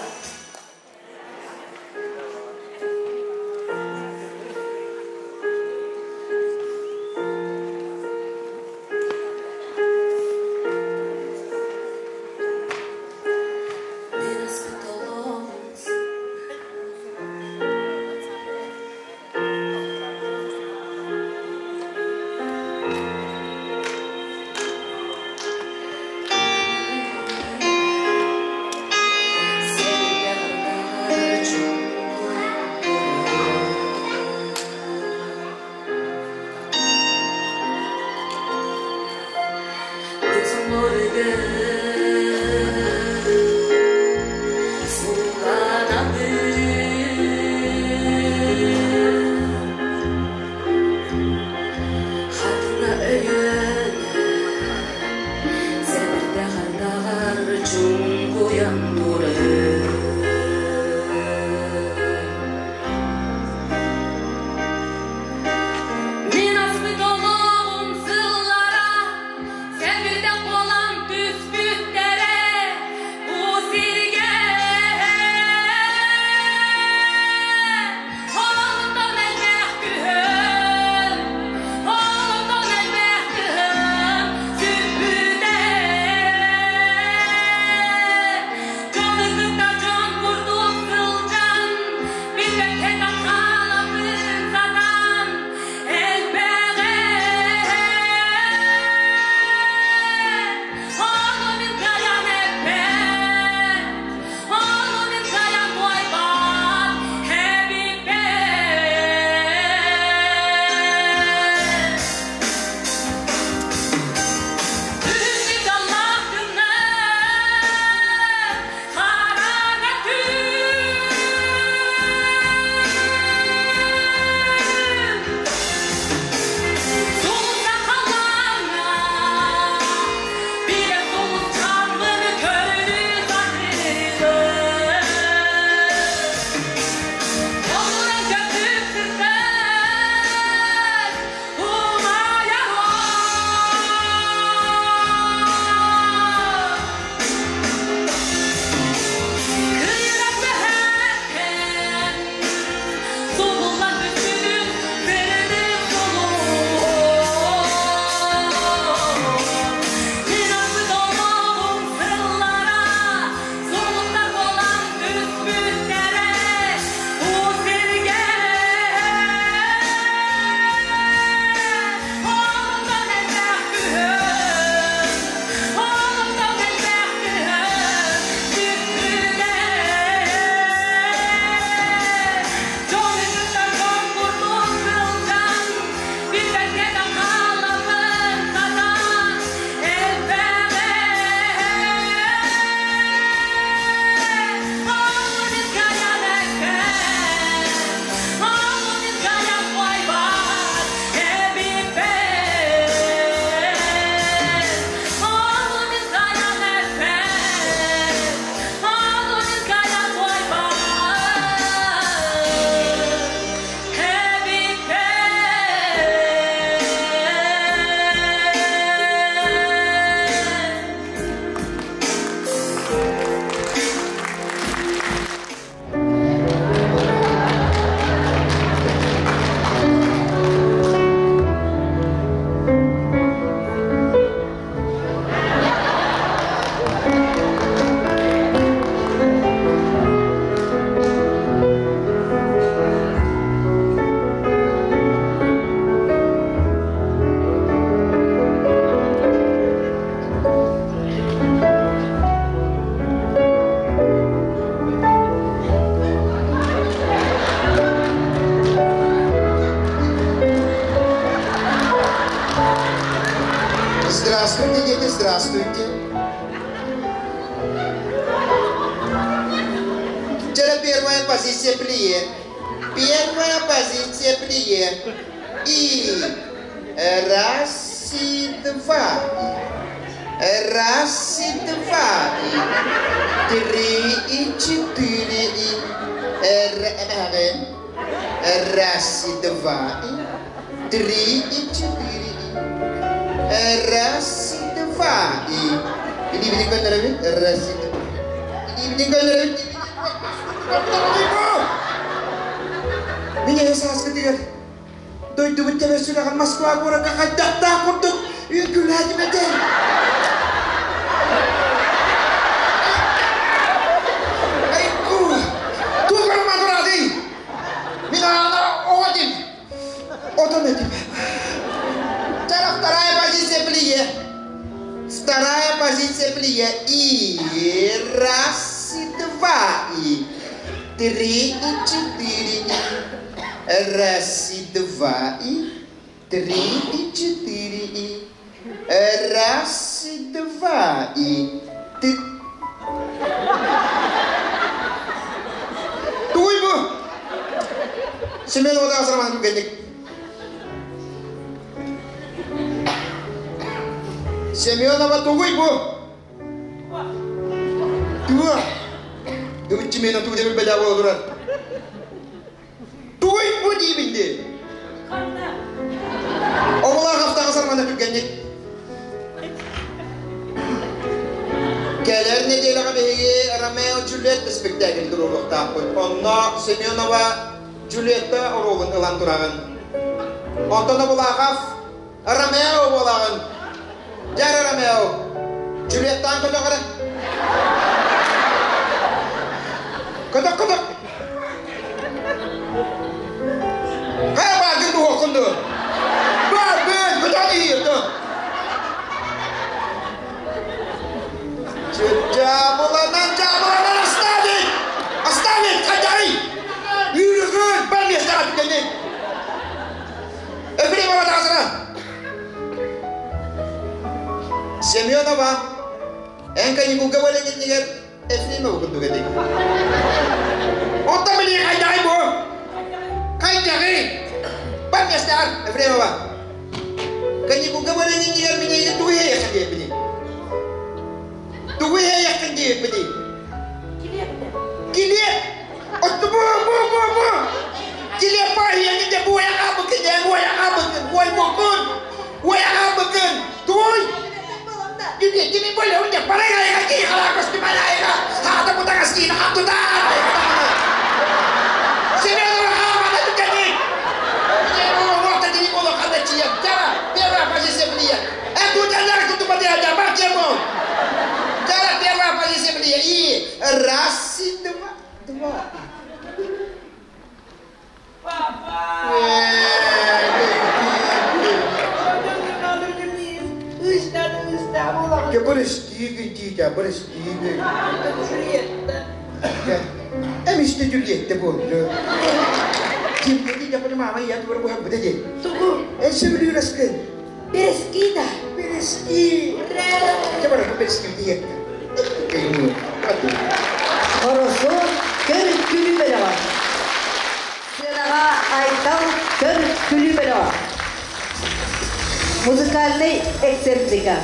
Здравствуйте, дети, здравствуйте. Вчера первая позиция плие. Первая позиция плие. И раз и два. Раз и два. И три и четыре и р р. Раз и два и три и четыре и раз и два и Илиибитин көннөрөбүт. Раз и два. Илиибитин көннөрөбүт. Меня сааскытыгар дойдубут тэбэр сүрэҕин Москва куоракка хайдахтаах курдук үҥкүүлээтим этэ. Айку, тугар матурадый? Мин аана оҕо этим. Отон этим. Вторая вторая позиция плие. Вторая позиция плие. И раз, и два, и три, и четыре, и раз, и два, и три, и четыре, и раз, и два, и ты. Туй бу! Семен ода асырман түгенник. Семенова тугуй бу? Туа. Дыбыччы мен ту деп бәлә болдурар. Тугуй бу дейбин де. Оғылар хафтаға сармана түгенник. Кэлэр нэдиэлэҕэ биһиги Ромео Джульетта спектакль туруоруохтаахпыт. Онно Семенова Джульетта оруолун ылан тураҕын. Онтон Обулахов Ромео буолаҕын. Дьэ Ромео, Джульеттаан көтөх эрэ. Көтөх, көтөх. Хайа бааргын дуһуоххун дуо? Баарбын, көтөх иһиир дуо? Дьаабыланан, дьаабыланан оставить! Оставить, хайдарый! Үүрүгүн, бар миэстэҕэ түгэнин! Ефремова таҕысына! Семенова, эн каникулга баран Ефремова курдук этиҥ. Оттон билигин хайдаҕый бу? Хайдаҕый? Бар миэстэҕэр, Ефремова. Каникулга баран иннигэр мин эйигин тугу иһэйэххин диэппиний? Тугу иһэйэххин диэппиний? Килиэп! Отту бу бу бу бу! Килиэп баайыйан де бу айаҕаабыккын эн уайаҕаабыккын уойбуккун уайаҕаабыккын туй! Кими боле унде парайга ки хала костюмалайга хаата бутагас киина хаттута Семенова хаамана түкәни! Первая позиция плие. Первая позиция плие. И раз, и два, два. Папа! Дьэ бырастыы дии, бырастыы. Эмисте Джульетта буолду. Кимнеди да мама я тура буһарбыта дии. Тугу? Эн сөбүлүүр аскын. Берески да. Берески. Дьэ бара берески диye. Хорошо, көр күлүү бөлөҕө. Сыанаҕа Айтал көр күлүү бөлөҕө. Музыкальный эксцентрика.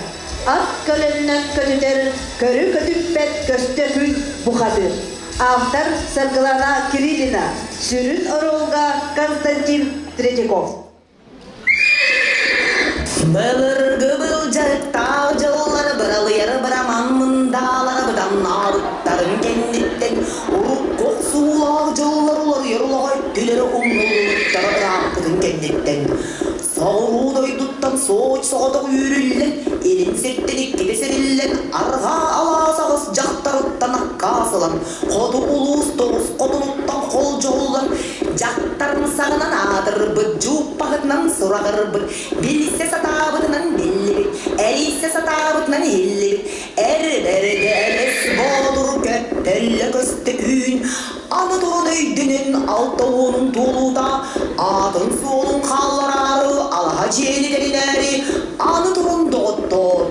Ат көлөннөн көтүтэр, көрү көтүппэт көстө күн бухатыр. Автор Саргылана Кириллина. Сүрүн оруолга Константин Третьяков. Былыргы былдьаһыктаах дьыллар быралыйар быраман мындаалара быданнаабыттарын кэнниттэн урукку охсуулаах дьыллар уларыйар улаҕа өттүлэрэ умнуллубуттара ырааппытын кэнниттэн соҕуруу дойдуттан сооч соҕотох үүрүллэн илин сиртэн иккитэ сириллэн арҕаа алаас аҕыс дьахтарыттан аккаас ылан хоту улуус тоҕус хотунуттан холдьоһуллан дьахтарын саҕынан аатырбыт дьууппаһытынан сураҕырбыт билсэ сатаабытынан биллибит эрийсэ сатаабытынан иһиллибит эр бэрдэ боотур көттөллө көстөкүүн аны туран өйдөнөн алта уонун туолуута аатын суолун хааллараары алаһа дьиэни тэринээри аны туран доҕоттоор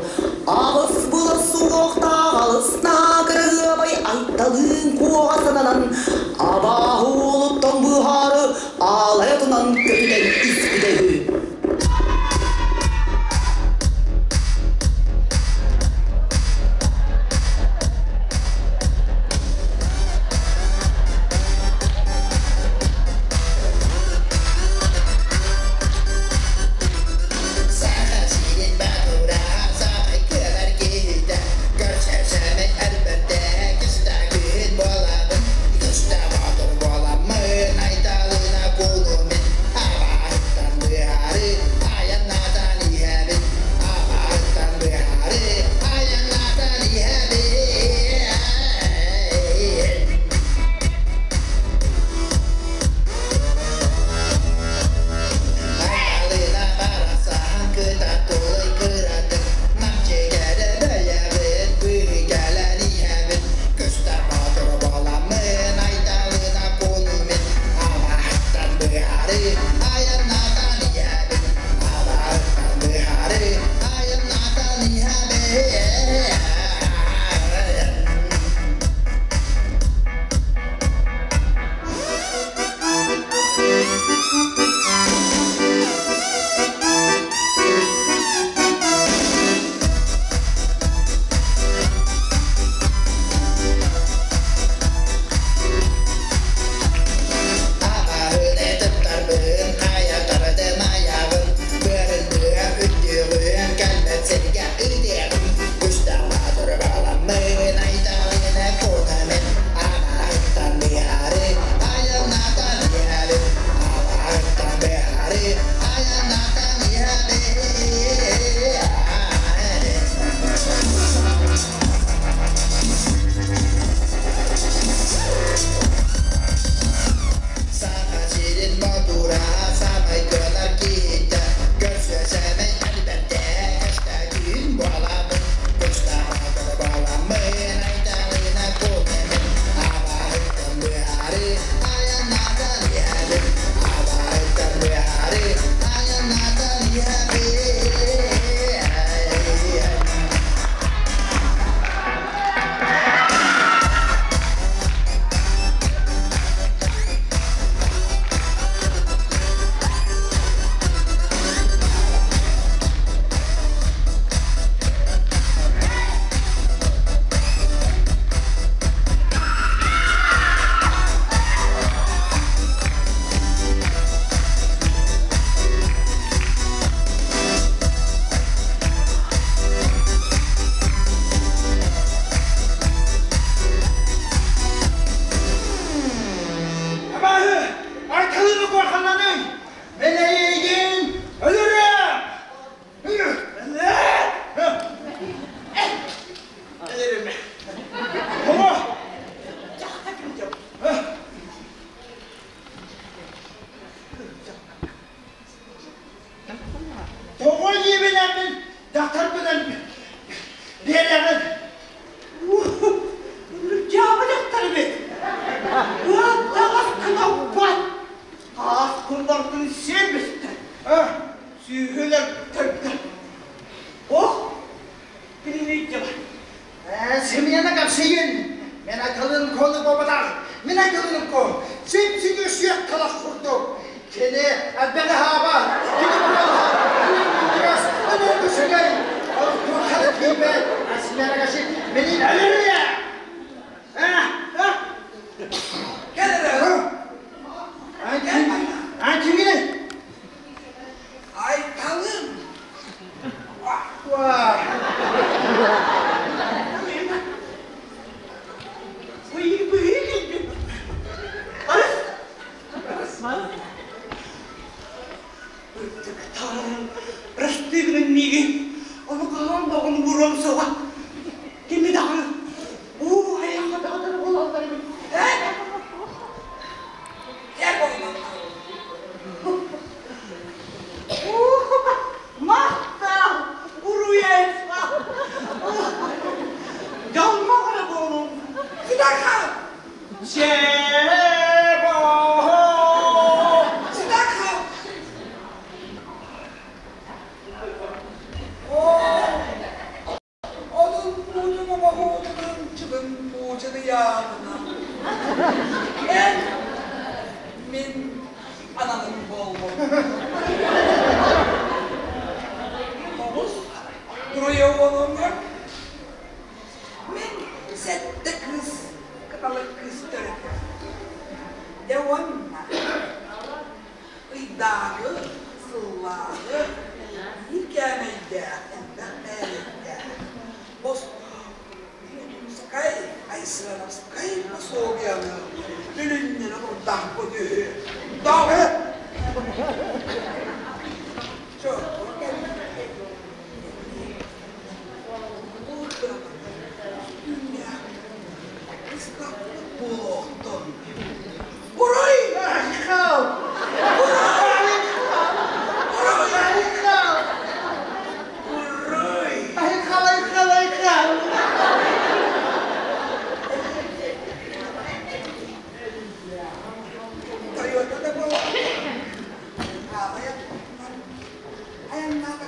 аҕыс былар суохтаах алыс наһаа кырыһыабай айталыын куоҕа сананан абааһы уолуттан быыһаары аалайатынан көтүтэн испитэ үһү. Бэйэбин дьахтарбынан биэрэҕин. Дьаабы дьахтар эбит. Ыаттаҕас кынаппат. Хаас курбартын сиэн бистэ. Сүүһүлэр төрдө. Ох, кинини дьаба. Семьяна капсыйын. Мен айтылын кону бобатар. Мен айтылын ко. Сим-сиги сүйек талах курдук. Кини элбэҕи хаба. Кини буолха. Кини мундурас. Аны күсүгэй. Ол туоххана тиийбэт. Семьяна каши. Менин өлөрүө. Кэл эрэ. Ан кимгини? Айталым. Растыгын миигин, ону хаһан даҕаны уруом суоҕа. Кими даҕаны, уу айахха даҕатар буолаллар эбит. Эр! Эр буолаллар. Махтал, уруй-айха! Дьоллоох эрэ буолуҥ. Ситэн хаал! Ситэн хаал! Onun buğdunu mahuğdunun чыбын буучаны яабына. Эн мин аналым буоллум. Тоҕус туруйа уонуҥар мин сэттэ кыыс кыталык кыыс төрөтөр. Дьэ уонна ыйдааҕы, сыллааҕы биир кээмэйдээх элбэх мээрэйдээх Мутунскай, Айсыановскай пособиены үлүннэрэ турдахпыт үһү. Даҕы! Буолуохтун. Уруй! Айхал! Уруй! Уруй! Айхал! Уруй! Айхал, айхал, айхал! Тойота да буолар. Аҕайа айаннаата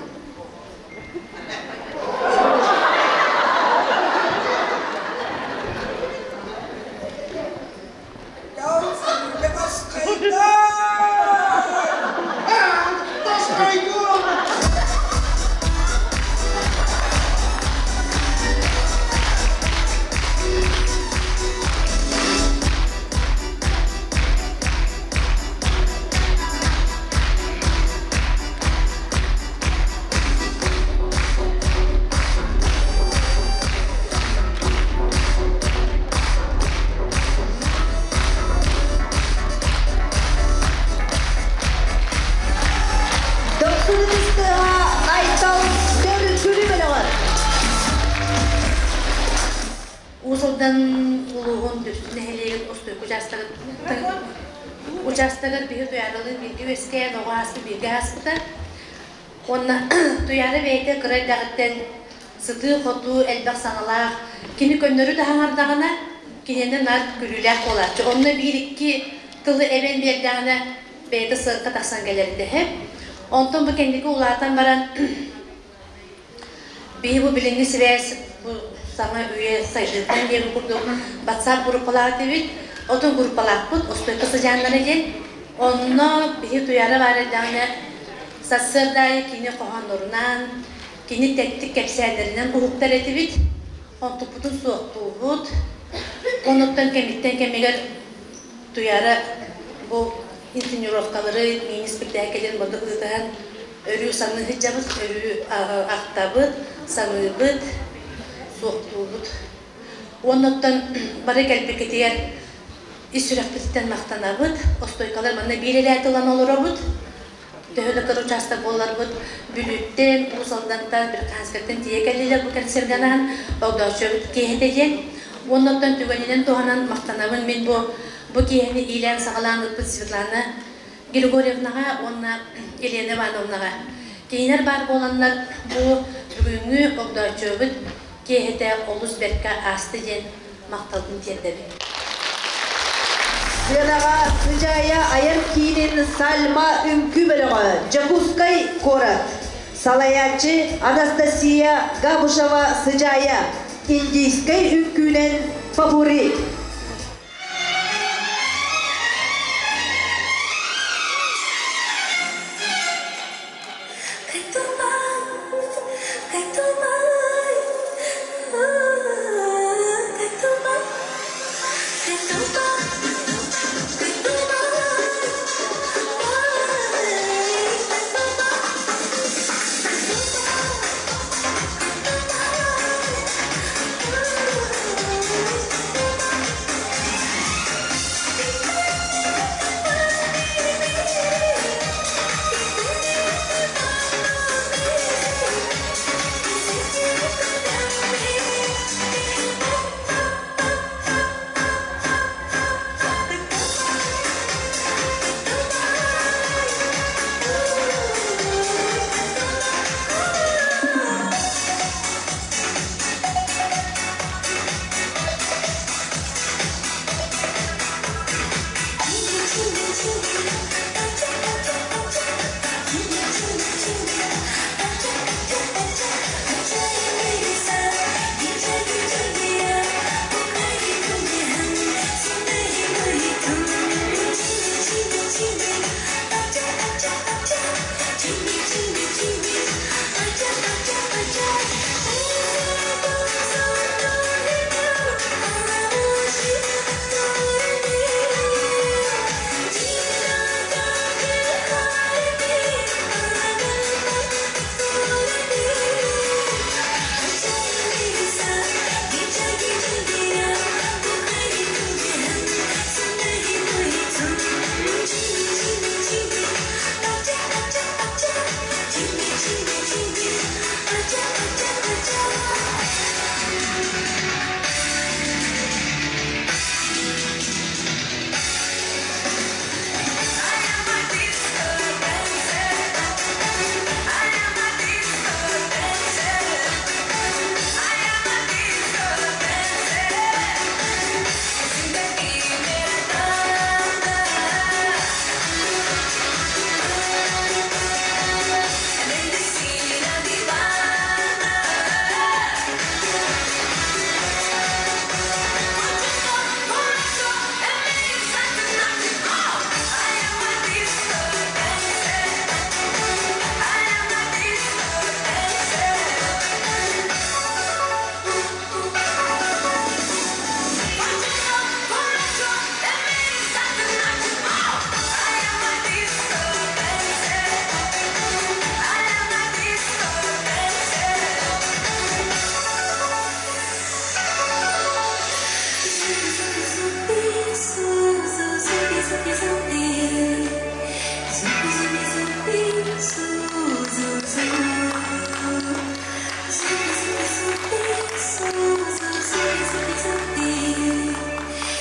Дохсун ытыстыга Айтал көр күлү бөлөҕөр. Уус Алдан улууһун Дүпсүн нэһилиэгин Устуйку учаастагын учаастагар биһи Туйааралыын бииргэ үөскээн, оҕо ааспыт бииргэ ааспыта. Уонна Туйаара бэйэтэ кыра эрдэҕиттэн сытыы-хотуу, элбэх саҥалаах, кини көннөрү да хаҥардаҕына, киниэнэ наар күлүүлээх буолааччы. Онно биир-икки тылы эбэн биэрдэҕинэ, бэйэтэ сыаҥка тахсан кэлэр дэһэ. Онтон бу кэнники улаатан баран, биһи бу билиҥҥи сибээс бу саҥа үйэ сайдыытынан диэн курдук WhatsApp группалаах этибит. Отон группалаахпыт, Устуйка сыдьааннара диэн. Онно биһи Туйаара баар эрдэҕинэ сарсыарда аайы кини хоһооннорунан, кини тэттик кэпсээннэринэн уһуктар этибит. Онтукпутун суохтуубут. Онуттан кэмиттэн кэмигэр Туйаара бу инсценировкалары, мини-спектакльын боду ыытыһан өрүү саныы сылдьабыт, өрүү ахтабыт, саныыбыт, суохтуубут. Уоннуттан бары кэлбиккитигэр ис сүрэхпититтэн махтанабыт. Остуойкалар манна биир элээт ылан олоробут. Төһө да кыра учаастак буолларбыт, Бүлүүттэн, Уус Алдантан, Бирканскайтан тиийэ кэллилэр бу концерганаан, Огдооччуобут киэһэтэ диэн. Уоннуттан түгэнинэн туһанан махтанабын мин бу бу киэһэни иилээн-саҕалаан ыыппыт Светлана Григорьевнаҕа уонна Елена Ивановнаҕа. Кинилэр баар буоланнар бу бүгүҥҥү Огдооччуйабыт киэһэтэ олус бэркэ ааста диэн махталбын тиэрдэбин. Сыанаҕа Сыдьаайа айар киинин Сальма үҥкүү бөлөҕө, Дьокуускай куорат. Салайааччы Анастасия Габышева-Сыдьаайа, индийскэй үҥкүүнэн попурри.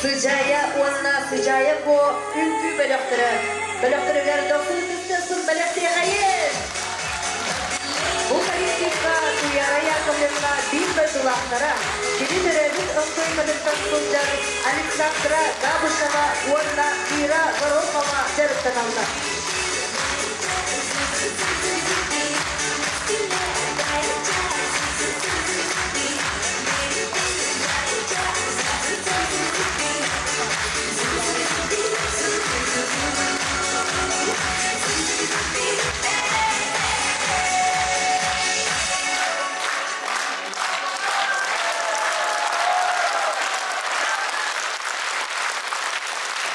Сыдьаайа уонна Сыдьаайа Куо үҥкүү бөлөхтөрө. Бөлөхтөрүгэр дохсун ытыстыасын бэлэхтиэхэйин! Бу коллективка Туяра Яковлевна биир дойдулаахтара, кини төрөөбүт Остуойкатыттан сылдьар Александра Габышева уонна Ира Горохова дьарыктаналлар.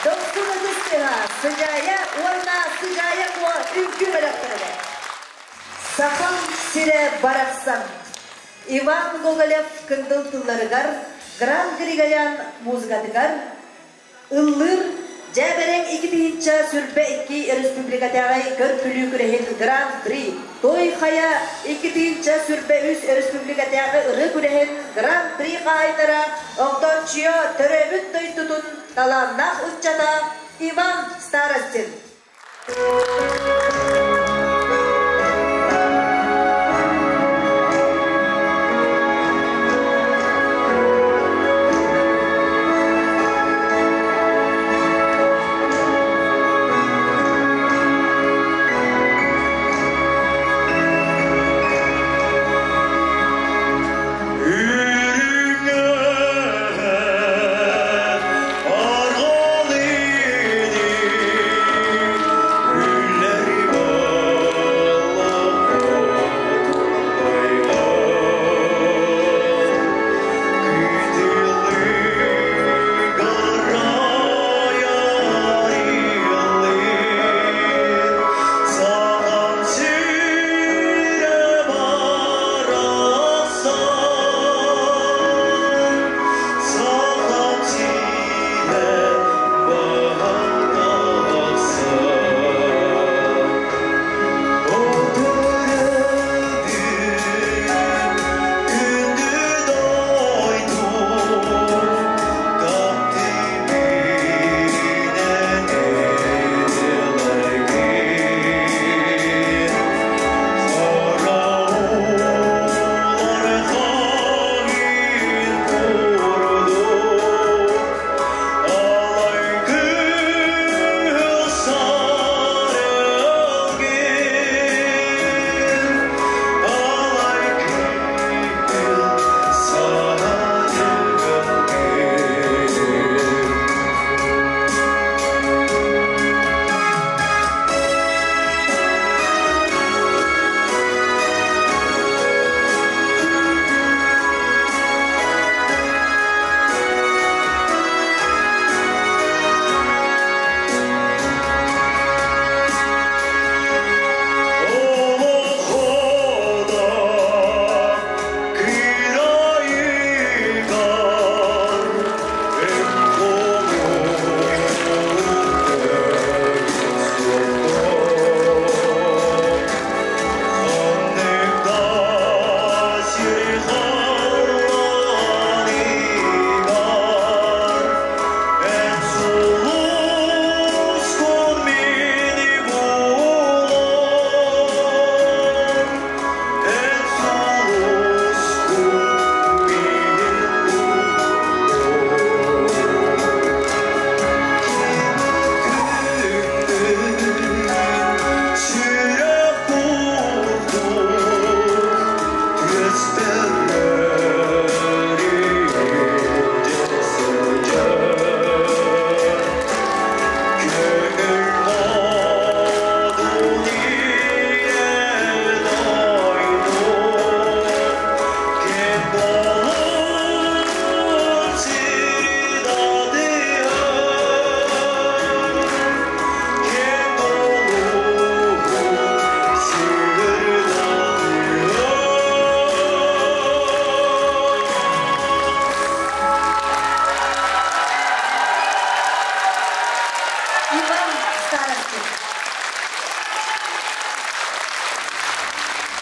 Дохсун ытыс тыаһа Сыдьаайа уонна Сыдьаайа Куо үҥкүү бөлөхтөрүгэр. Сахам сирэ барахсан. Иван Гоголев кындыл тылларыгар, Гран Григорян музыкатыгар ыллыыр Дьээбэрэҥ 2022 республикатааҕы көр-күлүү күрэһин Гран-при, Той Хайа 2023 республикатааҕы ырыа күрэһин Гран-при хаһаайыннара Огдооччуйа төрөөбүт дойдутун талааннаах ыччата Иван Старостин.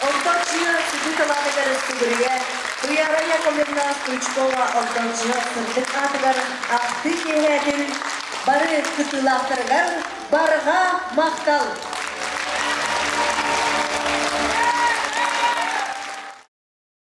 Огдооччуйа сүдү талааныгар сүгүрүйэ Туяра Яковлевна Стручкова Огдооччуйа сырдык аатыгар ахтыы киэһээтин бары кыттыылаахтарыгар барҕа махтал!